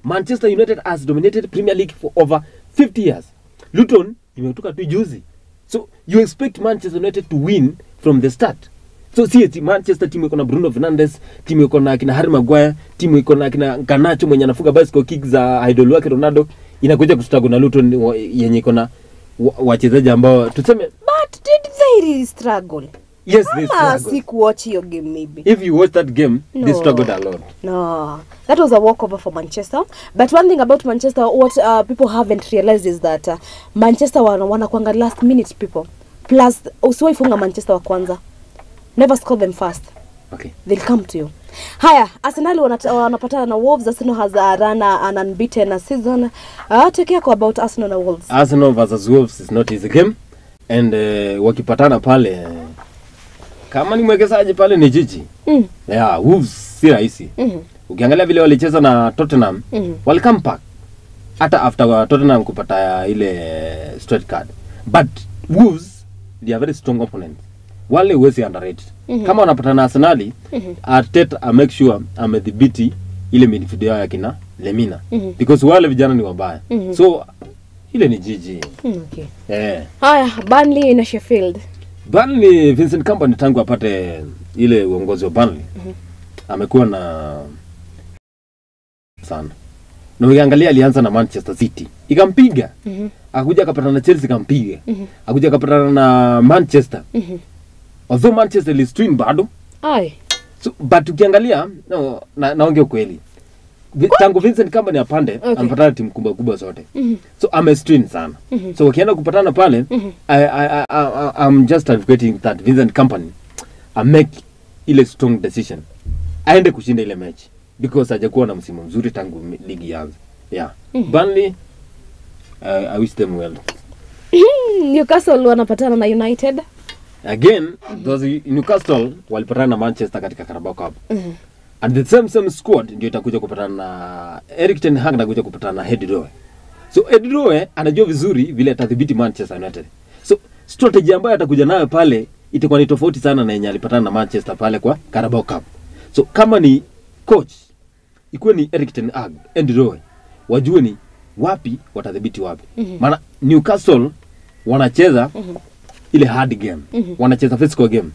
Manchester United has dominated Premier League for over 50 years. Luton imetoka tu juzi. So you expect Manchester United to win from the start. So see, Manchester timu iko na Bruno Fernandes, timu iko na akina Harry Maguire, timu iko na akina Garnacho mwenye anafunga bicycle kick za idol wake Ronaldo, inakuja kustruggle na Luton yenye iko na wachezaji ambao tuseme. But did they really struggle? Yes, they struggled. Sikuwatch your game maybe. If you watch that game, no, they struggled a lot. No, that was a walkover for Manchester. But one thing about Manchester, what people haven't realized is that Manchester wanakuanga last minute people. Plus, usiwaifunga Manchester wa kwanza. Never score them first. Okay. They'll come to you. Haya, Arsenal wanapatana na Wolves. Arsenal has run an unbeaten season. Take care about Arsenal na Wolves. Arsenal versus Wolves is not easy game. And wakipatana pale, kama ni mwekezaji pale ni jiji. Yeah, Wolves si rahisi. Ukiangalia vile walicheza na Tottenham, wali come back. Hata after Tottenham kupata ile straight card. But Wolves, they are very strong opponents. Wale huwezi underrate. Kama wanapatana na Arsenal, Arteta make sure amedhibiti ile midfield yao ya kina Lemina. Because wale vijana ni wabaya. So ile ni jiji. Okay. Yeah. Haya, Burnley na Sheffield. Burnley, Vincent Kompany tangu apate ile uongozi wa Burnley, amekuwa na sana. Na ukiangalia alianza na Manchester City, ikampiga. Akuja akapatana na Chelsea ikampiga. Akuja akapatana na Manchester. Although Manchester is twin bado. Ai. So but ukiangalia no, naongea ukweli. Tangu Vincent Kompany apande, amepatana timu kubwa kubwa zote. So ame strain sana. So wakienda kupatana pale, I'm just advocating that Vincent Kompany make ile strong decision. Aende kushinda ile match because hajakuwa na msimu mzuri tangu ligi ianze. Yeah. Burnley, I wish them well. Newcastle wanapatana na United. Again, those Newcastle walipatana na Manchester katika Carabao Cup. And the same squad ndio itakuja kupatana na Erik ten Hag anakuja kupatana na Eddie Howe. So Eddie Howe anajua vizuri vile atadhibiti Manchester United. So strategy ambayo atakuja nayo pale itakuwa ni tofauti sana na yenye alipatana na Manchester pale kwa Carabao Cup. So kama ni coach ikuwe ni Erik ten Hag, Eddie Howe, wajue ni wapi watadhibiti wapi. Maana Newcastle wanacheza ile hard game. Wanacheza physical game.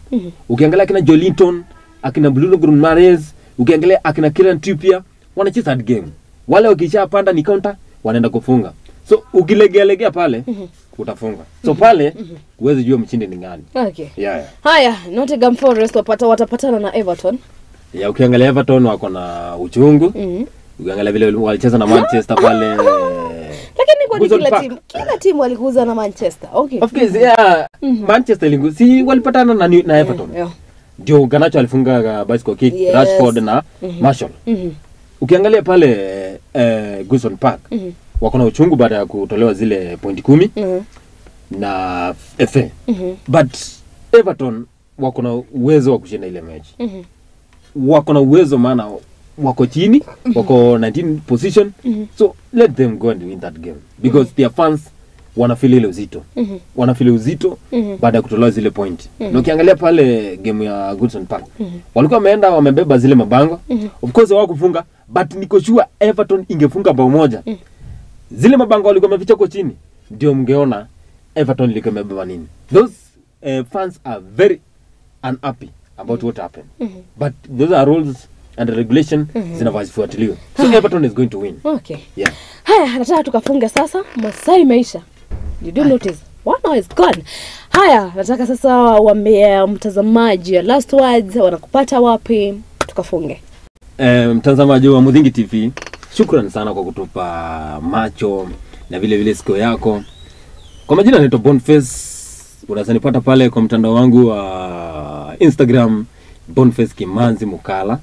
Ukiangalia akina Joelinton, akina Bruno Guimaraes, ukiangalia akina Kieran Trippier, wanacheza hard game. Wale wakishapanda ni counter, wanaenda kufunga. So ukilegea legea pale utafunga. So pale huwezi jua mshindi ni nani. Okay. Yeah. Haya, Nottingham Forest watapatana na Everton. Ya, ukiangalia Everton wako na uchungu. Ukiangalia vile walicheza na Manchester pale. Lakini kwa kila timu walikuza na Manchester. Okay. Of course, yeah. Manchester ilikuza. Si walipatana na Everton. Yeah. Ndio Garnacho alifunga bicycle kick, yes. Rashford na Martial. Ukiangalia pale Goodison Park, Wako na uchungu baada ya kutolewa zile point 10 na FA. But Everton wako na uwezo wa kushinda ile mechi. Wako na uwezo maana wako chini, wako 19 position. So let them go and win that game because their fans wanafeel ile uzito. Wanafeel uzito baada ya kutolewa zile point. Na ukiangalia pale game ya Goodison Park, walikuwa wameenda wamebeba zile mabango. Of course hawakufunga, but niko sure Everton ingefunga bao moja. Zile mabango walikuwa wameficha kwa chini, ndio mngeona Everton ilikuwa imebeba nini. Those fans are very unhappy about what happened. But those are rules and regulation zinafuatiliwa. So Everton is going to win. Okay. Yeah. Haya, nataka tukafunga sasa, masaa imeisha. You do notice 1 hour is gone. Haya, nataka sasa waambie mtazamaji last words, wanakupata wapi, tukafunge. Mtazamaji wa Muthingi TV, shukrani sana kwa kutupa macho na vile vile sikio yako. Kwa majina naitwa Boniface, unaweza nipata pale kwa mtandao wangu wa Instagram Boniface Kimanzi Mukala.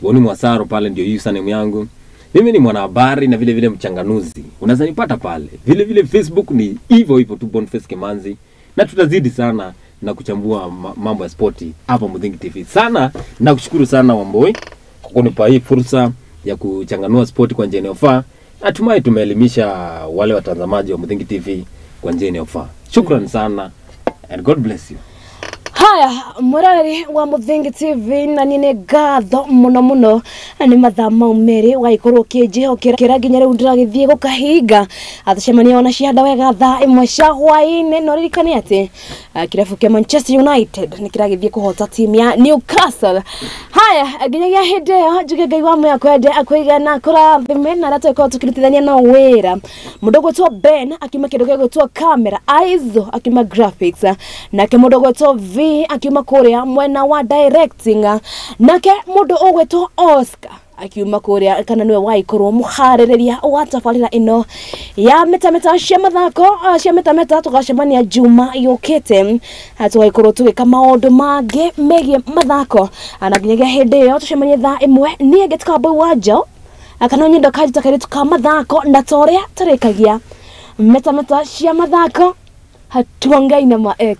Boni Mwasaro pale ndio username yangu. Mimi ni mwanahabari na vile vile mchanganuzi. Unaweza nipata pale. Vile vile Facebook ni hivyo hivyo tu Boniface Kimanzi. Na tutazidi sana na kuchambua mambo ya spoti hapa Muthingi TV. Sana na kushukuru sana Wamboi kwa kunipa hii fursa ya kuchanganua spoti kwa njia inayofaa. Natumai tumeelimisha wale watazamaji wa Muthingi TV kwa njia inayofaa. Shukran sana and God bless you. Haya, murari wa Muthingi TV na nine ngatho muno muno ni mathaa mau meri waikorwo ukijihokera nginya riu ndiragithie gukahinga atucemania ona cianda wega thaa 1 cia hwaini. No ririkane ati kirabu kia Manchester United ni kiragithie kuhota timu ya Newcastle. Haya, nginyagia hindi iyo njuge Ngai wa muya kwende akwigana kurathime na aria twikorwo tukirutithania no wira. Mundu gwitwo Ben akiuma kindu gigwitwo camera, Aizo akiuma graphics, nake mundu gwitwo V akiuma kuria mwena wa directing, nake mundu ugwitwo Oscar akiuma kuria kana niwe waikorwo muhaririria wa tabarira ino ya metameta cia mathako cia metameta. Tugacemania Juma yukite tugaikorwo tugika maundu mangi megie mathako na nginyagia hindi iyo tucemanie thaa 1 nie ngituka mbau wa njo kana nyendo kanjita kairitu ka mathako na toria turikagia metameta cia mathako hatuangai na ma ex.